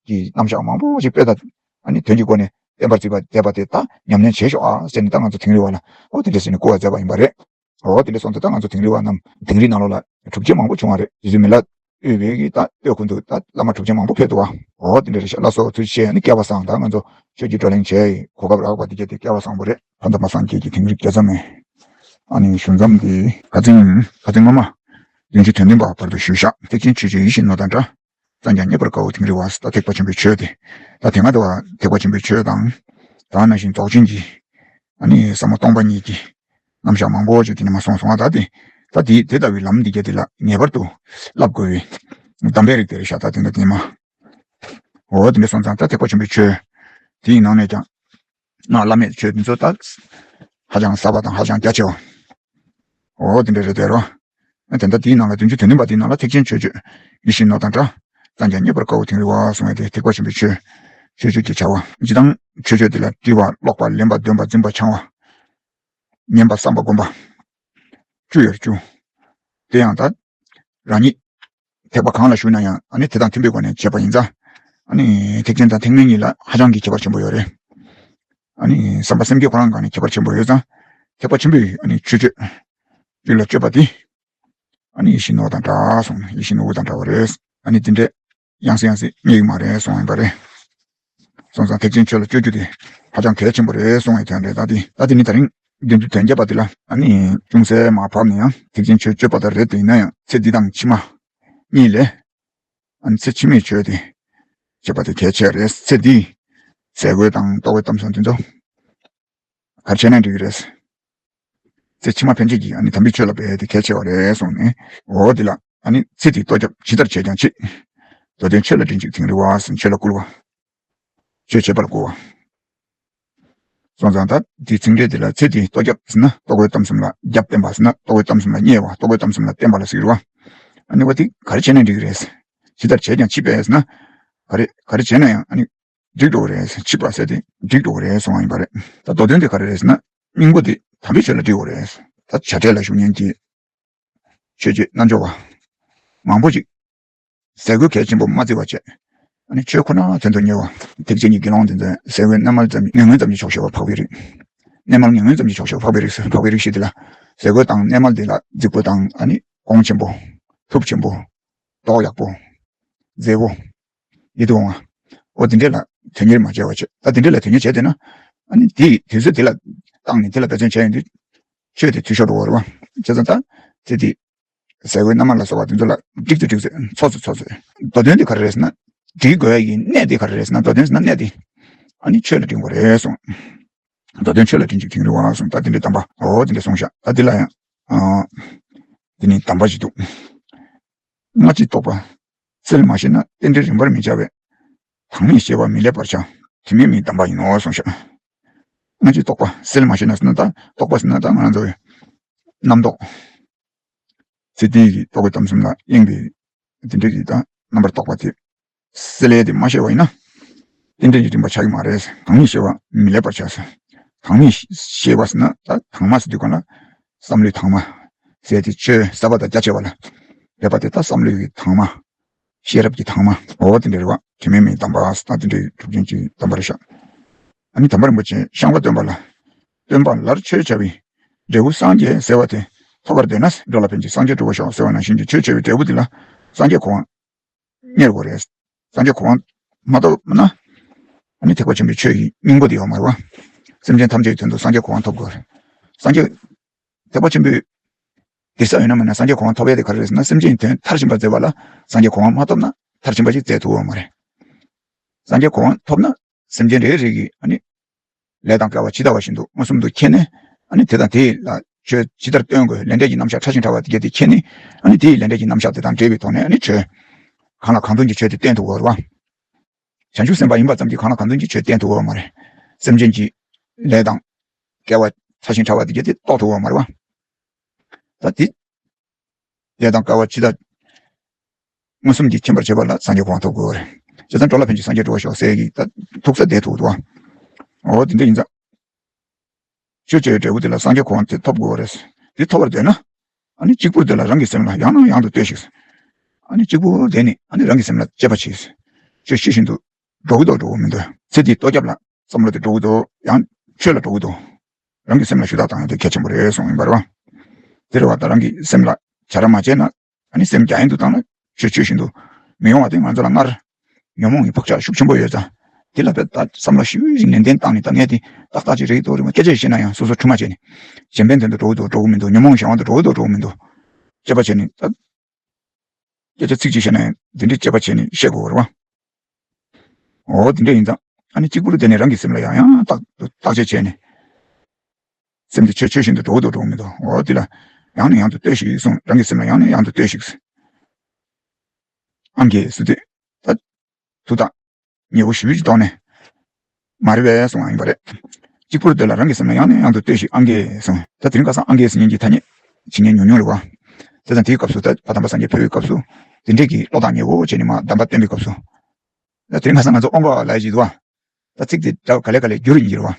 ཀྱི་རྣམ་གཞག་མང་པོ་ཞིག་དཔེ་དང་ཨ་ནི་དོན་གྱི་སྒོ་ནས་བསྟན་པར་བརྩིས་པ་བསྡད་པ་དེ་ད་ཉམས་ལེན་བྱེད་ཤོག་ཨ་ཟེར་ནས་ད་ང་ཚོ་དིང་རི་བ་ལ་ཨོ་དེ་འདྲ་ཟེར་ནས་བསྐུར་བ་མཛད་པ་ཡིན་པ་རེད། ཨོ་དེ་འདྲ་སོང་ཙང་ད་ང་ཚོ་དིང་རི་བ་རྣམས་དིང་རིའི་ནང་ལོགས་ལ་གྲུབ་ཆེན་མང་པོ་བྱུང་བ་རེད། རྗེ་བཙུན་མི་ལ་དབུས་པའི་གི་ད་སྟོད་ཁུལ་དུ་ད་བླ་མ་གྲུབ་ཆེན་མང་པོ་ཕེབས་འདུག་བ། ཨོ་དེ་འདྲ་རེད་ཤག་ལགས་སོ། ཐུགས་རྗེ་ཆེ། ཨ་ནི་བསྐལ་པ་བཟང་། ད་ང་ཚོ་ཆོས་ཀྱི་བགྲོ་གླེང་བྱས་གོ་སྐབས་རག་པ་དེ་གྱད་དེ་བསྐལ་པ་བཟང་པོ་རེད། ཕ་མཐའ་མ་སངས་རྒྱས་ཀྱི་དིང་རི་རྒྱལ་ཚབ་མའི་ཨ་ནི་ཞུ་མཚམས་དེ་ཁ་སང་ཁ་སང་སྔོན་མ་བདུན་ཅུ་དོན་བདུན་པ་བར་དུ་ཞུས་ཤག་ཐེག་ཆེན་ཆོས་སྤྱོད་ཡིད་བཞིན་ནོར་དང་འདྲ། བཙལ་ཀྱང་རྙེད་པར་དཀའ་བ་དིང་རི་བ། ད་ཐེག་པ་ཆེན་པོའི་ཆོས་དེ། ད་དེ་སྔ་དེ་བ་ཐེག་པ་ཆེན་པོའི་ཆོས་དང་། ད་ནང་བཞིན་རྫོགས་ཆེན་གྱི་ཨ་ནི་ཟབ་མོ་སྟོང་པ་ཉིད་ཀྱི་རྣམ་གཞག་མང་པོ་ཅིག་དེ་ནས་མ་སོང་སོང་བ། ད་དེ་ད་དེ་དེ་ལྟ་བུའི་ལམ་འདི་གྱད་དེ་ལ་ངེས་པར་དུ་བསླབ་དགོས་པའི་གདམས་པའི་རིགས་དེ་རེད་ཤག་ད་དེ་འདྲ་དེ་མ། འོ་དེ་འདྲ་སོང་ཙང་ད་ཐེག་པ་ཆེན་པོའི་ཆོས་དེའི་ནང་ནས་ཀྱང་ང་བླ་མེད་ཆོས་འདི་ཚོ་ད་ཧ་ཅང་ཟབ་པ་དང་ཧ་ཅང་རྒྱ་ཆེ་བ། འོ་དེ་འདྲ་རེད་དེ་རོ། དེ་འདྲ་དེའི་ནང་ལ་བདུན་ཅུ་དོན་བདུན་པ་དེའི་ནང་ལ་ཐེག་ཆེན་ཆོས་སྤྱོད་ཡིད་བཞིན་ནོར་དང་འདྲ། བཙལ་ཀྱང་རྙེད་པར་དཀའ་བ་དིང་རི་བ་གསུངས་པའི་དེ་ཐེག་པ་ཆེན་པོའི་ཆོས། ཆོས་སྤྱོད་ཀྱི་བྱ་བ། སྤྱིར་བཏང་ཆོས་སྤྱོད་དེ་ལ་དྲི་བ་ཀློག་པ་ལེན་པ་འདོན་པ་འཛིན་པ་འཆང་བ། ཉན་པ་བསམ་པ་སྒོམ་པ། བཅུ་ཡོད་བཅུ། དེ་ཡང་ད། རང་ཉིད་ཐེག་པ་གང་ལ་ཞུགས་ན་ཡང་ཨ་ནི་དེ་དང་མཐུན་པའི་སྒོ་ནས་བྱེད་པ་ཡིན་ཙང་། ཨ་ནི་ཐེག་ཆེན་དང་ཐེག་དམན་གཉིས་ལ་ཧ་ཅང་གི་ཁྱད་པར་ཆེན་པོ་ཡོད་རེད། ཨ་ནི་བསམ་པ་སེམས་བསྐྱེད་ཁོ་རང་སྒང་ནས་ཁྱད་པར་ཆེན་པོ་ཡོད་ཙང་། ཐེག་པ་ཆེན་པོའི་ཨ་ནི་ཆོས་སྤྱོད་རིགས་ལ་སྤྱོད་པ་དེ། ཨ་ནི་ཡིད་བཞིན་ནོར་དང་འདྲ་གསུངས། ཡིད་བཞིན་ནོར་བུ་དང་འདྲ་བ་རེད། ཨ་ནི་དེ་འདྲས་ཡང་སེ་ཡང་སེ་རྙེད་ཀྱི་མ་རེད་གསུངས་ཡིན་པ་རེད། སོང་ཙང་ཐེག་ཆེན་ཆོས་ལ་སྤྱོད་རྒྱུ་དེ་ཧ་ཅང་གལ་ཆེན་པོ་རེད་གསུངས་ཡོད་དོན་རེད། ད་དེ་ད་དེ་ནི་ད་རིང་བདུན་ཅུ་དོན་བརྒྱད་པ་དེ་ལ་ཨ་ནི་ཅུང་ཟད་མར་བབས་ནས་ཡང་ཐེག་ཆེན་ཆོས་སྤྱོད་པ་ལྟར་རེད་དེ། ཡིན་ན་ཡང་ཚེ་འདི་དང་ཕྱི་མ་གཉིས་ལས་ཨ་ནི་ཚེ་ཕྱི་མའི་ཆོས་དེ་བྱེད་པ་དེ་གལ་ཆེ་རེད། ཚེ་འདིའི་ཟས་གོས་དང་ལྟོ་གོས་གཏམ་གསུམ་དེ་ཚོ་ག་རེ་བྱས་ན་འགྲིག་གི་རེད། ཚེ་ཕྱི་མ་ཕན་ཆད་ཀྱི་ཨ་ནི་དམ་པའི་ཆོས་ལ་འབད་དེ་གལ་ཆེ་བ་རེད་གསུངས་ནས། འོ་དེ་ལ་ཨ་ནི་ཚེ་འདིའི་ལྟོ་རྒྱབ་ཇི་ལྟར་བྱས་ཀྱང་འཕྱིད། མདོ་དོན་ཆོས་ལ་དྲིན་ཅིག་དིང་རི་བ་ཟེར། ཆོས་ལ་བསྐུལ་བ། ཆོས་བྱེད་པར་བསྐུལ་བ། སོང་ཙང་ད་དེ་ཚིག་འགྲེལ་དེ་ལ་ཚེ་འདིའི་ལྟོ་རྒྱབ་ཟེར་ན་ལྟོ་གོས་གཏམ་གསུམ་ལ་རྒྱབ་བསྟན་པ་ཟེར་ན་ལྟོ་གོས་གཏམ་གསུམ་ལ་བསྙད་པ། ལྟོ་གོས་གཏམ་གསུམ་ལ་བསྟན་པ་ལ་ཟེར་གྱི་རེད་བ། ཨ་ནི་བ་དེ་ག་རེ་བྱས་ན་འགྲིག་གི་རེད། ཇི་ལྟར་བྱས་ཀྱང་འཕྱིད་པས་ཟེར་ན། ག་རེ་ག་རེ་བྱས་ན་ཡང་ཨ་ནི་འགྲིག་འགྲོ་གི་རེད། འཕྱིད་པ་ཟེར་དེ་འགྲིག་འགྲོ་གི་རེད་གསུངས་པ་ཡིན་པ་རེད། ད་མདོ་དོན་དེ་ག་རེ་རེད་ཟེར་ན། སྙིང་པོ་དེ་དམ་པའི་ཆོས་ལ་དྲིལ་དགོས་རེད། ད་བྱ་བྲལ་ལ་ཞུགས་མཁན་གྱི་ཆོས་བྱེད་རྣལ་འབྱོར་བ་མང་པོ་ཅིག་ཟས་གོས་གལ་ཆེན་པོ་མ་བརྩི་བ་བྱས། ཨ་ནི་ཆོས་ཁོ་ན་དོན་དུ་གཉེར་བ། ཐེག་ཆེན་གྱི་དགེ་སློང་དེ་ཚོས་ཟས་གོས་རྣལ་མ་ཙམ་ཉམས་ལེན་ཙམ་གྱིས་ཆོག་ཤེས་པ་འཕགས་པའི་རིགས། རྣལ་མ་ཉམས་ལེན་ཙམ་གྱིས་ཆོག་ཤེས་པ་འཕགས་པའི་རིགས་སུ། འཕགས་པའི་རིགས་ཤིག་དེ་ལ་ཟས་གོས་དང་རྣལ་མ་དེ་ལ་རྫིག་པོ་དང་ཨ་ནི་གོང་ཆེན་པོ། ཐུབ་ཆེན་པོ། མདོག་ཡག་པོ། མཛེས་པོ། ཡིད་དུ་འོང་བ། འོ་དེ་འདྲས་ལ་དོན་གཉེར་མ་བྱས་པ་བྱས། ད་དེ་འདྲས་ལ་དོན་གཉེར་བྱས་བསྡད་ན། ཨ་ནི་དེ་དུས་ཚོད་དེ་ལ་བཏང་ནས་དེ་ལ་འབད་བརྩོན་བྱས་ཡོང་དུས། ཆོས་དེ་འཐུས་ཤོར་འགྲོ་བ་རེད་བ། བྱས་ཙང་ད་ཚེ་འདི་ཟས་གོས་རྣལ་མ་ལ་སོགས་པ་དེ་ཚོ་ལ་འགྲིག་ཏུ་འགྲིག་ཚོད། འཚོ་ཚོད་འཚོ་ཚོད། མདོ་དོན་དེ་ག་རེ་རེད་ཟེར་ན། འགྲིག་དགོས་ཡ་ཡི་གནད་དེ་ག་རེ་རེད་ཟེར་ན། མདོ་དོན་ཟེར་ན་གནད་དེ། ཨ་ནི་ཆོས་ལ་དྲིན་དགོས་རེད་གསུངས། མདོ་དོན་ཆོས་ལ་དྲིན་ཅིག་དིང་རི་བ་གསུངས། ད་དེ་འདྲའི་གདམས་པ་འོ་དེ་འདྲ་གསུངས་ཤག་ད་དེ་ལ་ཡང་། ཨ། དེ་ནི་གདམས་པ་ཞིག་འདུག་སྔ་ཕྱི་རྟོག་པ་སེལ་མ་ཤེས་ན། རྟེན་འབྲེལ་རིམ་པར་མི་བྱ་བས། དང་མིན་ཤེས་པ་མི་སླེབ་པར་བྱ། དྲི་མེད་མིའི་གདམས་པ་ཡིན་ནོ་གསུངས་ཤག་སྔ་ཕྱི་རྟོག་པ་སེལ་མ་ཤེས་ན་ཟེར་ན། ད་རྟོག་པ་ཟེར་ན་ད་ང་རང་ཚོའི་རྣམ་རྟོག་ཚེ་འདིའི་གི་རྟོག་གེ་གཏམ་གསུམ་ལ་གཡེང་བའི་དེ་འདྲ་གི་ད་རྣམ་པར་རྟོག་པ་དེ་སེལ་ཡས་དེ་མ་ཤེས་པ་ཡིན་ན། རྟེན་འབྲེལ་གྱི་རིམ་པ་ཆགས་ཀྱི་མ་རེད། དང་ནི་ཤེས་པ་མི་ལེགས་པར་ཆགས་སོ། དང་ནི་ཤེས་པ་ཟེར་ན་ད་དང་མ་ཟེར་དུས་གང་ལ། བསམ་བློའི་དང་མ་ཟེར་དེ་ཆོས་ཟབ་པ་དང་རྒྱ་ཆེ་བ་ལ་སླེབས་པ་དེ་ད་བསམ་བློའི་དང་མ། ཤེས་རབ་ཀྱི་དང་མ། འོ་དེ་འདྲ་རེད་བ། དྲི་མེད་མའི་གདམས་པ་ཟེར་ན་དེ་འདྲའི་གྲུབ་ཆེན་གྱི་གདམས་པ་རེད་ཤག་ཨ་ནི་དམ་པ་རིན་པོ་ཆེ་ཤངས་པ་སྟོན་པ་ལ། སྟོན་པ་ལར་ཆོས་བྱ་བའི་འབྲས་བུ་སངས་རྒྱས་ཟེར་བ་དེ་ཐོབ་པར་འདོད་ན་འགྲོ་ལ་ཕན་ཕྱིར་སངས་རྒྱས་འགྲུབ་པར་ཤོག་ཟེར་བ་ནང་བཞིན་གྱི་ཆོས་བྱ་བའི་འབྲས་བུ་དེ་ལ་སངས་རྒྱས་གོ་འཕང་། རྙེད་དགོས་རེད། སངས་རྒྱས་གོ་འཕང་མ་ཐོབ་ན། ཨ་ནི་ཐེག་པ་ཆེན་པོའི་ཆོས་ཀྱི་སྙིང་པོ་དེ་ཡོད་མ་རེད་བ། སེམས་ཅན་ཐམས་ཅད་ཀྱི་དོན་དུ་སངས་རྒྱས་གོ་འཕང་ཐོབ་དགོས་རེད། སངས་རྒྱས། ཐེག་པ་ཆེན་པོའི། དེ་ས་ཡོད་ན་མེད་ན་སངས་རྒྱས་གོ་འཕང་ཐོབ་ཡས་དེ་ག་རེ་རེད་ཟེར་ན་སེམས་ཅན་དོན་མཐར་ཕྱིན་པ་མཛད་པ་ལ་སངས་རྒྱས་གོ་འཕང་མ་ཐོབ་ན་མཐར་ཕྱིན་པ་ཞིག་མཛད་ཐུབ་ཡོད་མ་རེད། སངས་རྒྱས་གོ་འཕང་ཐོབ་ན་སེམས་ཅན་རེ་རེ་གིས་ཨ་ནི། ལས་དང་སྐལ་བ་ཇི་ལྟ་བ་བཞིན་དུ་མངོན་སུམ་དུ་མཁྱེན་ནས་ཨ་ནི་དེ་དང་དེ་ལ་ཆོས་ཇི་ལྟར་སྟོན་དགོས་ལས་འབྲས་ཀྱི་རྣམ་གཞག་ཕྲ་ཞིང་ཕྲ་བ་དེ་གས་དེ་མཁྱེན་ནས་ཨ་ནི་དེའི་ལས་འབྲས་ཀྱི་རྣམ་གཞག་དེ་དང་འབྲེལ་བའི་ཐོག་ནས་ཨ་ནི་ཆོས། གང་ལ་གང་འདུལ་གྱི་ཆོས་དེ་བསྟན་ཐུབ་དགོས་རེད་བ། བྱང་ཆུབ་སེམས་དཔའ་ཡིན་པ་ཙམ་གྱིས་གང་ལ་གང་འདུལ་གྱི་ཆོས་བསྟན་ཐུབ་ཀྱི་ཡོད་མ་རེད། སེམས་ཅན་གྱི་ལས་དང་སྐལ་བ་ཕྲ་ཞིང་ཕྲ་བ་དེ་གས་དེ་རྟོགས་ཐུབ་ཀྱི་ཡོད་མ་རེད་བ། ད་དེ་ལས་དང་སྐལ་བ་ཇི་ལྟར་མངོན་སུམ་གྱིས་མཁྱེན་པར་བྱེད་པ་ལ་སངས་རྒྱས་གོ་འཕང་ཐོབ་དགོས་རེད། བྱས་ཙང་འགྲོ་ལ་ཕན་ཕྱིར་སངས་རྒྱས་འགྲུབ་པར་ཤོག་ཟེར་གྱི་ད་ཐུག་ས་བསྡད་ཐུབ་འདུག་བ། འོ་དེ་འདྲ་ཡིན་ཙང་། ཆོས་བྱ་བའི་འབྲས་བུ་དེ་ལ་སངས་རྒྱས་གོ་འཕང་དེ་ཐོབ་དགོས་རེད། དེ་ཐོབ་པར་འདོད་ན། ཨ་ནི་གཅིག་པུར་དེ་ལ་རང་གི་སེམས་ལ་ཡང་ནས་ཡང་དུ་ལྟོས་ཤིག་ཨ་ནི་གཅིག་པུར་དེ་ནི་ཨ་ནི་རང་གི་སེམས་ལ་དཔྱད་པ་བྱས། ཆོས་ཤེས་བཞིན་དུ་འགྲོ་གི་འདུག་འགྲོ་གི་མི་འདུག་ཚེ་འདིའི་ལྟོ་རྒྱབ་ལ་བསམ་བློ་དེ་འགྲོ་གི་འདུག་ཡང་ཆོས་ལ་འགྲོ་གི་འདུག་རང་གི་སེམས་ལ་ཞུ་དག་བཏང་ཡ་དེ་གལ་ཆེན་པོ་རེད་གསུངས་ཡིན་པ་རེད་བ། དེ་རེད་བ། ད་རང་གི་སེམས་ལ་བྱ་ར་མ་བྱས་ན། ཨ་ནི་སེམས་རྒྱ་ཡན་དུ་བཏང་ན་ཆོས་ཆོས་བཞིན་དུ་མི་ཡོང་བ་དེ་ང་ཚོ་ལ་སྔར་ཉོན་མོངས་ཀྱི་བག་ཆགས་ཤུགས་ཆེན་པོ་ཡོད་ཙང་། དེ་ལ་དཔེ་ད་བསམ་བློ་ཞིབ་ཞིབ་ནན་ཏན་བཏང་ནས་ད་ངས་དེ་ཏག་ཏག་ཅིག་རེད་འདུག་རེད་མ་སྐད་ཆ་བཤད་ན་ཡང་སོ་སོ་འཁྲུལ་མ་བྱས་ནས། གཞན་ཕན་དོན་དུ་འགྲོ་གི་འདུག་འགྲོ་གི་མི་འདུག་ཉོན་མོངས་གཞན་དབང་དུ་འགྲོ་གི་འདུག་འགྲོ་གི་མི་འདུག་དཔྱད་པ་བྱས་ནས་ད། སྐད་ཆ་ཚིག་གཅིག་བཤད་ན་ཡང་དེ་འདྲའི་དཔྱད་པ་བྱས་ནས་བཤད་དགོས་རེད་བ། འོ་དེ་འདྲ་ཡིན་ཙང་ཨ་ནི་གཅིག་པུར་དེ་ནས་རང་གི་སེམས་ལ་ཡང་ཡང་བརྟག་བརྟག་དཔྱད་བྱས་ནས། སེམས་དེ་ཆོས་ཆོས་བཞིན་དུ་འགྲོ་གི་འདུག་འགྲོ་གི་མི་འདུག་འོ་དེ་ལ་ཡང་ནས་ཡང་དུ་ལྟོས་ཤིག་གསུངས། རང་གི་སེམས་ལ་ཡང་ནས་ཡང་དུ་ལྟོས་ཤིག་ཨང་ཀི་སུ་དེ། ད། ཐུགས་དང་། ཉེ་བོ་ཞུ་ཡིག་ཐོག་ནས། མ་རེད་པས་གསུང་བ་ཡིན་པ་རེད། གཅིག་པུར་དེ་ལ་རང་གི་སེམས་ལ་ཡང་ནས་ཡང་དུ་ལྟོས་ཤིག་ཨང་ཀི་གསུང་། ད་དེ་རིང་ཁ་སང་ཨང་ཀི་ཟེར་མཁན་གྱི་ཐ་སྙད་ཇི་སྙེད་ཉུང་ཉུང་རེད་བ། དེ་དང་དེའི་སྐབས་སུ་ད་བ་དམ་པ་སངས་རྒྱས་ཕེབས་པའི་སྐབས་སུ། དེ་འདྲས་ཀྱི་བློ་ཐག་ཉེ་བོ་བྱས་ནས་མ་གདམས་པ་བསྟན་པའི་སྐབས་སུ། ད་དེ་རིང་ཁ་སང་ང་ཚོ་ཨོང་ག་ལབ་ཡ་ཅིག་འདུག་བ། ད་ཚིག་དེ་སྒྲ་ག་ལེ་ག་ལེ་བསྒྱུར་ཡིན་གྱི་རེད་བ།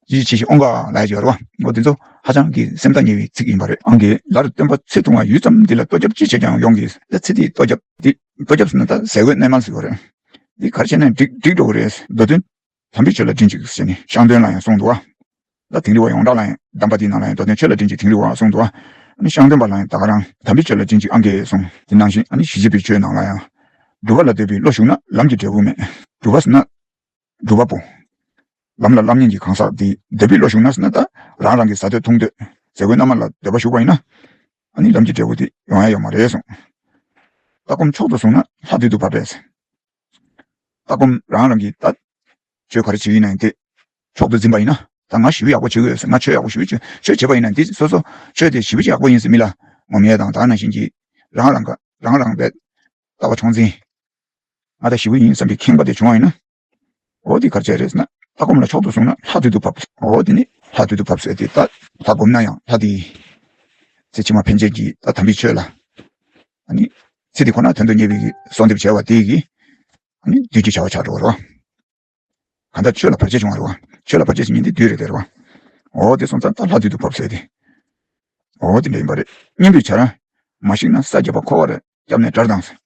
ཡིད་ཆེས་ཤིག་ཨོང་ག་ལབ་ཡ་ཅིག་ཡོད་རེད་བ། འོ་དེ་ཚོ་ཧ་ཅང་གི་སེམས་ཐག་ཉེ་བའི་ཚིག་ཡིན་པ་རེད། ཨང་ཀི་ལར་སྟོན་པ་ཚེ་ཐུང་བ་ཡུད་ཙམ་འདི་ལ་ལྟོ་རྒྱབ་ཅི་བྱས་ཀྱང་ཡོང་གི། ད་ཚེ་འདིའི་ལྟོ་རྒྱབ་འདི་ལྟོ་རྒྱབ་ཟེར་ན་ད་ཟས་གོས་གནས་མལ་ཟེར་དགོས་རེད། འདི་ག་རེ་བྱས་ན་འགྲིག་འགྲིག་འགྲོ་གི་རེད། མདོ་དོན། དམ་པའི་ཆོས་ལ་དྲིན་ཅིག་ཟེར་ནས་ཤངས་སྟོན་ལ་ཡང་གསུངས་འདུག་བ། ད་དིང་རི་བ་ཡོངས་གྲགས་ལ་ཡང་གདམས་པ་འདིའི་ནང་ལ་ཡང་མདོ་དོན་ཆོས་ལ་དྲིན་ཅིག་དིང་རི་བ་གསུངས་འདུག་བ། ཨ་ནི་ཤངས་སྟོན་པ་ལ་ཡང་ད་ག་རང་དམ་པའི་ཆོས་ལ་དྲིན་ཅིག་ཨང་ཀི་གསུངས། དེ་ནང་བཞིན་ཨ་ནི་ཞི་བྱེད་པའི་ཆོས་ནང་ལ་ཡང་། སྒྲུབ་པ་ལ་འདོད་པའི་བློ་ཞུགས་ན་ལམ་གྱི་འབྲས་བུ་མེད། སྒྲུབ་པ་ཟེར་ན། སྒྲུབ་པ་པོ། ལམ་ལ་བསླབ་མཁན་གྱི་གང་ཟག་དེ་འདོད་པའི་བློ་ཞུགས་ན་ཟེར་ན་ད་རང་རང་གི་ཟ་འདོད་འཐུང་འདོད་ཟས་གོས་རྣམ་པ་ལ་འདོད་པ་ཞུགས་པ་ཡིན་ན། ཨ་ནི་ལམ་གྱི་འབྲས་བུ་དེ་ཡོང་ཡ་ཡོད་མ་རེད་གསུངས། ལྟ་སྒོམ་མཆོག་ཏུ་བཟུང་ན་ལྷ་དོན་དུ་བབས་པས། ལྟ་སྒོམ་རང་རང་གིས་ད། ཆོས་ག་རེ་བྱེད་ཀྱི་ཡིན་ན་ཡིན་ཏེ། མཆོག་ཏུ་འཛིན་པ་ཡིན་ན། ད་ང་ཞི་བ་ཡག་པོ་བྱེད་ཀྱི་ཡོད་ཟེར། ང་ཆོས་ཡག་པོ་ཞི་བ་བྱེད་ཆོས་བྱེད་པ་ཡིན་ན་འདི་སོ་སོ་ཆོས་དེ་ཞི་བ་ཡག་པོ་ཡིན་ཟེར་མི་ལ་ངོམ་ཡས་དང་ད་ནང་བཞིན་གྱི་རང་རང་ག་རང་རང་བས་ལྟ་བ་མཆོག་འཛིན། ང་ད་ཞི་བ་ཡིན་བསམ་པའི་ཁེངས་པ་དེ་བྱུང་བ་ཡིན་ན། འོ་དེ་ག་རེ་བྱས་རེད་ཟེར་ན་ལྟ་སྒོམ་ལ་མཆོག་ཏུ་བཟུང་ན་ལྷ་དོན་དུ་བབས། འོ་དེ་ནི་ལྷ་དོན་དུ་བབས་ཟེར་དེ་ད་ལྷ་སྒོམ་ན་ཡང་ལྷ་དེ། ཚེ་ཕྱི་མ་ཕན་ཆད་ཀྱི་ད་དམ་པའི་ཆོས་ལ། ཨ་ནི། ཚེ་འདི་ཁོ་ན་དོན་དུ་གཉེར་བའི་གི་གསོལ་འདེབས་བྱས་པ་དེ་གི། ཨ་ནི་བདུད་ཀྱི་བྱ་བ་ཆགས་འགྲོ་བ་རེད་བ། གང་ལྟར་ཆོས་ལ་བར་ཆད་བྱུང་བ་རེད་བ། ཆོས་ལ་བར་ཆད་བྱེད་མཁན་དེ་བདུད་རེད་དེ་རེད་བ། འོ་དེ་སོང་ཙང་ད་ལྷ་དོན་དུ་བབས་ཟེར་ཏེ། འོ་དེ་འདྲ་ཡིན་པ་རེད། གཉེན་པོའི་བྱ་ར། མ་ཞིག་ན་ས་བརྒྱད་པ་འཁོར་བར་སྐྱབས་གནས་དགྲར་ལྡང་ཟེར།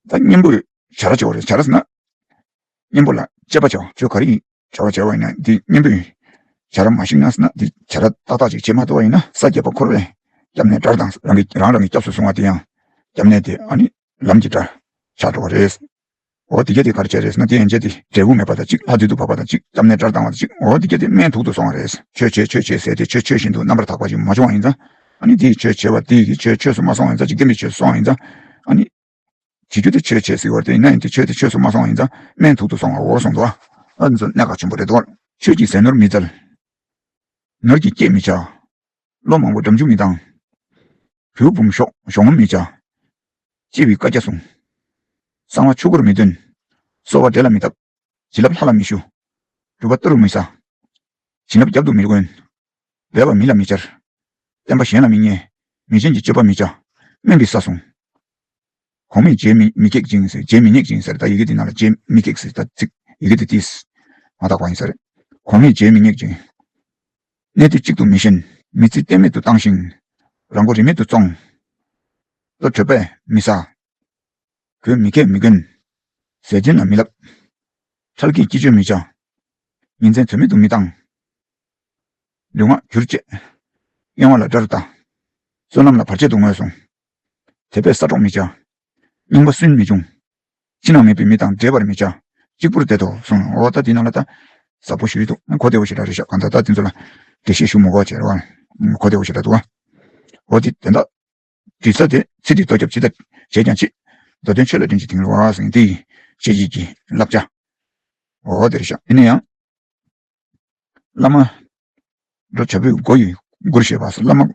ད་གཉེན་པོའི་བྱ་ར་བྱེད་པ་རེད། བྱ་ར་ཟེར་ན། གཉེན་པོ་ལ་དཔྱད་པ་བྱ་བ་ཆོས་ག་རེ་ཡིན་བྱ་བ་བྱ་བ་ཡིན་ན་འདི་གཉེན་པོའི་བྱ་ར་མ་ཞིག་ན་ཟེར་ན་འདི་བྱ་ར་ཏག་ཏག་ཅིག་བྱེད་མ་ཐུབ་པ་ཡིན་ན་ས་བརྒྱད་པ་འཁོར་བར་སྐྱབས་གནས་དགྲར་ལྡང་ཟེར། རང་གི་རང་རང་གི་སྐྱབས་སུ་བཟུང་བ་དེ་ཡང་སྐྱབས་གནས་དེ་ཨ་ནི། ལམ་གྱི་དགྲ། ཆགས་འགྲོ་བ་རེད། འོ་དེ་གྱད་དེ་ག་རེ་བྱས་རེད་ཟེར་ན་དེ་ཡན་ཆད་དེ་འབྲས་བུ་མེད་པ་དང་གཅིག་ལྷ་དོན་དུ་བབས་པ་དང་གཅིག་སྐྱབས་གནས་དགྲར་ལྡང་བ་དང་གཅིག་འོ་དེ་གྱད་དེ་སྨན་དུག་ཏུ་སོང་བ་རེད། ཆོས་བྱེད་ཆོས་བྱེད་ཟེར་ཏེ་ཆོས་ཆོས་བཞིན་དུ་རྣམ་པར་དག་པ་ཞིག་མ་བྱུང་བ་ཡིན་ཙང་། ཨ་ནི་དེའི་ཆོས་བྱེད་པ་དེ་གི་ཆོས་ཆོས་སུ་མ་སོང་བ་ཡིན་ཙང་འཇིག་རྟེན་པའི་ཆོས་སུ་སོང་བ་ཡིན་ཙང་། ཨ་ནི། བྱེད་རྒྱུ་དེ་ཆོས་བྱེད་ཟེར་བ་དེ་ཡིན་ན་ཡང་དེ་ཆོས་དེ་ཆོས་སུ་མ་སོང་བ་ཡིན་ཙང་སྨན་དུག་ཏུ་སོང་བ་འོ་གསུངས་འདུག་ཨ་ནི་ཚོ་གནད་འགག་ཆེན་པོ་རེད་འདུག་ཆོས་ཀྱི་ཟས་ནོར་མི་བཙལ། ནོར་གྱིས་སྐྱེད་མི་བྱ། བློ་མང་པོ་འགྲམ་འཇུག་མི་བཏང་། བུ་བུམ་ཤོག་ཞོག་ངོམ་མི་བྱ། ལྕེ་བའི་བཀའ་རྒྱ་སྲུང་། གསང་བ་ཆུ་བུར་མི་འདོན། གསོལ་བ་འདྲེ་ལ་མི་བཏབ། བྱིན་རླབས་ལྷ་ལ་མི་ཞུ། སྒྲུབ་པ་ལྟ་རུ་མི་ཟ། བྱིན་རླབས་རྒྱབ་ཏུ་མི་འགོན། འབད་པ་མི་ལ་མི་སྦྱར། བསྟན་པ་གཞན་ལ་མི་བརྙས། མི་ཆེན་གྱི་སྤྱོད་པ་མི་བྱ། དམན་པའི་ས་བཟུང་། གོང་མའི་རྗེས་མི་མི་སྐྱེག་ཅིང་ཟེར། རྗེས་མི་སྙེག་ཅིང་ཟེར། ད་ཡི་གེ་འདི་ནང་ལ་རྗེས་མི་སྐྱེག་ཟེར། ད་ཚིག་ ཡི་གེ་དེ་ཏིས་མ་དག་པ་ཡིན་ས་རེད། གོང་མེད་རྗེས་མི་སྙེག་ཅིང་། གནས་དེ་གཅིག་ཏུ་མི་ཞེན། མི་ཚེ་གཏན་མེད་དུ་བཏང་ཞིང་། རང་མགོ་རིས་མེད་དུ་བཙོང་། ལྟོ་གྲོད་པས་མི་ཟ། གོས་མི་གས་མི་གོན། ཟས་སྦྱིན་ལ་མི་སློབ། ཁྲལ་གྱིས་སྐྱིད་སྤྱོད་མི་བྱ། ཉིན་མཚན་དོན་མེད་དུ་མི་བཏང་། ལུས་ངག་བསྒྱུར་བཅས། གཡེང་བ་ལ་དགྲར་ལྟ། བསོད་ནམས་ལ་བར་ཆད་དུ་ངོས་བཟུང་། དད་པས་ས་གྲོགས་མི་བྱ། རྙིང་པ་སུན་མི་འབྱུང་། ཕྱི་ནང་མེད་པའི་མི་དང་འབྲེལ་བར་མི་བྱ། གཅིག་པུར་བསྡད་དོ་གསུངས། འོ་ད་དེ་ནང་ལ་ད་ཟབ་པོ་ཞུས་འདུག་གོ་བདེ་བོ་ཞེ་དྲག་རེད་ཤག་གང་ལྟར་ད་དེ་ཚོ་ལ་འགྲེལ་བཤད་ཞུ་མི་དགོས་བྱས་རེད་བ། གོ་བདེ་བོ་ཞེ་དྲག་འདུག་བ། འོ་དེ་དོན་དག་འབྲི་ས་དེ་ཚིག་འདི་ལྟོ་རྒྱབ་ཇི་ལྟར་བྱས་ཀྱང་ཆེ། མདོ་དོན་ཆོས་ལ་དྲིན་ཅིག་དེང་རུ་བ་ཟེར་དེ་ཡི་བཤད་རྒྱུད་ཀྱི་བསླབ་བྱ། འོ་དེ་རེད་ཤག་དེ་ནས་ཡང་། བླ་མ། འགྲོ་བྱ་བུའི་མགུར་ཡི་མགུར་ཞེས་པ་སོ། བླ་མ།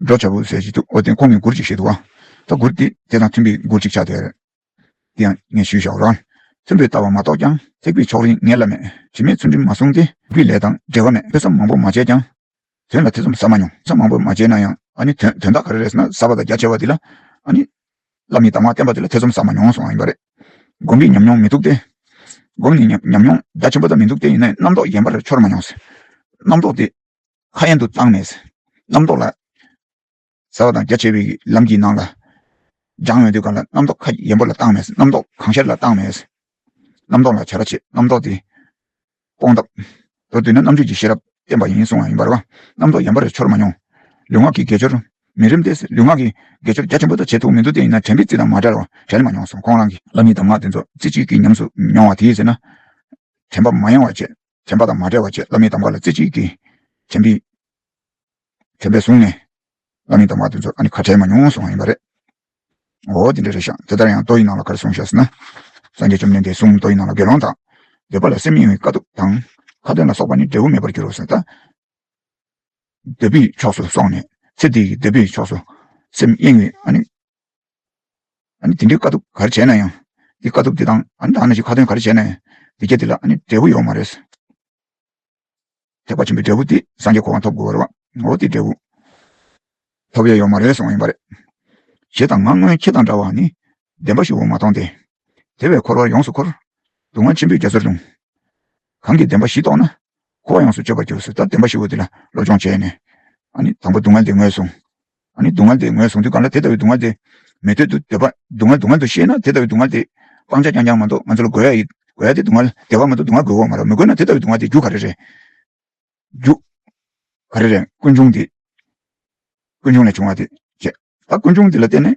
འགྲོ་བྱ་བུ་ཟེར་ཞིག་འདུག་འོ་དེ་ཁོང་གི་མགུར་ཅིག་བཤད་འདུག་བ། ད་མགུར་དེ་དེ་དང་མཐུན་པའི་མགུར་ཅིག་ཆགས་བསྡད་རེད། དེ་ཡང་ངས་ཞུས་བཞག་རོགས། མཐུན་པའི་ལྟ་བ་མ་རྟོགས་ཀྱང་། ཐེག་པའི་ཕྱོགས་རིས་ངས་བསླབ་མེད། དྲི་མེད་ཚུལ་ཁྲིམས་མ་བསྲུངས་ཏེ། རྒྱུའི་ལས་དང་འབྲེལ་བ་མེད། ཐོས་བསམ་མང་པོ་མ་བྱས་ཀྱང་། དོན་ལ་ཐེ་ཚོམ་ཟ་མ་མྱོང་། ཐེ་ཚོམ་མང་པོ་མ་བྱས་ན་ཡང་ཨ་ནི་དོན་དོན་དག་ག་རེ་རེད་ཟེར་ན་ཟ་བ་དང་རྒྱ་ཆེ་བ་འདི་ལ་ཨ་ནི། བླ་མའི་གདམས་ངག་བསྟན་པ་འདི་ལ་ཐེ་ཚོམ་ཟ་མ་མྱོང་གསུངས་པ་ཡིན་པ་རེད། སྒོམ་པའི་ཉམས་མྱོང་མི་ཐུག་སྟེ། སྒོམ་ནས་ཉམས་ཉམས་མྱོང་རྒྱ་ཆེན་པོ་དང་མི་འདུག་སྟེ། ཡིན་ནའི་རྣམ་རྟོག་ཡན་པར་འཆོར་མ་མྱོང་ཟེར། རྣམ་རྟོག་དེ་ཁ་ཡན་དུ་བཏང་མེད་ཟེར། རྣམ་རྟོག་ལ། ཟ་བ་དང་རྒྱ་ཆེ་བའི་ལམ་གྱི་ནང་ལ་སྦྱངས་ཡོང་དུས་གང་ལ་རྣམ་རྟོག་ཁ་ཡན་པོ་ལ་བཏང་མེད་ཟེར། རྣམ་རྟོག་གང་ཤར་ལ་བཏང་མེད་ཟེར། རྣམ་རྟོག་ལ་བྱ་ར་བྱེད། རྣམ་རྟོག་དེ་སྤོང་ཐབས། མདོར་བསྡུས་ན་རྣམ་དཔྱོད་ཀྱི་ཤེས་རབ་བསྟན་པ་ཡིན་གསུང་བ་ཡིན་པ་རེད་བ། རྣམ་རྟོག་ཡན་པར་འཆོར་མ་མྱོང་། ལུས་ངག་གི་དགེ་སྦྱོར་མི་རིམ་སྟེ། ལུས་ངག་གི་དགེ་སྦྱོར་རྒྱ་ཆེན་པོ་དང་བྱེད་ཐུབ་མི་འདུག་སྟེ། ཡིན་ན་དྲན་པའི་རྩི་དང་མ་བྲལ་བ་བྲལ་མ་མྱོང་གསུངས། ཁོང་རང་གིས་བླ་མའི་གདམས་ངག་དེ་ཚོ་རྩེ་གཅིག་གིས་ཉམས་སུ་མྱོང་བ་དེ་ཡིན་ཟེར་ན། དྲན་པ་མ་གཡེང་བ་བྱས། དྲན་པ་དང་མ་བྲལ་བ་བྱས། བླ་མའི་གདམས་ངག་ལ་རྩེ་གཅིག་གིས་དྲན་པའི། དྲན་པས་བཟུང་ནས། བླ་མའི་གདམས་ངག་དེ་ཚོ་ཨ་ནི་ཁ་བྲལ་མ་མྱོང་གསུངས་པ་ཡིན་པ་རེད། འོ་དེ་འདྲ་རེད་ཤག་དེ་ལྟར་ཡང་མདོ་ཡི་ནང་ལ་ག་རེ་གསུངས་ཤག་ཟེར་ན། སངས་རྒྱས་བཅོམ་ལྡན་འདས་གསུངས། མདོ་ཡི་ནང་ལ་དགེ་སློང་དག་འདོད་པ་ལ་སེམས་གཡེང་བའི་དཀའ་ཐུབ་དང་། ཁ་ཏོན་ལ་སོགས་པ་ནི་འབྲས་བུ་མེད་པར་འགྱུར་རོ་ཟེར། ད་འདོད་པའི་ཕྱོགས་སུ་སོང་ནས། ཚེ་འདི་ཡི་འདོད་པའི་ཕྱོགས་སུ་སེམས་གཡེང་བའི་ཨ་ནི། ཨ་ནི་དེ་འདྲའི་དཀའ་ཐུབ་ག་རེ་བྱས་ན་ཡང་། དེ་དཀའ་ཐུབ་དེ་དང་ཨ་ནི་ད་ནང་བཞིན་ཁ་ཏོན་ག་རེ་བྱས་ན་ཡང་། དེ་གྱད་དེ་ལ་ཨ་ནི་འབྲས་བུ་ཡོད་མ་རེད། ཐེག་པ་ཆེན་པོའི་འབྲས་བུ་དེ་སངས་རྒྱས་གོ་འཕང་ཐོབ་དགོས་པ་རེད་བ། འོ་དེ་འབྲས་བུ་ཐོབ་ཡ་ཡོད་མ་རེད་གསུངས་པ་ཡིན་པ་རེད། ཞེ་སྡང་ངར་ངོའི་ཁྱི་དང་འདྲ་བ་ནི། བདེན་པ་ཞིག་འོ་མ་མཐོང་སྟེ། དེ་བས་འཁོར་བར་ཡོངས་སུ་འཁོར། སྡུག་བསྔལ་ཆེན་པོའི་རྒྱ་མཚོར་ལྷུང་། གང་གིས་བདེན་པ་བཞི་རྟོགས་ན། འཁོར་བ་ཡོངས་སུ་གཅོད་པར་འགྱུར་ཟེར། ད་བདེན་པ་བཞི་པོ་དེ་ལ་སློབ་སྦྱོང་བྱས་ནས། ཨ་ནི་དང་པོ་སྡུག་བསྔལ་དེ་ངོས་བཟུང་། ཨ་ནི་སྡུག་བསྔལ་དེ་ངོས་བཟུང་དུས་གང་ལ་དེ་ལྟ་བུའི་སྡུག་བསྔལ་དེ་མི་འདོད་དུ་འདོད་པ། སྡུག་བསྔལ་སྡུག་བསྔལ་དུ་ཤེས་ན་དེ་ལྟ་བུའི་སྡུག་བསྔལ་དེ་སྤང་བྱ་རྐྱང་རྐྱང་མ་གཏོགས། ང་ཚོ་ལ་དགོས་ཡ་ཡི་དགོས་ཡ་དེ་སྡུག་བསྔལ་བདེ་བ་མ་གཏོགས་སྡུག་བསྔལ་དགོས་ཡོད་མ་རེད། མི་དགོས་ན་དེ་ལྟ་བུའི་སྡུག་བསྔལ་དེ་རྒྱུ་ག་རེ་རེད། རྒྱུ། ག་རེ་རེད། ཀུན་འབྱུང་དེ། ཀུན་འབྱུང་ལས་བྱུང་བ་དེ་བྱས། ད་ཀུན་འབྱུང་དེ་ལ་བརྟེན་ནས།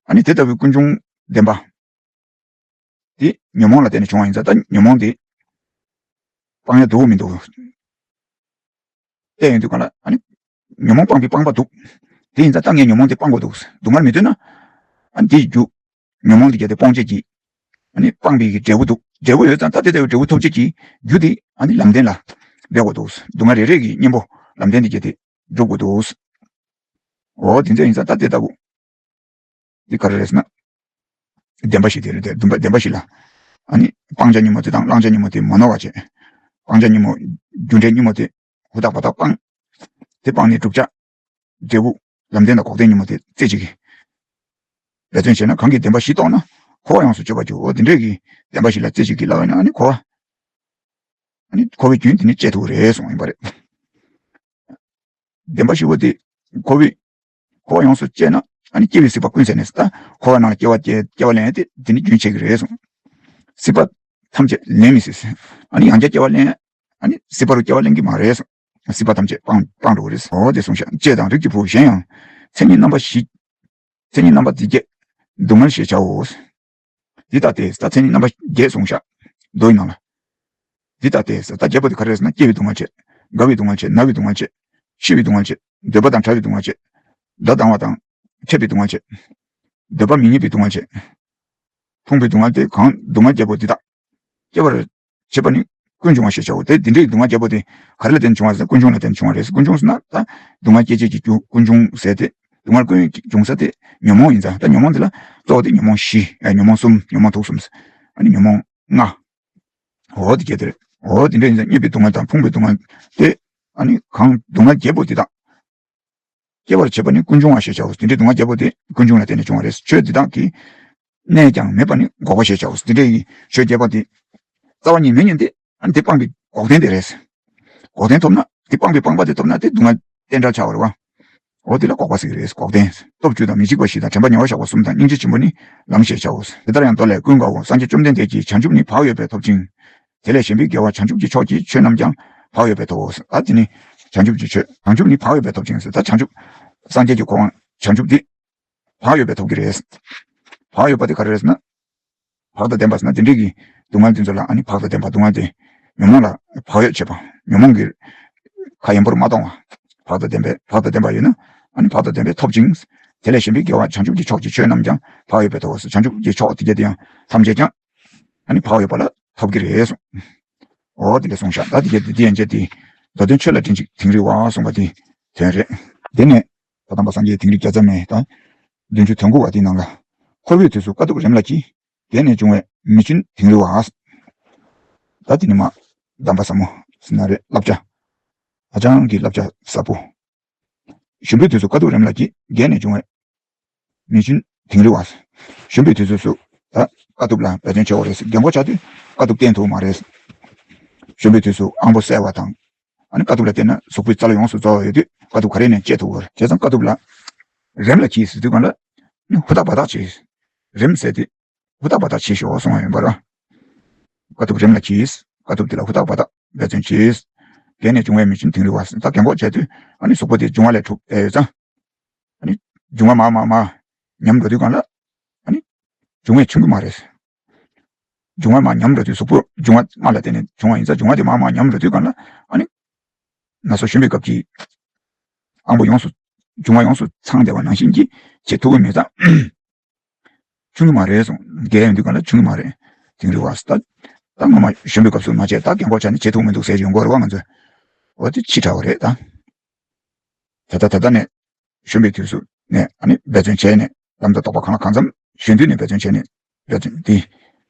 ཨ་ནི་དེ་ལྟ་བུའི་ཀུན་འབྱུང་བདེན་པ། དེ་ཉོན་མོངས་ལ་བརྟེན་ནས་བྱུང་བ་ཡིན་ཙང་ད་ཉོན་མོངས་དེ་སྤང་ཡ་འདུག་མི་འདུག་བལྟས་ཡོང་དུས་གང་ལ་ཨ་ནི་ཉོན་མོངས་སྤངས་པའི་སྤངས་པ་འདུག་དེ་ཡིན་ཙང་ད་ངས་ཉོན་མོངས་དེ་སྤང་དགོས་འདུག་སྡུག་བསྔལ་མི་འདོད་ན། ཨ་ནི་དེ་ཡི་རྒྱུ། ཉོན་མོངས་དེ་གྱད་དེ་སྤོང་བྱེད་ཀྱི། ཨ་ནི་སྤངས་པའི་གི་འབྲས་བུ་འདུག་འབྲས་བུ་ཡོད་ཙང་ད་དེ་ལྟ་བུའི་འབྲས་བུ་ཐོབ་བྱེད་ཀྱི་རྒྱུ་དེ་ཨ་ནི་ལམ་བདེན་ལ་འབད་དགོས་འདུག་སྡུག་བསྔལ་རེ་རེ་གི་གཉེན་པོ་ལམ་བདེན་དེ་གྱད་དེ་སྒྲུབ་དགོས་འདུག་འོ་དེ་འདྲ་ཡིན་ཙང་ད་དེ་ལྟ་བུ། འདི་ག་རེ་རེད་ཟེར་ན། བདེན་པ་བཞི་དེ་རེད་དེ། བདེན་པ་བདེན་པ་བཞི་ལ། ཨ་ནི་སྤང་བྱ་ཉོན་མོངས་དེ་དང་བླང་བྱ་ཉོན་མོངས་དེ་མ་ནོར་བ་བྱས། སྤང་བྱ་ཉོན་མོངས། རྒྱུ་འབྲས་ཉོན་མོངས་དེ་ཧུར་ཐག་པ་ཐག་སྤངས། དེ་སྤངས་ནས་བསྒྲུབ་བྱ། འབྲས་བུ། ལམ་བདེན་དང་འགོག་བདེན་ཉོན་མོངས་དེ་རྩེ་གཅིག་གིས་འབད་བརྩོན་བྱས་ན། གང་གིས་བདེན་པ་བཞི་རྟོགས་ན། འཁོར་བ་ཡོངས་སུ་གཅོད་པར་འགྱུར། འོ་དེ་འདྲས་ཀྱི་བདེན་པ་བཞི་ལ་རྩེ་གཅིག་གིས་བསླབ་པ་ཡིན་ན་ཨ་ནི་འཁོར་བ། ཨ་ནི་འཁོར་བའི་རྒྱུན་དེ་ནི་བཅད་ཐུབ་རེད་གསུངས་ཡིན་པ་རེད། བདེན་པ་བཞི་པོ་དེ་འཁོར་བའི། འཁོར་བ་ཡོངས་སུ་བཅད་ན་ཨ་ནི་སྐྱེ་བའི་སྲིད་པ་ཀུན་ཟད་ནས། ད་འཁོར་བ་ནང་ལ་སྐྱེ་བ་སྐྱེ་སྐྱེ་བ་ལེན་ཡ་དེ་དེ་ནི་རྒྱུན་ཆད་ཀྱི་རེད་གསུངས། སྲིད་པ་ཐམས་ཅད་ལེན་མི་སྲིད། ཨ་ནི་ཡང་བསྐྱར་སྐྱེ་བ་ལེན། ཨ་ནི་སྲིད་པ་རུ་སྐྱེ་བ་ལེན་གྱི་མ་རེད་གསུངས། སྲིད་པ་ཐམས་ཅད་སྤང་སྤང་འགྲོ་གི་རེད། འོ་དེ་གསུངས་ཤག་ལྕེ་དང་རིགས་ཀྱི་བུ་གཞན་ཡང་། མཚན་ཉིད་རྣམ་པ་བཞི། མཚན་ཉིད་རྣམ་པ་འདི་བརྒྱད། སྡུག་བསྔལ་ཞེས་བྱའོ། འདི་ལྟ་སྟེ། ད་མཚན་ཉིད་རྣམ་པ་བརྒྱད་གསུངས་ཤག་མདོ་ཡི་ནང་ལ། འདི་ལྟ་སྟེ། ད་བརྒྱད་པོ་དེ་ག་རེ་རེད་ཟེར་ན། སྐྱེ་བའི་སྡུག་བསྔལ་བྱེད། རྒ་བའི་སྡུག་བསྔལ་བྱེད། ན་བའི་སྡུག་བསྔལ་བྱེད། ཤི་བའི་སྡུག་བསྔལ་བྱེད། འདོད་པ་དང་བྲལ་བའི་སྡུག་བསྔལ་བྱེད། དགྲ་སྡང་བ་དང་། འཕྲད་པའི་སྡུག་བསྔལ་བྱེད། འདོད་པ་མི་རྙེད་པའི་སྡུག་བསྔལ་བྱེད། ཕུང་པོའི་སྡུག་བསྔལ་དེ་གང་། སྡུག་བསྔལ་བརྒྱད་པོ་འདི་དག་སྐྱེ་བར་བྱེད་པ་ནི་ཀུན་འབྱུང་བ་ཞེས་བྱའོ། དེ་འདི་འདྲའི་སྡུག་བསྔལ་བརྒྱད་པོ་དེ་ག་རེ་ལ་བརྟེན་བྱུང་བ་ཟེར་ན། ཀུན་འབྱུང་ལ་བརྟེན་བྱུང་བ་རེད། ཀུན་འབྱུང་ཟེར་ན་ད་སྡུག་བསྔལ་སྐྱེད་བྱེད་ཀྱི་རྒྱུ་ཀུན་འབྱུང་ཟེར་ཏེ། སྡུག་བསྔལ་ཀུན་འབྱུང་ས་དེ་ཉོན་མོངས་ཡིན་ཙང་། ད་ཉོན་མོངས་དེ་ལ་གཙོ་བོ་དེ་ཉོན་མོངས་བཞི། ཨ། ཉོན་མོངས་གསུམ། ཉོན་མོངས་དུག་གསུམ། ཨ་ནི་ཉོན་མོངས་ལྔ། འོ་དེ་གྱད་དེ་རེད། འོ་དེ་འདྲ་ཡིན་ཙང་རྙེད་པའི་སྡུག་བསྔལ་དང་ཕུང་པོའི་སྡུག་བསྔལ་དེ། ཨ་ནི་གང་སྡུག་བསྔལ་བརྒྱད་པོ་དེ་དག་སྐྱེ་བར་བྱེད་པ་ནི་ཀུན་འབྱུང་བ་ཞེས་བྱའོ། དེ་འདྲའི་སྡུག་བསྔལ་བརྒྱད་པོ་དེ་ཀུན་འབྱུང་ལ་བརྟེན་ནས་བྱུང་བ་རེད། ཆོས་འདི་དག་གི་གནས་ཀྱང་མེད་པ་ནི་འགོག་པ་ཞེས་བྱའོ། དེ་འདྲའི་ཆོས་བརྒྱད་པོ་དེ་ རྩ་བ་ཉིད་མེད་ཉིད་དེ། ཨ་ནི་དེ་སྤངས་པའི་འགོག་བདེན་དེ་རེད། འགོག་བདེན་ཐོབ་ན། དེ་སྤངས་པའི་སྤངས་པ་དེ་ཐོབ་ན་དེ་སྡུག་བསྔལ་རྟེན་འབྲེལ་ཆགས་པ་རེད་བ། འོ་དེ་ལ་འགོག་པ་ཟེར་གྱི་རེད། འགོག་བདེན། སྟོབས་བཅུ་དང་མི་འཇིགས་པ་བཞི་དང་དྲན་པ་ཉེ་བར་བཞག་པ་གསུམ་དང་སྙིང་རྗེ་ཆེན་པོ་ནི་ལམ་ཞེས་བྱའོ། དེ་ལྟར་ཡང་མདོ་ལས། ཀུན་དགའ་བོ། སངས་རྒྱས་བཅོམ་ལྡན་འདས་ཀྱིས་བྱང་ཆུབ་ནི་བག་ཡོད་པས་ཐོབ་ཅིང་། དེ་ལས་གཞན་ཕན་དགེ་བ་བྱང་ཆུབ་ཀྱི་ཕྱོགས་ཀྱི་ཆོས་རྣམས་ཀྱང་བག་ཡོད་པས་ཐོབ་བོ། ཨ་དེ་ནི་བྱང་ཆུབ་ཀྱི་ཆོས། བྱང་ཆུབ་ནི་བག་ཡོད་པས་ཐོབ་ཅིང་ཟེར། ད་བྱང་ཆུབ། སངས་རྒྱས་ཀྱི་གོ་འཕང་བྱང་ཆུབ་དེ་བག་ཡོད་པས་ཐོབ་ཀྱི་རེད། བག་ཡོད་པ་དེ་ག་རེ་རེད་ཟེར་ན། བག་དང་ལྡན་པ་ཟེར་ན་དེ་འདྲའི་གི་སྡུག་བསྔལ་དེ་ཚོ་ལ། ཨ་ནི་བག་དང་ལྡན་པ། སྡུག་བསྔལ་དེ་ཉོན་མོངས་ལ་བག་ཡོད་བྱེད་པ། ཉོན་མོངས་ཀྱི་ཁ་ཡན་པོར་མ་གཏོང་བ། བག་དང་ལྡན་པའི། བག་དང་ལྡན་པ་ཡོད་ན། ཨ་ནི་བག་དང་ལྡན་པས་ཐོབ་ཅིང་། དེ་ལས་གཞན་ཕན་དགེ་བ་བྱང་ཆུབ་ཀྱི་ཕྱོགས་ཀྱི་ཆོས་རྣམས་ཀྱང་བག་ཡོད་པས་ཐོབ་བོ་ཟེར། བྱང་ཆུབ་ཀྱི་ཕྱོགས་དེ་གྱད་དེ་ཡང་ཐམས་ཅད་ཀྱང་ཨ་ནི་བག་ཡོད་པ་ལ་ཐོབ་ཀྱི་རེད་གསུངས། འོ་དེ་འདྲ་གསུངས་ཤག་ད་དེ་གྱད་དེ་དེ་ཡན་ཆད་དེ་མདོ་དོན་ཆོས་ལ་དྲིན་ཅིག་དིང་རི་བ་གསུངས་པ་དེ་དོན་རེད། དེ་ནས་ད་དམ་པ་སངས་རྒྱས་དིང་རི་བརྒྱ་རྩ་མེད་དང་བདུན་ཅུ་དོན་དགུ་བ་དེའི་ནང་ལ། འཁོར་བའི་དུས་སུ་དཀའ་ཐུབ་རེམ་ལ་གྱིས། བརྒལ་ནས་འབྱུང་བའི་མི་ཆུན་དིང་རི་བ། ད་དེ་ནི་མ་གདམས་པ་ཟབ་མོ་ཟེར་ན་རེད། བསླབ་བྱ། ཧ་ཅང་གི་བསླབ་བྱ་ཟབ་པོ། གཞོན་པའི་དུས་སུ་དཀའ་ཐུབ་རེམ་ལ་གྱིས། བརྒལ་ནས་འབྱུང་བའི་མི་ཆུན་དིང་རི་བ། གཞོན་པའི་དུས་སུ་ད་དཀའ་ཐུབ་ལ་འབད་བརྩོན་བྱེད་དགོས་རེད། རྒན་གོག་ཆགས་དུས་དཀའ་ཐུབ་བསྟེན་ཐུབ་མ་རེད། གཞོན་པའི་དུས་སུ་ཨང་པོ་གསལ་བ་དང་། ཨ་ནི་དཀའ་ཐུབ་ལ་བརྟེན་ན་གཟུགས་པོའི་རྩ་ལ་ཡོངས་སུ་རྫོགས་ཡོད་དུས་དཀའ་ཐུབ་ག་རེ་ནས་སྤྱད་ཐུབ་དགོས་རེད། བྱས་ཙང་དཀའ་ཐུབ་ལ་རེམ་ལ་གྱིས་ཟེར་དུས་གང་ལ་ནི་ཧུར་ཐག་འབད་ཐག་བྱེད། རེམ་ཟེར་དུས། ཧུར་ཐག་འབད་ཐག་བྱེད་ཤོག་གསུངས་པ་ཡིན་པ་རེད། དཀའ་ཐུབ་རེམ་ལ་གྱིས། དཀའ་ཐུབ་དེ་ལ་ཧུར་ཐག་འབད་ཐག་འབད་བརྩོན་གྱིས། བརྒལ་ནས་འབྱུང་བའི་མི་ཆུན་དིང་རི་བ། ད་རྒན་གོག་བྱས་དུས་ཨ་ནི་གཟུགས་པོ་དེ་འབྱུང་བ་ལས་གྲུབ་པ་ཡོད་ཙང་། ཨ་ནི་འབྱུང་བ་མར་མར་མར་ཉམས་འགྲོ་དུས་གང་ལ། ཨ་ནི་འབྱུང་བས་ཆུན་གྱི་མ་རེད། འབྱུང་བ་མར་ཉམས་འགྲོ་དུས། གཟུགས་པོ་འབྱུང་བ་ལྔ་ལ་བརྟེན་ནས་བྱུང་བ་ཡིན་ཙང་། འབྱུང་བ་དེ་མར་མར་ཉམས་འགྲོ་དུས་གང་ལ། ཨ་ནི་ན་སོ་གཞོན་པའི་སྐབས་ཀྱི་ཨང་པོ་ཡོངས་སུ། འབྱུང་བ་ཡོངས་སུ་ཚང་བསྡད་པ་ནང་བཞིན་གྱི་བྱེད་ཐུབ་ཀྱི་མེད་ཙང་། ཆུན་གྱི་མ་རེད་གསུངས། བརྒལ་ཡོང་དུས་གང་ལ་ཆུན་གྱི་མ་རེད། དིང་རི་བ་ཟེར། ད་ད་སྔོན་མ་གཞོན་པའི་སྐབས་སུ་མ་བྱས། ད་རྒན་གོག་ཆགས་ནས་བྱེད་ཐུབ་མི་འདུག་ཟེར་ཡོང་གི་རེད་བ་ང་ཚོས། འོ་དེ་ཕྱི་དྲགས་པ་རེད་ད། ད་ལྟ་ད་ལྟ་ནས་གཞོན་པའི་དུས་སུ་ནས་ཨ་ནི་འབད་བརྩོན་བྱས་ནས་ལམ་དང་རྟོགས་པ་གང་ལ་གང་འཚམ་གཞོན་དུས་ནས་འབད་བརྩོན་བྱས་ནས་འབད་བརྩོན་དེ་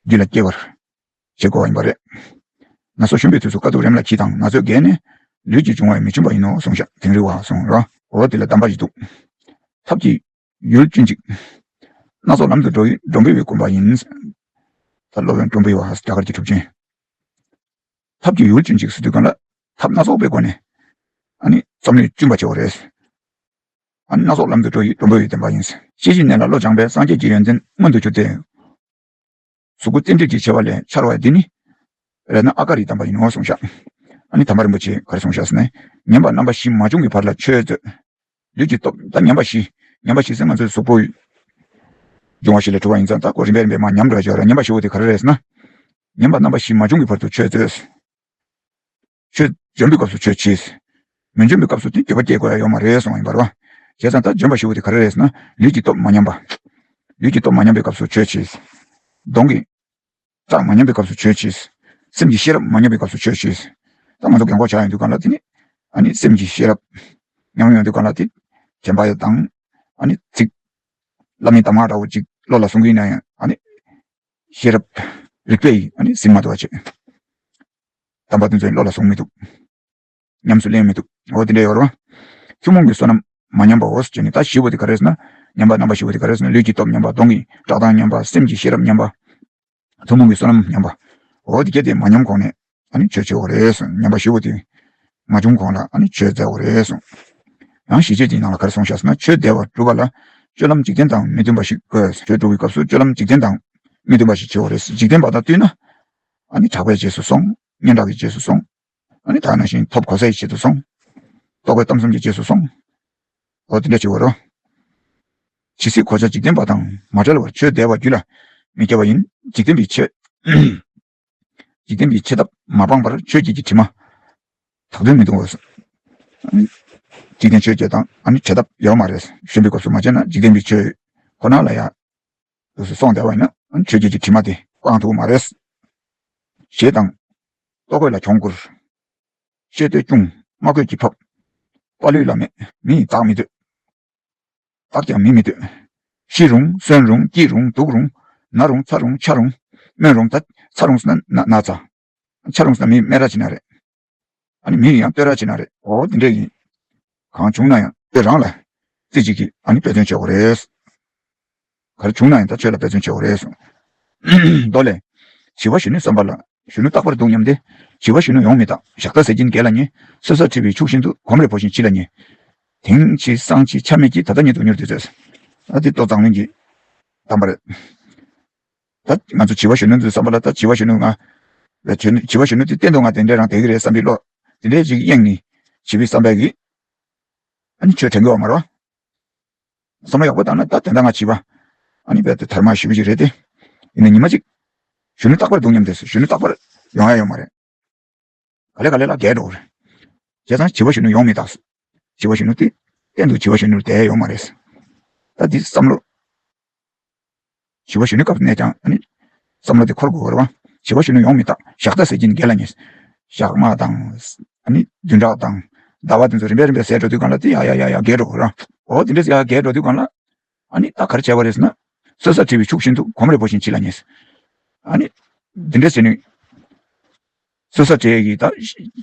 རྒྱུད་ལ་སྐྱེ་བར་བྱེད་དགོས་པ་ཡིན་པ་རེད། ན་སོ་གཞོན་པའི་དུས་སུ་དཀའ་ཐུབ་རེམ་ལ་གྱིས་དང་། ན་ཚོད་བརྒལ་ནས་ལུས་ཀྱི་འབྱུང་བའི་མི་ཆུན་པ་ཡིན་ནོ་གསུངས་ཤག་དིང་རི་བ་གསུངས་རོ། འོ་དེ་ལ་གདམས་པ་ཞིག་འདུག་ཐབས་ཀྱི་ཡུལ་གཅིག་སྣ་ཚོགས་ལམ་དུ་འགྲོ་བའི་སྒྲོམ་བུའི་གོམས་པ་ཡིན། ད་སློབ་དཔོན་སྒྲོམ་བུའི་བ་རྒྱ་གར་གྱི་གྲུབ་ཆེན། ཐབས་ཀྱི་ཡུལ་གཅིག་ཟེར་དུས་གང་ལ་ཐབས་སྣ་ཚོགས་པའི་སྒོ་ནས་ཨ་ནི་རྩོམ་ལུས་གཅུན་པ་བྱེད་པ་རེད། ཨ་ནི་སྣ་ཚོགས་ལམ་དུ་འགྲོ་བའི་སྒྲོམ་བུ་ཡི་བསྟན་པ་ཡིན། སྐྱེ་ཤི་གནས་ལ་བློ་སྦྱངས་པས་སངས་རྒྱས་ཀྱི་ཡོན་ཏན་མངོན་དུ་གྱུར་ཏེ། གཟུགས་སྐུ་རྟེན་འབྲེལ་གྱི་ཆེ་བ་ལས་འཆར་བ་འདི་ནི། རེད་ན་ཨ་ཀ་རིའི་གདམས་པ་ཡིན་ནོ་གསུངས་ཤག་ཨ་ནི་དམ་པ་རིན་པོ་ཆེས་ག་རེ་གསུངས་ཤག་ཟེར་ན། ཉམས་པ་རྣམ་པ་བཞི་མ་བྱུང་གི་བར་ལ་ཆོས་མཛོད། ལུས་ཀྱི་སྟོབས། ད་ཉམས་པ་བཞི། ཉམས་པ་བཞི་ཟེར་ང་ཚོའི་གཟུགས་པོ་འབྱུང་བ་བཞི་ལས་གྲུབ་པ་ཡིན་ཙང་། ད་ཁོ་རིམ་པས་རིམ་པས་མར་ཉམས་འགྲོ་ཡ་ཅིག་ཡོད་རེད། ཉམས་པ་བཞི་པོ་དེ་ག་རེ་རེད་ཟེར་ན། ཉམས་པ་རྣམ་པ་བཞི་མ་བྱུང་གི་བར་དུ་ཆོས་མཛོད། ཆོས་འབྱོན་པའི་སྐབས་སུ་ཆོས་བྱེད། མི་འབྱོན་པའི་སྐབས་སུ་དེ་འགྱོད་པ་སྐྱེ་དགོས་ཡ་ཡོད་མ་རེད་གསུངས་པ་ཡིན་པ་རེད་བ། བྱས་ཙང་ད་འབྱོན་པ་བཞི་པོ་དེ་ག་རེ་རེད་ཟེར་ན། ལུས་ཀྱི་སྟོབས་མ་ཉམས་པ། ལུས་ཀྱི་སྟོབས་མ་ཉམས་པའི་སྐབས་སུ་ཆོས་བྱེད། གདོང་གི་བཀྲག་མ་ཉམས་པའི་སྐབས་སུ་ཆོས་བྱེད། སེམས་ཀྱི་ཤེས་རབ་མ་ཉམས་པའི་སྐབས་སུ་ཆོས་བྱེད། ད་ང་ཚོ་རྒན་གོག་ཆགས་ཡོང་དུས་གང་ལ་དེ་ནི། ཨ་ནི་སེམས་ཀྱི་ཤེས་རབ་ཉམས་ཡོང་དུས་གང་ལ་དེ་དྲན་པ་ཡང་དང་། ཨ་ནི་ཚིག་བླ་མའི་གདམས་ངག་འདྲ་བོ་ཅིག་བློ་ལ་བཟུང་གི་ཡིན་ན་ཡང་། ཨ་ནི་ཤེས་རབ་རིག་པས་ཨ་ནི་ཟིན་མ་ཐུབ་པ་བྱེད། གདམས་པ་དེ་ཚོ་བློ་ལ་བཟུང་མི་ཐུབ། ཉམས་སུ་ལེན་མི་ཐུབ། འོ་དེ་འདྲ་ཡོད་རེད་བ། ཐུན་མོང་གི་བསོད་ནམས་མ་ཉམས་པའོ་ཟེར་ནས། ད་བཞི་པོ་དེ་ག་རེ་ཟེར་ན། ཉམས་པ་རྣམ་པ་བཞི་པོ་དེ་ག་རེ་ཟེར་ན། ལུས་ཀྱི་སྟོབས་ཉམས་པ། གདོང་གི་བཀྲག་མདངས་ཉམས་པ། སེམས་ཀྱི་ཤེས་རབ་ཉམས་པ། ཐུན་མོང་གི་བསོད་ནམས་ཉམས་པ། འོ་དེ་གྱད་དེ་མ་ཉམས་གོང་ནས་ཨ་ནི་ཆོས་བྱེད་དགོས་རེད་གསུངས། ཉམས་པ་བཞི་པོ་དེ་མ་བྱུང་གོང་ལ་ཨ་ནི་ཆོས་མཛད་དགོས་རེད་གསུངས། ཡང་ཞི་བྱེད་ཀྱི་ནང་ལ་ག་རེ་གསུངས་ཤག་ཟེར་ན། ཆོས་བདེ་བར་སྒྲུབ་པ་ལ་སྤྱོད་ལམ་འཇིག་རྟེན་དང་མི་མཐུན་པ་ཞིག་དགོས། ཆོས་སྒྲུབ་པའི་སྐབས་སུ་སྤྱོད་ལམ་འཇིག་རྟེན་དང་མི་མཐུན་པ་ཞིག་བྱེད་དགོས་རེད། འཇིག་རྟེན་པ་དང་བསྟུན་ན་ཨ་ནི་གྲགས་པའི་རྗེས་སུ་སོང་། སྙན་གྲགས་ཀྱི་རྗེས་སུ་སོང་། ཨ་ནི་ད་ནང་བཞིན་ཐོབ་གོ་སའི་ཆེད་དུ་སོང་། རྟོགས་པའི་གཏམ་གསུམ་གྱི་རྗེས་སུ་སོང་། འོ་དེ་འདྲ་བྱེད་དགོས་རེད། ཇི་སྲིད་གོ་ཆ་འཇིག་རྟེན་པ་དང་མ་བྲལ་བར་ཆོས་བདེ་བ་རྒྱུད་ལ་མི་སྐྱེ་བ་ཡིན། འཇིག་རྟེན་པའི་ཆོས། འཇིག་རྟེན་པའི་ཆོས་བདག་མ་སྤངས་པར་ཆོས་བརྒྱད་ཀྱི་དྲི་མ་དག་དོན་མི་གཏོང་བར། འཇིག་རྟེན་ཆོས་བརྒྱད་དང་ཨ་ནི་བྲལ་ཐབས་ཡོད་མ་རེད། གཞོན་པའི་སྐབས་སུ་མ་བྱས་ན་འཇིག་རྟེན་པའི་ཆོས་ཁོ་ན་ལ་ཡ་དུས་སུ་སོང་བསྡད་པ་ཡིན་ན་ཨ་ནི་ཆོས་བརྒྱད་ཀྱི་དྲི་མ་དེ་སྤང་ཐུབ་མ་རེད། ཞེས་དང་། ལྟོ་གོས་ལ་གྱོང་བསྐུར། ཤེས་འདོད་སྐྱུང་། སྨྲ་གོས་ཀྱིས་ཕབ། བ་ལུས་ལ་མེད། མི་ཡིས་བདག་མི་འདོད། བདག་ཀྱང་མི་མི་འདོད། ཤི་རུང་གསོན་རུང་སྐྱིད་རུང་སྡུག་རུང་ན་རུང་ཚ་རུང་ཆ་རུང་སྨོན་རུང་། ད་ཚ་རུང་ཟེར་ན་ན་ན་ཚ། ཆ་རུང་ཟེར་ན་མི་སྨད་ར་བྱེད་ན་རེད། ཨ་ནི་མི་ཡིས་ཡང་བསྟོད་ར་བྱེད་ན་རེད། འོ་དེ་འདྲ་ཡིན། གང་བྱུང་ན་ཡང་དེ་རང་ལ་རྩེ་གཅིག་གིས་ཨ་ནི་འབད་བརྩོན་བྱེད་དགོས་རེད། ག་རེ་བྱུང་ན་ཡང་ད་ཆོས་ལ་འབད་བརྩོན་བྱེད་དགོས་རེད་གསུངས། མདོ་ལས། ཞི་བ་ཞི་གནས་བསམ་པ་ལ། གཞོན་ནུ་རྟག་པར་སྡུག་སྙམ་སྟེ། བྱིས་པ་གཞོན་ནུ་ཡོང་མི་རྟག། ཞག་ལྟ་ཟས་སྦྱིན་དགེ་ལ་ཉེ། སོ་སོར་འཁྲིལ་བའི་ཕྱུགས་བཞིན་དུ། གོམས་རེ་བུ་བཞིན་ཕྱི་ལ་ཉེ། དེང་ཕྱི་སང་ཕྱི་ཆ་མེད་ཀྱི། ད་ལྟ་ཉིད་དུ་མྱུར་དུ་བཙལ། ཨ་དེ་ལྟོ་བཟང་ལན་གྱི་གདམས་པ་རེད། ད་ང་ཚོ་བྱིས་པ་གཞོན་ནུ་ཚོའི་བསམ་པ་ལ། ད་བྱིས་པ་གཞོན་ནུ་ང་བྱིས་པ་གཞོན་ནུ་དེ་གཏན་དུ་ང་དེ་འདྲས་རང་བསྡད་ཀྱི་རེད་བསམ་པའི་བློ་དེ་འདྲས་ཅིག་གཡེང་ནས། བྱིས་པའི་བསམ་པས་ཀྱིས་ཨ་ནི་ཆོས་དྲན་གྱི་ཡོད་མ་རེད་བ། བསམ་བློ་ཡག་པོ་བཏང་ན་ད་དེ་འདྲ་ང་བྱིས་པ་ཨ་ནི་རྦད་དེ་དར་མ་ཞེ་པོ་ཅིག་རེད་དེ། ཡིན་ན་ཉི་མ་གཅིག་གཞོན་ནུ་རྟག་པར་སྡུག་སྙམ་སྟེ། གཞོན་ནུ་རྟག་པར་ཡོང་ཡ་ཡོད་མ་རེད། ག་ལེ་ག་ལེ་ལ་རྒས་འགྲོ་གི་རེད། བྱས་ཙང་བྱིས་པ་གཞོན་ནུ་ཡོང་མི་རྟག། བྱིས་པ་གཞོན་ནུ་དེ་གཏན་དུ་བྱིས་པ་གཞོན་ནུར་བསྡད་ཡ་ཡོད་མ་རེད། ད་འདི་བསམ་བློ། བྱིས་པ་གཞོན་ནུའི་སྐབས་ནས་ཀྱང་ཨ་ནི་བསམ་བློ་དེ་འཁོར་དགོས་པ་རེད་བ། བྱིས་པ་གཞོན་ནུ་ཡོང་མི་རྟག། ཞག་ལྟ་ཟས་སྦྱིན་དགེ་ལ་ཉེ། ཞག་མ་དང་། ཨ་ནི་བདུན་ཕྲག་དང་། ཟླ་བ་དེ་ཚོ་རིམ་པས་རིམ་པས་ཟད་འགྲོ་དུས་སྒང་ལ་དེ་ཡ་ཡ་ཡ་ཡ་རྒས་འགྲོ་གི་རེད། འོ་དེ་འདྲས་ཡ་རྒས་འགྲོ་དུས་སྒང་ལ་ཨ་ནི་ད་ག་རེ་བྱས་པ་རེད་ཟེར་ན། སོ་སོར་འཁྲིལ་བའི་ཕྱུགས་བཞིན་དུ། གོམས་རེ་བུ་བཞིན་ཕྱི་ལ་ཉེ། ཨ་ནི་དེ་འདྲས་བྱས་ནས། སོ་སོར་འཁྲིལ་གྱི་ད་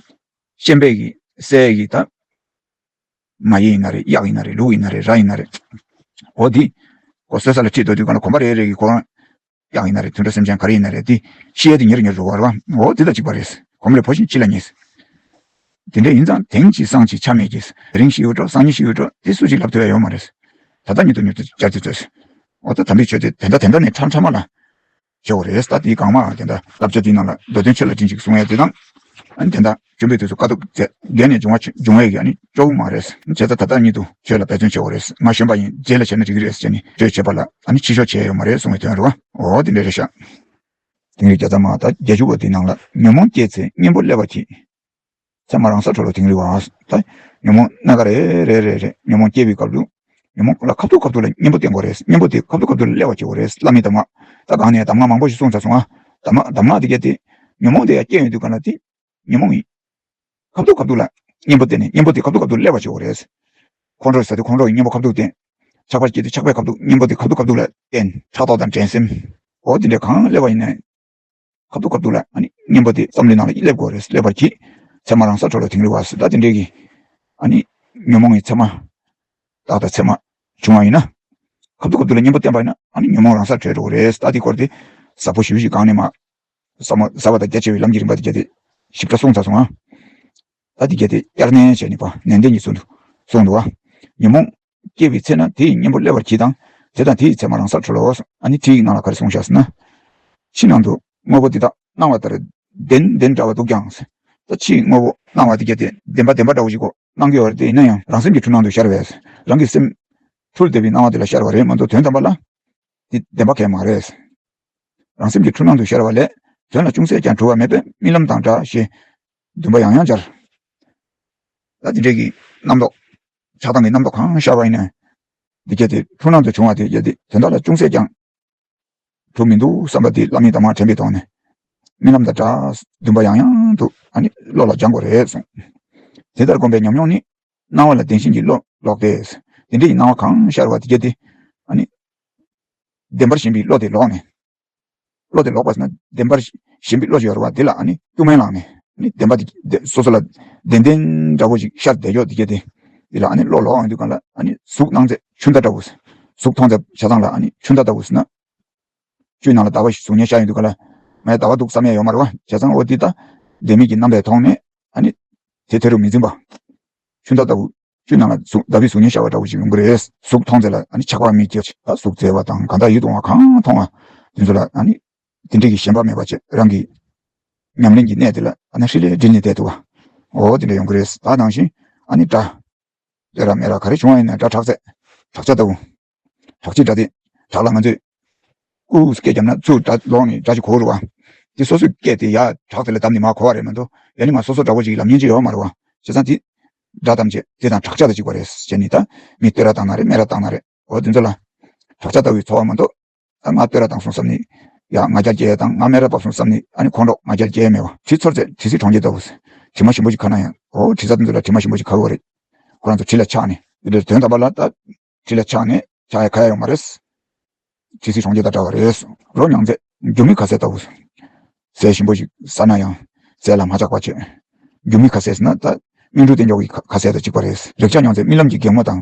ཤན་པས་ཀྱིས་བསད་ཀྱི་ད། མ་ཡི་ཡིན་ན་རེད། གཡག་ཡིན་ན་རེད། ལུག་ཡིན་ན་རེད། ར་ཡིན་ན་རེད། འོ་དེ་ཁོ་སོ་སོ་ལ་ཁྲིད་འགྲོ་དུས་སྒང་ལ་གོམ་པ་རེ་རེ་གིས་ཁོ་རང་གཡག་ཡིན་ན་རེད། དུད་འགྲོ་སེམས་ཅན་ག་རེ་ཡིན་ན་རེད། དེ་ཤི་ཡས་དེ་ཉེ་རུ་ཉེ་རུ་འགྲོ་བ་རེད་བ། འོ་དེ་དང་གཅིག་པ་རེད། གོམས་རེ་བུ་བཞིན་ཕྱི་ལ་ཉེ། དེ་འདྲ་ཡིན་ཙང་དེང་ཕྱི་སང་ཕྱི་ཆ་མེད་ཀྱི། དེ་རིང་ཤི་ཡོད་འགྲོ། སང་ཉིན་ཤི་ཡོད་འགྲོ། དེ་སུ་གཅིག་ལབ་ཐུབ་ཡ་ཡོད་མ་རེད། ད་ལྟ་ཉིད་དུ་མྱུར་དུ་བཅར་ཏེ་བཙལ། འོ་ད་དམ་པའི་ཆོས་དེ་དེ་འདྲ་དེ་འདྲ་ནས་ཕྲ་ཕྲ་མ་ལ། ཞུ་བ་རེད། ད་དེའི་སྒང་མ་དེ་འདྲ་བསླབ་བྱ་དེའི་ནང་ལ་མདོ་དོན་ཆོས་ལ་དྲིན་ཅིག་གསུང་ཡ་དེ་དང་། ཨ་ནི་དེ་འདྲ་བཅོམ་པའི་དུས་སུ་དཀའ་ཐུབ་མཛད། རྒན་ནས་འབྱུང་བ་འབྱུང་བའི་གི་ཨ་ནི་ལྕོགས་མ་རེད། བྱས་ཙང་ད་ལྟ་ཉིད་དུ་ཆོས་ལ་འབད་བརྩོན་བྱེད་དགོས་རེད། ང་གཞོན་པ་ཡིན། རྗེས་ལ་བྱས་ན་འགྲིག་གི་རེད་ཟེར་ནས་ཆོས་བྱེད་པ་ལ་ཨ་ནི་ཕྱི་བཤོལ་བྱས་ཡོད་མ་རེད་གསུང་བའི་དོན་རེད་བ། འོ་དེ་འདྲ་རེད་ཤག། དིང་རི་བརྒྱ་རྩ་མ་ད་བརྒྱད་ཅུ་པོ་དེའི་ནང་ལ། ཉོན་མོངས་སྐྱེས་ཚེ་གཉེན་པོ་སླེབ་པར་གྱིས། ཚེར་མ་རང་སར་གྲོལ་ལོ་དིང་རི་བ། ད་ཉོན་མོངས་སྣ་ཁ་རེ་རེ་རེ་རེ། ཉོན་མོངས་སྐྱེས་པའི་སྐབས་སུ། ཉོན་མོངས་ལ་ཁ་ཐུག་ཁ་ཐུག་ལ་གཉེན་པོ་བསྟེན་དགོས་རེད། གཉེན་པོ་དེ་ཁ་ཐུག་ཁ་ཐུག་ལ་སླེབས་པ་བྱེད་དགོས་རེད། བླ་མའི་གདམས་ངག་ད་གང་ནས་གདམས་ངག་མང་པོ་ཞིག་གསུངས་ཚར་སོང་ང་། གདམས་ངག་གདམས་ངག་དེ་གས་དེ། ཉོན་མོངས་དེ་ཡང་སྐྱེས་ཡོང་དུས་སྒང་ལ་དེ། ཉོན་མོངས་ཡིན། ཁ་ཐུག་ཁ་ཐུག་ལ་གཉེན་པོ་བསྟེན་ནས། གཉེན་པོ་དེ་ཁ་ཐུག་ཁ་ཐུག་སླེབས་པ་བྱེད་དགོས་རེད། ཁོང་ཁྲོ་ཟ་དུས་ཁོང་ཁྲོ་ཡི་གཉེན་པོ་ཁ་ཐུག་བསྟེན། ཆགས་པ་སྐྱེས་དུས་ཆགས་པའི་ཁ་ཐུག་གཉེན་པོ་དེ་ཁ་ཐུག་ཁ་ཐུག་ལ་བསྟེན། ཕྲག་དོག་དང་འགྲན་སེམས། འོ་དེ་འདྲ་གང་སླེབས་པ་ཡིན་ནའི། ཁ་ཐུག་ཁ་ཐུག་ལ་ཨ་ནི་གཉེན་པོ་དེ་བསམ་བློའི་ནང་ལ་སླེབས་དགོས་རེད། སླེབས་པར་གྱིས། ཚེར་མ་རང་སར་གྲོལ་ལོ་དིང་རི་བ་ཟེར། ད་དེ་འདྲའི་གི་ཨ་ནི་ཉོན་མོངས་ཀྱི་ཚེར་མ། རྟགས་དང་ཚེར་མ་བྱུང་བ་ཡིན་ན། ཁ་ཐུག་ཁ་ཐུག་ལ་གཉེན་པོ་བསྟེན་པ་ཡིན་ན་ཨ་ནི་ཉོན་མོངས་རང་སར་གྲོལ་འགྲོ་གི་རེད། ད་དེ་སྐོར་དེ་ཟབ་པོ་ཞེ་པོ་ཞིག་གང་ནས་མ། ཟབ་མོ་ཟབ་པ་དང་རྒྱ་ཆེ་བའི་ལམ་གྱི་རིམ་པ་དེ་བརྒྱད་དེ་ཞིབ་ཕྲ་གསུངས་ཚར་སོང་ང་། ད་དེ་བརྒྱད་དེ་བསྐྱར་ནན་བྱས་ནས་པ་ནན་ཏན་གྱིས་གསུངས་འདུག། གསུངས་འདུག་བ། ཉོན་མོངས་སྐྱེས་པའི་ཚེ་ན་དེ་ཡི་གཉེན་པོ་སླེབས་པར་གྱིས་དང་། དེ་དང་དེ་ཡི་ཚེར་མ་རང་སར་གྲོལ་ལོ། ཨ་ནི་དེ་ཡི་ནང་ལ་ག་རེ་གསུངས་བཞག་ཟེར་ན། ཕྱི་ནང་དུ་དངོས་པོ་འདི་དག་སྣང་བ་ལྟར་བདེན་བདེན་འདྲ་བ་འདུག་ཀྱང་། ད་ཕྱིའི་དངོས་པོ་སྣང་བ་འདི་གས་དེ་བདེན་པ་བདེན་པ་འདྲ་བོ་ཞིག་གོ་སྣང་གི་ཡོད་རེད། དེ་ཡིན་ན་ཡང་རང་སེམས་ཀྱི་འཁྲུལ་སྣང་དུ་ཤར་བས། རང་གི་སེམས་འཁྲུལ་བསྡད་པའི་སྣང་བ་དེ་ལ་ཤར་བ་རེད་མ་གཏོགས་དོན་དམ་པ་ལ་དེ་བདེན་པ་གང་ཡང་མ་རེད། རང་སེམས་ཀྱི་འཁྲུལ་སྣང་དུ་ཤར་བ་ལས་དོན་ལ་ཅུང་ཟད་ཀྱང་གྲུབ་པ་མེད་པས་རྨི་ལམ་དང་འདྲ་ཞེས་འདུན་པ་ཡང་ཡང་སྦྱར། ད་དེ་འདྲའི་གི་རྣམ་རྟོག་ཆགས་སྡང་གི་རྣམ་རྟོག་གང་ཤར་བ་ཡིན་ན། འདི་གས་དེ་འཁྲུལ་སྣང་དུ་བྱུང་བ་དེ་གས་དེ་དོན་དག་ལ་ཅུང་ཟད་ཀྱང་གྲུབ་མི་འདུག་བསམ་པ་དེ་བླ་མའི་གདམས་ངག་དྲན་པའི་ཐོག་ནས་རྨི་ལམ་དང་འདྲ། འདུན་པ་ཡང་ཡང་དུ་ཨ་ནི་བློ་ལ་སྦྱང་དགོས་རེད་གསུངས། དེ་ལྟར་བསྒོམས་པའི་ཉམས་མྱོང་ནི། སྣང་བ་ལ་བདེན་ཞེན་གྱི་བློ་ལོག་སྟེ། དེ་འདྲ་ཡི་སྣང་བ་གང་ཤར་བ་དེ་གས་དེ་ཨ་ནི་བདེན་པར་ཞེན་པའི་བློ་དེ་ལོག་ནས། བློ་དེ་ལོག་པ་ཟེར་ན་བདེན་པར་ཞེན་པའི་བློ་ཞིག་ཡོད་རེད་བ། དེ་ལ་ཨ་ནི་སྐྱུག་མེར་ལངས་ནས་ཨ་ནི་བདེན་པ་དེ་བདེ་སོ་སོ་ལ་བདེན་བདེན་འདྲ་བོ་ཞིག་ཤར་བསྡད་ཡོད་དེ་གས་དེ། དེ་ལ་ཨ་ནི་བློ་ལོག་ཡོང་དུས་སྒང་ལ་ཨ་ནི་གཟུགས་སྣང་མཛད་ཆུ་ཟླ་འདྲ་བོ། གཟུགས་མཐོང་མཛད་བྱ་ཚང་ལ་ཨ་ནི་ཆུ་ཟླ་ལྟ་བུ་ཟེར་ན། ཆུའི་ནང་ལ་ཟླ་བ་ཞིག་གཟུགས་བརྙན་ཤར་ཡོང་དུས་སྒང་ལ། ང་ཡ་ཟླ་བ་འདུག་བསམ་ཡ་ཡོད་མ་རེད་བ། བྱས་ཙང་འོ་འདི་ལྟ། བདེན་མེད་ཀྱི་རྣམ་པས་མཐོང་ནས་ཨ་ནི་དེ་དེ་རུ་མི་འཛིན་པ། ཆུ་ཟླ་ལྟ་བུ། ཆུ་ནང་ལ་གཟུགས་ཟླ་བའི་གཟུགས་བརྙན་ཤར་བ་འདྲ་བོ་ཞིག་ཡོང་གི་རེད། གཟུགས་མཐོང་ཚད་ལ་ཨ་ནི་ཆགས་པ་མི་སྐྱེ་བ། གཟུགས་མཛེས་པ་དང་གང་དག་ཡིད་དུ་འོང་བ་གང་མཐོང་བ་དེ་ཚོ་ལ་ཨ་ནི་དེ་འདྲ་གི་ཞེན་པ་མེད་པ་བྱས། རང་གི་ཉམས་ལེན་གྱི་གནས་དེ་ལ་ཨ་ནི་ཧྲི་ལེ་དྲིལ་ནས་བསྡད་ཐུབ་པ། འོ་དེ་འདྲ་ཡོང་གི་རེད། ད་ནང་བཞིན་ཨ་ནི་སྒྲ། ཏེ་ར་མེ་ར་ག་རེ་བྱུང་བ་ཡིན་ན་སྒྲ་གྲགས་ཚད། གྲགས་ཆ་ལྟ་བུ། གྲགས་ཆའི་སྒྲ་དེ། གྲགས་ལ་ང་ཚོས་ཀུ་སྐད་བརྒྱབ་ན་ཚུར་སྒྲ་ལོག་ནས་སྒྲ་ཞིག་གོ་རུ་བ། དེ་སོ་སོའི་སྐད་དེ་ཡ་གྲགས་དེ་ལ་བསྡམས་ནས་མར་གོ་བ་རེད་མ་གཏོགས་ཡ་ནི་མ་སོ་སོ་འདྲ་བོ་ཞིག་ལབ་མཁན་ཅིག་ཡོད་མ་རེད་བ། བྱས་ཙང་དེ་སྒྲ་ཐམས་ཅད་དེ་དང་གྲགས་ཆ་དང་གཅིག་པ་རེད་བྱས་ནས། ད་མི་ཏེ་ར་བཏང་ན་རེད། མེ་ར་བཏང་ན་རེད། འོ་དེ་ཚོ་ལ་གྲགས་ཆ་ལྟ་བུའི་ཚོར་བ་མ་གཏོགས། ད་ང་ཏེ་ར་བཏང་སོང་བསམ་ནས་ཡ་ང་རྒྱལ་སྐྱེ་དང་། ང་མེ་ར་བབས་སོང་བསམ་ནས་ཨ་ནི་ཁོང་ཁྲོ་ང་རྒྱལ་སྐྱེ་མེད་བ། དྲི་ཚོར་ཚད་དྲི་ཟའི་གྲོང་ཁྱེར་ལྟ་བུ། དྲི་མ་ཞིམ་པོ་ཞིག་ཁ་ན་ཡང་འོ་དྲི་ཟ་དེ་ཚོ་ལ་དྲི་མ་ཞིམ་པོ་ཞིག་ཁ་གི་རེད། ཁོ་རང་ཚོ་དྲི་ལ་ཆགས་ནས། དེ་འདྲའི་དོན་དམ་པ་ལ་ད། དྲི་ལ་ཆགས་ནས་ཆགས་ཡ་ཁ་ཡ་ཡོང་མ་རེད། དྲི་ཟའི་གྲོང་ཁྱེར་དང་འདྲ་བ་རེད། རོ་མྱང་ཚད་རྒྱུ་མའི་ཁ་ཟས་ལྟ་བུ། ཟས་ཞིམ་པོ་ཞིག་ཟ་ན་ཡང་ཟས་ལ་མ་ཆགས་པ་བྱེད། རྒྱུ་མའི་ཁ་ཟས་ཟེར་ན་ད་སྨིན་དྲུག་རྟེན་མཆོག་གི་ཁ་ཁ་ཟས་དང་གཅིག་པ་རེད། རེག་བྱ་མྱང་ཚད་རྨི་ལམ་གྱི་སྒེག་མོ་དང་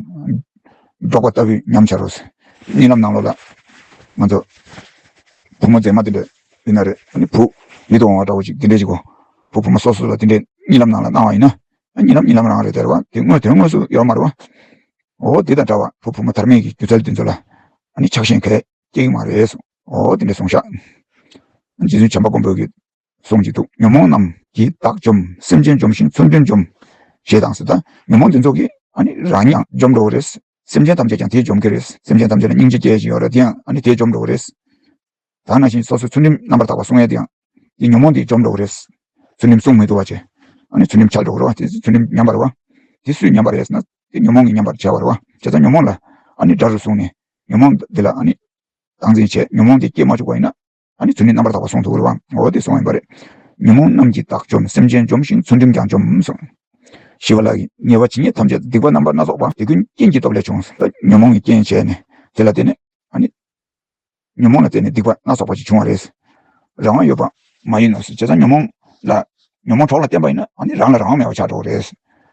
འགྲོགས་པ་ལྟ་བུའི་ཉམས་འཆར་རོ། རྨི་ལམ་ནང་ལོགས་ལ་ང་ཚོ་བུ་མོ་མཛེས་མ་དེ་འདྲ་ཡིན་ན་རེད། ཨ་ནི་བུ་ ཡིད་དུ་འོང་བ་འདྲ་བོ་ཅིག་འདི་འདྲས་ཅིག་གོ། བུ་བུ་མོ་སོ་སོ་ལ་འདི་འདྲས་གཉིད་ལམ་ནང་ལ་སྣང་བ་ཡིན་ན། གཉིད་ལམ་གཉིད་ལམ་རང་རེད་དེ་རེད་བ། དེ་དངོས་དོན་དངོས་སུ་ཡོད་མ་རེད་བ། འོ་དེ་དང་འདྲ་བ་བུ་བུ་མོ་དར་མེད་ཀྱི་སྒྱུ་རྩལ་འདི་ཚོ་ལ་ཨ་ནི་ཆགས་ཞེན་གས་སྐྱེ་གི་མ་རེད་གསུངས། འོ་དེ་འདྲས་གསུངས་ཤག་རྗེ་བཙུན་བྱམས་པ་མགོན་པོ་གིས་གསུངས་ཀྱི་འདུག་ཉོན་མོངས་རྣམས་ཀྱིས་བདག་འཇོམས། སེམས་ཅན་འཇོམས་ཤིང་མཚོན་དོན་འཇོམས། ཞེས་དང་ཟེར། ད་ཉོན་མོངས་འདི་ཚོ་གིས་ཨ་ནི་རང་ཡང་འཇོམས་འགྲོ་གི་རེད། སེམས་ཅན་ཐམས་ཅད་ཀྱང་དེས་འཇོམས་ཀྱི་རེད། སེམས་ཅན་ཐམས་ཅད་ལ་སྙིང་རྗེ་སྐྱེ་བཞིན་ཡོད་རེད། དེ་ཡང་ཨ་ནི་དེས་འཇོམས་འགྲོ་གི་རེད། ད་ནང་བཞིན་སོ་སོའི་ཚུལ་ཁྲིམས་རྣམ་པར་དག་པ་སྲུང་ཡས་དེ་ཡང་དེ་ཉོན་མོངས་དེས་འཇོམས་འགྲོ་གི་རེད། ཚུལ་ཁྲིམས་སྲུང་མི་ཐུབ་པ་བྱས། ཨ་ནི་ཚུལ་ཁྲིམས་འཆལ་འགྲོ་གི་རེད་བ། དེ་ཚུལ་ཁྲིམས་ཉམས་པ་རེད་བ། དེ་སུས་ཉམས་པ་རེད་ཟེར་ན་དེ་ཉོན་མོངས་ཀྱིས་ཉམས་པར་བྱས་པ་རེད་བ། བྱས་ཙང་ཉོན་མོངས་ལ་ཨ་ནི་དགྲ་རུ་བཟུང་ནས་ཉོན་མོངས་འདི་ལ་ཨ་ནི་སྟངས་འཛིན་བྱས། ཉོན་མོངས་དེ་སྐྱེ་མ་བཅུག་པ་ཡིན་ན། ཨ་ནི་ཚུལ་ཁྲིམས་རྣམ་པར་དག་པ་སྲུང་ཐུབ་ཀྱི་རེད་བ། འོ་དེ་གསུངས་ཡིན་པ་རེད། ཉོན་མོངས་རྣམས་ཀྱིས་བདག་འཇོམས། སེམས་ཅན་འཇོམས་ཤིང་མཚོན་ཁྲིམས་ཀྱང་འཇོམས་གསུངས། ཞི་བ་ལྷ་གིས་ཉེས་པ་ཇི་སྙེད་ཐམས་ཅད། སྡིག་པ་རྣམ་པ་སྣ་ཚོགས་པ། དེ་ཀུན་རྐྱེན་གྱི་སྟོབས་ལས་བྱུང་། ད་ཉོན་མོངས་ཀྱི་རྐྱེན་བྱས་ནས་དེ་ལ་བརྟེན་ནས་ཨ་ནི་ཉོན་མོངས་ལ་བརྟེན་ནས་སྡིག་པ་སྣ་ཚོགས་པ་ཅིག་བྱུང་བ་རེད། རང་དབང་ཡོད་པ་མ་ཡིན་ནོ་ཟེར། བྱས་ཙང་ཉོན་མོངས་ལ་ཉོན་མོངས་གྲོགས་ལ་བརྟེན་པ་ཡིན་ན་ཨ་ནི་རང་ལ་རང་དབང་མེད་པ་ཆགས་འགྲོ་གི་རེད།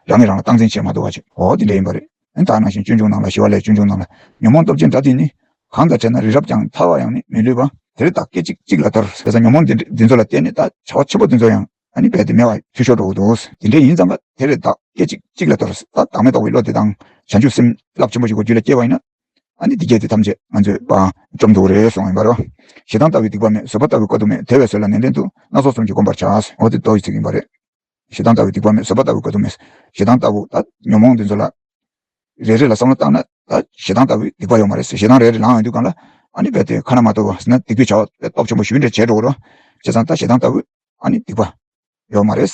རང་གིས་རང་ལ་སྟངས་འཛིན་བྱེད་མ་ཐུབ་པ་ཅིག་འོ་དེ་འདྲ་ཡིན་པ་རེད། ཨ་ནི་ད་ནང་བཞིན་སྤྱོད་འཇུག་ནང་ལ། ཞི་བ་ལྷའི་སྤྱོད་འཇུག་ནང་ལ། ཉོན་མོངས་སྟོབས་ཆེན་དགྲ་དེ་ནི། གང་དང་བྲལ་ན་རི་རབ་ཀྱང་། ཐར་བར་ཡང་ནི་མི་ལུས་པ། དེར་བདག་སྐད་ཅིག་གཅིག་ལ་འདོར། བྱས་ཙང་ཉོན་མོངས་འདི་འདི་ཚོ་ལ་བརྟེན་ནས་ད་བྱ་བ་ཆེན་པོ་འདི་ཚོ་ཡང་ཨ་ནི་རྦད་དེ་མེད་པ་འཐུས་ཤོར་འགྲོ་གི་འདུག་འདི་འདྲ་ཡིན་ཙང་ཀ་དེར་བདག་སྐད་ཅིག་གཅིག་ལ་འདོར། ད་བདག་མེད་རྟོགས་པའི་བློ་དེ་དང་བྱང་ཆུབ་སེམས་རླབས་ཆེན་པོ་ཞིག་གི་རྒྱུད་ལ་སྐྱེས་པ་ཡིན་ན། ཨ་ནི་འདི་སྐད་དེ་ཐམས་ཅད་ང་ཚོས་པ་འཇོམས་ཐུབ་ཀྱི་རེད་གསུངས་ཡིན་པ་རེད། ཞེ་སྡང་ལྟ་བུའི་སྡིག་པ་མེད། བཟོད་པ་ལྟ་བུའི་དཀའ་ཐུབ་མེད། དེ་བས་བཟོད་ལ་ནན་ཏན་དུ། སྣ་ཚོགས་གསུམ་གྱིས་བསྒོམ་པར་བྱ། འོ་དེ་ཏོག་ཙམ་ཅིག་ཡིན་པ་རེད། ཞེ་སྡང་ལྟ་བུའི་སྡིག་པ་མེད། བཟོད་པ་ལྟ་བུའི་དཀའ་ཐུབ་མེད། ཞེ་སྡང་ལྟ་བུ་ད་ཉོན་མོངས་འདི་ཚོ་ལ་རེ་རེ་ལ་བསམ་བློ་བཏང་ན་ད་ཞེ་སྡང་ལྟ་བུའི་སྡིག་པ་ཡོད་མ་རེད། ཞེ་སྡང་རེ་རེ་ལངས་ཡོང་དུས་སྒང་ལ་ཨ་ནི་རྦད་དེ་ཁ་ན་མ་ཐོ་བ་ཟེར་ན་སྡིག་པའི་བྱ་བ་དཔེ་སྟོབས་ཆེན་པོ་ཞེ་པོ་འདྲ་བྱས་འགྲོ་གི་རེད། བྱས་ཙང་ད་ཞེ་སྡང་ལྟ་བུའི་ཨ་ནི་སྡིག་པ་ཡོད་མ་རེད། བྱས་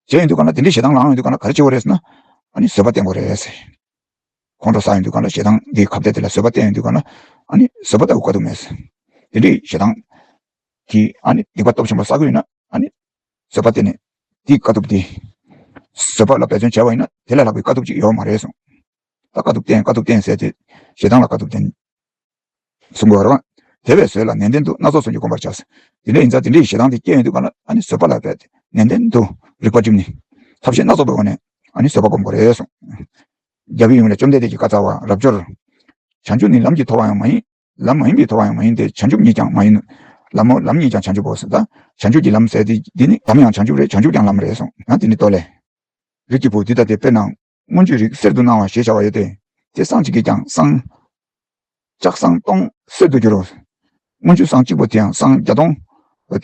ཡོང་དུས་སྒང་ལ་དེ་འདྲའི་ཞེ་སྡང་ལངས་ཡོང་དུས་སྒང་ལ་ག་རེ་བྱེད་དགོས་རེད་ཟེར་ན་ཨ་ནི་བཟོད་པ་བསྟེན་དགོས་རེད། ཁོང་ཁྲོ་ཟ་ཡོང་དུས་སྒང་ལ་ཞེ་སྡང་གི་ཁ་གཏད་དེ་ལ་བཟོད་པ་བསྟེན་ཡོང་དུས་སྒང་ལ་ཨ་ནི་བཟོད་པ་ལྟ་བུའི་དཀའ་ཐུབ་མེད། དེ་འདྲའི་ཞེ་སྡང་གི་ཨ་ནི་སྡིག་པ་སྟོབས་ཆེན་པོ་བསགས་ཀྱི་ཡོད་ན། ཨ་ནི་བཟོད་པ་བསྟེན་ནས་དེའི་དཀའ་ཐུབ་དེ་བཟོད་པ་ལ་འབད་བརྩོན་བྱས་པ་ཡིན་ན་དེ་ལས་ལྷག་པའི་དཀའ་ཐུབ་ཅིག་ཡོད་མ་རེད་གསུངས། ད་དཀའ་ཐུབ་བསྟེན་དཀའ་ཐུབ་བསྟེན་ཟེར་དེ་ཞེ་སྡང་ལ་དཀའ་ཐུབ་བསྟེན་གསུང་དགོས་རེད་བ། དེ་བས་བཟོད་ལ་ནན་ཏན་དུ། སྣ་ཚོགས་གསུམ་གྱིས་བསྒོམ་པར་བྱ། དེ་འདྲ་ཡིན་ཙང་དེ་འདྲའི་ཞེ་སྡང་དེ་སྐྱེ་ཡོང་དུས་སྒང་ལ་ཨ་ནི་བཟོད་པ་ལ་འབད་དེ་ནན་ཏན་དུ་རིག་པ་བསྒྲིམས་ནས་ཐབས་ཤེས་སྣ་ཚོགས་པའི་སྒོ་ནས་ཨ་ནི་བཟོད་པ་བསྒོམ་དགོས་རེད་གསུངས། རྒྱལ་བའི་ཡུམ་ལས་བཅོམ་ལྡན་འདས་ཀྱིས་བཀའ་སྩལ་པ། རབ་འབྱོར། བྱང་ཆུབ་ནི་ལམ་གྱི་ཐོབ་པ་ཡང་མ་ཡིན། ལམ་མ་ཡིན་པའི་ཐོབ་པ་ཡང་མ་ཡིན་ཏེ། བྱང་ཆུབ་ཉིད་ཀྱང་མ་ཡིན། ལམ་མོ་ལམ་ཉིད་ཀྱང་བྱང་ཆུབ་བོ་ཟེར། ད་བྱང་ཆུབ་ཀྱི་ལམ་ཟེར་དེ་འདི་ནི་ལམ་ཡང་བྱང་ཆུབ་རེད། བྱང་ཆུབ་ཀྱང་ལམ་རེད་གསུངས། ཡང་དེ་ནི་ལྟོས་ལེ། རིགས་ཀྱི་བུ་འདི་ལྟ་སྟེ། དཔེར་ན་སྔོན་གྱི་རིགས་གསེར་དུ་སྣང་བ་ཞེས་བྱ་བ་ཡོད་དེ། དེ་སངས་རྒྱས་ཀྱིས་ཀྱང་སངས། ལྕགས་སྲང་སྟོང་གསེར་དུ་འགྱུར་རོ། སྔོན་གྱི་སྲང་གཅིག་པོ་དེ་ཡང་སྲང་བརྒྱ་སྟོང་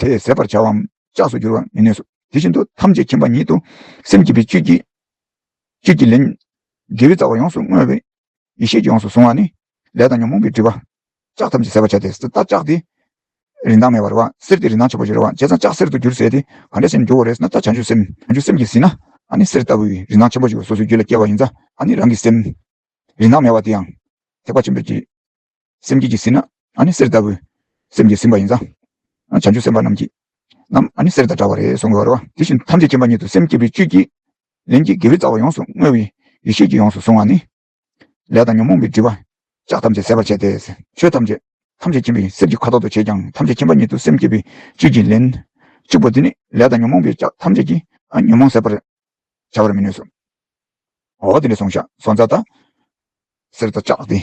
དེས་ཟད་པར་བྱ་བའམ་ལྕགས་སུ་འགྱུར་བར་མི་ནུས་སོ། དེ་བཞིན་དུ་ཐམས་ཅད་མཁྱེན་པ་ཉིད་དུ་སེམས་བསྐྱེད་པའི་བཅུད་ཀྱིས། བཅུད་ཀྱིས་ལན་དགེ་བའི་རྩ་བ་ཡོངས་སུ་བསྔོས་པའི་ཡེ་ཤེས་ཀྱིས་ཡོངས་སུ་བཟུང་བ་ནི། ལས་དང་ཉོན་མོངས་པའི་སྒྲིབ་པ་ལྕགས་ཐམས་ཅད་ཟད་པར་བྱ་སྟེ། ད་ལྕགས་དེ་རིན་ཐང་མེད་པ་རེད་བ། གསེར་དེ་རིན་ཐང་ཆེན་པོ་ཞིག་རེད་བ། བྱས་ཙང་ལྕགས་གསེར་དུ་འགྱུར་ཟེར་དེ་ག་འདྲ་ཞིག་འགྱུར་བ་རེད་ཟེར་ན། ད་བྱང་ཆུབ་སེམས་བྱང་ཆུབ་སེམས་ཀྱིས་ཟིན་ན་ཨ་ནི་གསེར་ལྟ་བུའི་རིན་ཐང་ཆེན་པོ་ཞིག་སོ་སོའི་རྒྱུད་ལ་སྐྱེ་བ་ཡིན་ཙང་། ཨ་ནི་རང་གི་སེམས་རིན་ཐང་མེད་པ་དེ་ཡང་ཐེག་པ་ཆེན་པོའི་གི་སེམས་བསྐྱེད་ཀྱིས་ཟིན་ན་ཨ་ནི་གསེར་ལྟ་བུའི་སེམས་ཀྱིས་ཟིན་པ་ཡིན་ཙང་། ཨ་བྱང་ཆུབ་སེམས་དཔའ་རྣམས་ཀྱིས་རྣམས་ཨ་ནི་གསེར་དང་འདྲ་བ་རེད་གསུང་གི་ཡོད་རེད་བ། དེ་བཞིན་ཐམས་ཅད་མཁྱེན་པ་ཉིད་དུ་སེམས་བསྐྱེད་པའི་བཅུད་ཀྱིས་ལན་གྱི་དགེ་བའི་རྩ་བ་ཡོངས་སུ་བསྔོས་པའི་ཡེ་ཤེས་ཀྱིས་ཡོངས་སུ་བཟུང་བ་ནི། ལས་དང་ཉོན་མོངས་པའི་སྒྲིབ་པ་ལྕགས་ཐམས་ཅད་ཟད་པར་བྱས་ཏེ། ཆོས་ཐམས་ཅད་ཐམས་ཅད་མཁྱེན་པའི་གསེར་གྱི་ཁ་དོག་ཏུ་བྱེད་ཀྱང་། ཐམས་ཅད་མཁྱེན་པ་ཉིད་དུ་སེམས་བསྐྱེད་པའི་བཅུད་ཀྱིས་ལན་གཅིག་པོ་དེ་ནི་ལས་དང་ཉོན་མོངས་པའི་ལྕགས་ཐམས་ཅད་ཀྱིས་ཨ་ཉོན་མོངས་ཟད་པར་བྱ་བར་མི་ནུས་སོ། འོ་དེ་འདྲ་གསུངས་ཤག་སོང་ཙང་ད་གསེར་དང་ལྕགས་དེ་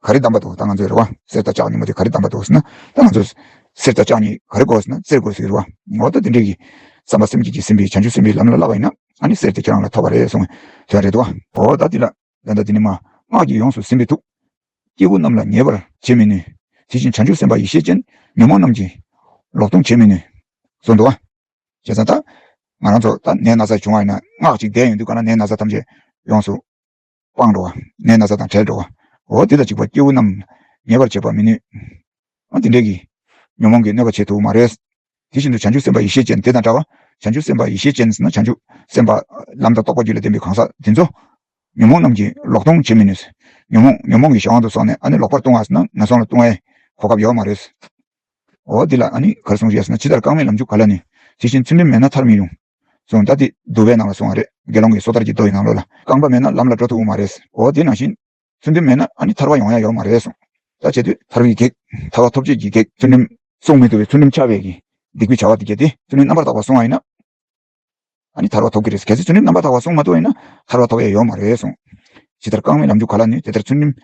ག་རེ་བདམས་པ་འདུག་ད་ང་ཚོས་རེད་བ། གསེར་དང་ལྕགས་གཉིས་པོ་དེ་ག་རེ་བདམས་པ་འདུག་ཟེར་ན། ད་ང་ཚོས་གསེར་དང་ལྕགས་གཉིས་ག་རེ་དགོས་ཟེར་ན་གསེར་དགོས་ཟེར་གི་རེད་བ། འོ་ད་དེ་འདྲའི་གི་བསམ་པ་སེམས་བསྐྱེད་ཀྱིས་ཟིན་པའི་བྱང་ཆུབ་སེམས་དཔའི་ལམ་ལ་བསླབ་པ་ཡིན་ན་ཨ་ནི་གསེར་དེ་ཁྱེད་རང་ལ་ཐོབ་པ་རེད་གསུངས་དོན་རེད་འདུག་བ། འོ་ད་དེ་ལ་ད་ལྟ་དེ་ནི་མ་སྔགས་ཀྱིས་ཡོངས་སུ་ཟིན་པའི་ཐུགས། སྐྱེ་བོ་རྣམས་ལ་ཉེས་པར་བྱེད་མི་ནུས། དེ་བཞིན་བྱང་ཆུབ་སེམས་དཔའ་ཡེ་ཤེས་ཅན། ཉོན་མོངས་རྣམས་ཀྱིས་ལོག་ལྟུང་བྱེད་མི་ནུས་གསུངས་འདུག་བ། བྱས་ཙང་ད་ང་རང་ཚོ་ད་ནད་ན་ཚ་བྱུང་བ་ཡིན་ན་སྔགས་ཅིག་བཟླས་ཡོང་དུས་ག་ན་ནད་ན་ཚ་ཐམས་ཅད་ཡོངས་སུ་སྤང་འགྲོ་བ། ནད་ན་ཚ་དང་བྲལ་འགྲོ་བ། འོ་དེ་དང་གཅིག་པ་སྐྱེ་བོ་རྣམས་ཉེས་པར་བྱེད་པར་མི་ནུས། འོ་དེ་འདྲས་ཀྱི་ཉོན་མོངས་ཀྱི་གནོད་པ་བྱེད་ཐུབ་མ་རེད། དེ་བཞིན་དུ་བྱང་ཆུབ་སེམས་དཔའ་ཡེ་ཤེས་ཅན། དེ་དང་འདྲ་བ། བྱང་ཆུབ་སེམས་དཔའ་ཡེ་ཤེས་ཅན་ཟེར་ན་བྱང་ཆུབ་སེམས་དཔའ་ལམ་དང་རྟོགས་པ་རྒྱུད་ལ་ལྡན་པའི་གང་ཟག་དེ་ཚོ། ཉོན་མོངས་རྣམས་ཀྱིས་ལོག་ལྟུང་བྱེད་མི་ནུས། ཉོན་མོངས་ཉོན་མོངས་ཀྱི་གཞན་དབང་དུ་སོང་ནས་ཨ་ནི་ལོག་པར་ལྟུང་བ་ཟེར་ན་ངན་སོང་ལ་ལྟུང་བའི་གོ་སྐབས་ཡོད་མ་རེད། འོ་འདི་ལ་ཨ་ནི་ག་རེ་གསུངས་ཤག་ཟེར་ན། ཇི་ལྟར་རྐང་པའི་ལམ་རྒྱུད་ག་ལ་ནི། དེ་བཞིན་ཚུལ་ཁྲིམས་མེད་ན་ཐར་མི་འོང་། གསུངས། ད་དེ་བསྡུ་བའི་ནང་ལ་གསུངས་པ་རེད། དགེ་སློང་གི་སོ་ཐར་གྱི་མདོ་ཡི་ནང་ལོགས་ལ། རྐང་པ་མེད་ན་ལམ་ལ་འགྲོ་ཐུབ་ཀྱི་མ་རེད། འོ་དེ་ནང་བཞིན་ཚུལ་ཁྲིམས་མེད་ན་ཨ་ནི་ཐར་པ་ཡོང་ཡ་ཡོད་མ་རེད་གསུངས། ད་བྱེད་དུས་ཐར་པའི་གེགས། ཐར་པ་ཐོབ་བྱེད་ཀྱི་གེགས། ཚུལ་ཁྲིམས་སྲུང་མི་ཐུབ་པའི་ཚུལ་ཁྲིམས་འཆལ་བའི་གི་སྡིག་པའི་བྱ་བ་དེ་གྱད་དེ་ཚུལ་ཁྲིམས་རྣམ་པར་དག་པ་སྲུང་བ་ཡིན་ན་ཨ་ནི་ཐར་པ་ཐོབ་ཀྱི་རེད། གལ་སྲིད་ཚུལ་ཁྲིམས་རྣམ་པར་དག་པ་སྲུང་མ་ཐུབ་པ་ཡིན་ན་ཐར་པ་ཐོབ་ཡ་ཡོད་མ་རེད་གསུངས། ཇི་ལྟར་རྐང་པའི་ལམ་རྒྱུད་ག་ལ་ནི། དེ་ལྟར་ཚུལ་ཁྲིམས་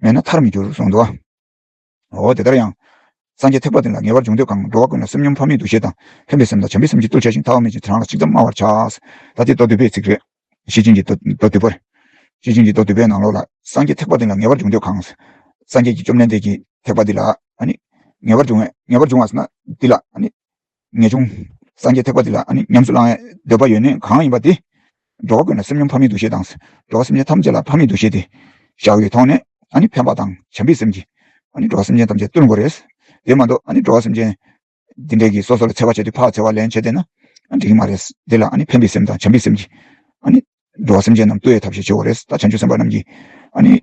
མེད་ན་ཐར་མི་འགྱུར་གསུངས་འདུག་བ། འོ་དེ་ལྟར་ཡང་ སངས་རྒྱས་ཐེག་པ་འདི་ལ་ངེས་པར་འབྱུང་འདོད་གང་། འགྲོ་བ་ཀུན་ལ་སེམས་སྙོམས་ཕ་མའི་འདུ་ཤེས་དང་། ཕན་པའི་སེམས་དང་བྱམས་པའི་སེམས་ཀྱིས་བཏུལ་བྱ་ཞིང་། ཐར་པ་མེད་ཅིང་དེ་རང་ལ་གཅིག་ཙམ་སྨྲ་བར་བྱ། ད་དེ་མདོ་སྡུད་པའི་ཚིག་རེད། ཤེར་ཕྱིན་གྱི་མདོ་མདོ་སྡུད་པ་རེད། ཤེར་ཕྱིན་གྱི་མདོ་སྡུད་པའི་ནང་ལོགས་ལ། སངས་རྒྱས་ཐེག་པ་འདི་ལ་ངེས་པར་འབྱུང་འདོད་གང་། སངས་རྒྱས་ཀྱི་བཅོམ་ལྡན་འདས་ཀྱི་ཐེག་པ་འདི་ལ་ཨ་ནི་ངེས་པར་འབྱུང་བས། ངེས་པར་འབྱུང་བ་ཟེར་ན་འདི་ལ་ཨ་ནི་ངེས་འབྱུང་། སངས་རྒྱས་ཐེག་པ་འདི་ལ་ཨ་ནི་ཉམས་སུ་བླང་བའི་འདོད་པ་ཡོད་ནི་གང་ཡིན་པ་དེ། འགྲོ་བ་ཀུན་ལ་སེམས་སྙོམས་ཕ་མའི་འདུ་ཤེས་དང་། འགྲོ་བ་སེམས་ཅན་ཐམས་ཅད་ལ་ཕ་མའི་འདུ་ཤེས་དེ་བཞག་པའི་ཐོག་ནས་ཨ་ནི་ཕན་པ་དང་བྱམས་པའི་སེམས་ཀྱིས་ཨ་ནི་འགྲོ་བ་སེམས་ཅན་ཐམས་ཅད་བཏུལ་དགོས་རེད། དེ་མ་གཏོགས་ཨ་ནི་འགྲོ་བ་སེམས་ཅན་འདི་འདྲའི་གི་སོ་སོ་ལ་འཚེ་བ་བྱས་ཏེ་ཕར་འཚེ་བ་ལེན་བྱས་བསྡད་ན་ཨ་འགྲིག་གི་མ་རེད། དེ་ལ་ཨ་ནི་ཕན་པའི་སེམས་དང་བྱམས་པའི་སེམས་ཀྱིས་ཨ་ནི་འགྲོ་བ་སེམས་ཅན་རྣམས་བཏུལ་བའི་ཐབས་ཤེས་བྱེད་དགོས་རེད། ད་བྱང་ཆུབ་སེམས་དཔའ་རྣམས་ཀྱིས་ཨ་ནི་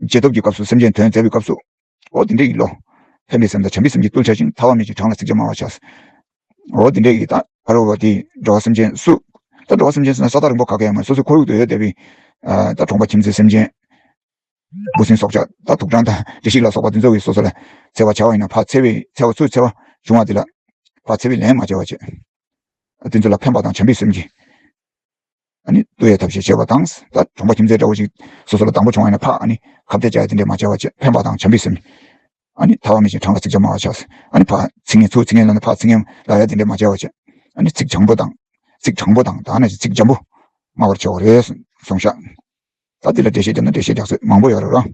རྗེས་ཐོབ་ཀྱི་སྐབས་སུ་སེམས་ཅན་དོན་མཛད་པའི་སྐབས་སུ། འོ་དེ་འདྲའི་གི་བློ། ཕན་པའི་སེམས་དང་བྱམས་པའི་སེམས་ཀྱིས་བཏུལ་བྱ་ཞིང་། ཐར་པ་མེད་ཅིང་དེ་རང་ལ་ཚིག་ཀྱང་སྨྲ་བར་བྱ། འོ་དེ་འདྲའི་གི་ད་ཕ་རོལ་པོ་དེ་འགྲོ་བ་སེམས་ཅན་སུ། ད་འགྲོ་བ་སེམས་ཅན་ཟེར་ན་ས་ཐག་རིང་པོ་ག་གེ་ཡང་མ་སོ་སོའི་ཁོར་ཡུག་ཏུ་ཡོད་བསྡད་པའི་ད་གྲོང་པ་ཁྱིམ་མཚེས་སེམས་ཅན། འབུ་སྲིན་སྲོག་ཆགས་ད་དུག་སྦྲང་དང་འབྲི་ཤིག་ལ་སོགས་པ་དེ་ཚོ་གི་སོ་སོ་ལ་འཚེ་བ་བྱ་བ་ཡིན་ན་ཕར་འཚེ་བའི་འཚེ་བ་ཚུར་འཚེ་བ་བྱུང་བ་དེ་ལ་ཕར་འཚེ་བའི་ལན་མ་བྱ་བ་བྱེད། དེ་ཚོ་ལ་ཕན་པ་དང་བྱམས་པའི་སེམས་ཀྱིས་ཨ་ནི་བཏུལ་ཡའི་ཐབས་ཤེས་བྱེད་པ་དང་། ད་གྲོང་པ་ཁྱིམ་མཚེས་འདྲ་བོ་ཞིག་སོ་སོ་ལ་སྡང་པོ་བྱུང་བ་ཡིན་ན་ཕར་ཨ་ནི་ཁ་གཏད་བཅག་ཡ་དེ་འདྲས་མ་བྱ་བ་བྱེད། ཕན་པ་དང་བྱམས་པའི་སེམས། ཨ་ནི་ཐར་པ་མེད་ཅིང་དེ་རང་ལ་ཚིག་ཀྱང་སྨྲ་བར་བྱ། ཨ་ནི་ཕར་ཚིག་ངན་ཚུར་ཚིག་ངན་ལབ་ན་ཕར་ཚིག་ངན་ལབ་ཡ་དེ་འདྲས་མ་བྱ་བ་བྱེད། ཨ་ནི་ཚིག་བྱམས་པོ་དང་། ཚིག་དྲང་པོ་དང་ད་ནི་ཚིག་འཇམ་པོ་སྨྲ་བར་བྱའོ་རེད་གསུངས་ཤག་ད་འདི་ལ་འགྲེལ་བཤད་རྒྱབ་ན་འགྲེལ་བཤད་རྒྱག་ཚོད་མང་པོ་ཡོད་རེད་ར།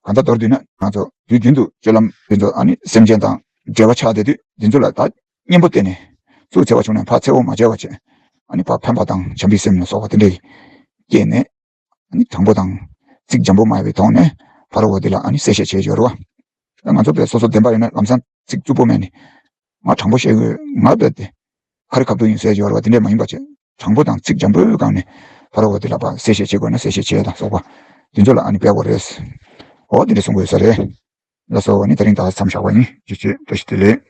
གང་ལྟར་མདོར་བསྡུས་ན་ང་ཚོ་དུས་རྒྱུན་དུ་སྤྱོད་ལམ་དེ་ཚོ་ཨ་ནི་སེམས་ཅན་དང་འབྲེལ་བ་ཆགས་བསྡད་དུས་དེ་ཚོ་ལ་ད་གཉེན་པོ་བསྟེན་ནས་ཚུར་འཚེ་བ་བྱུང་ན་ཕར་འཚེ་བོ་མ་བྱས་པ་བྱས། ཨ་ནི་ཕར་ཕན་པ་དང་བྱམས་པའི་སེམས་ལ་སོགས་པ་དེ་འདྲའི་སྐྱེས་ནས་ཨ་ནི་དྲང་པོ་དང་ཚིག་འཇམ་པོ་སྨྲ་བའི་ཐོག་ནས་ཕ་རོལ་པོ་དེ་ལ་ཨ་ནི་གསལ་བཤད་བྱས་ཡོད་རེད་བ། ད་ང་ཚོ་དཔེ་སོ་སོ་བདེན་པ་ཡོད་ན་ལམ་སང་ཚིག་རྩུབ་པོ་སྨྲས་ནས་ང་དྲང་པོ་བཤད་དགོས་ང་དཔེ་དེ་ཁ་རི་ཁ་ཐུག་ཡིན་ཟེར་ཡོད་རེད་བ། དེ་འདྲས་མ་ཡིན་པ་བྱས། དྲང་པོ་དང་ཚིག་འཇམ་པོའི་སྒང་ནས་ཕ་རོལ་པོ་དེ་ལ་ཕར་གསལ་བཤད་བྱེད་དགོས་ན་གསལ་བཤད་བྱེད་དང་སོགས་པ་དེ་ཚོ་ལ་ཨ་ནི་འབད་དགོས་རེད། འོ་དེ་འདྲས་གསུང་དགོས་ས་རེད། ལགས་སོ། ཨ་ནི་དེ་རིང་ད་མཚམས་བཞག་པ་ཡིན། ཐུགས་རྗེ་ཆེ། བཀྲ་ཤིས་བདེ་ལེགས།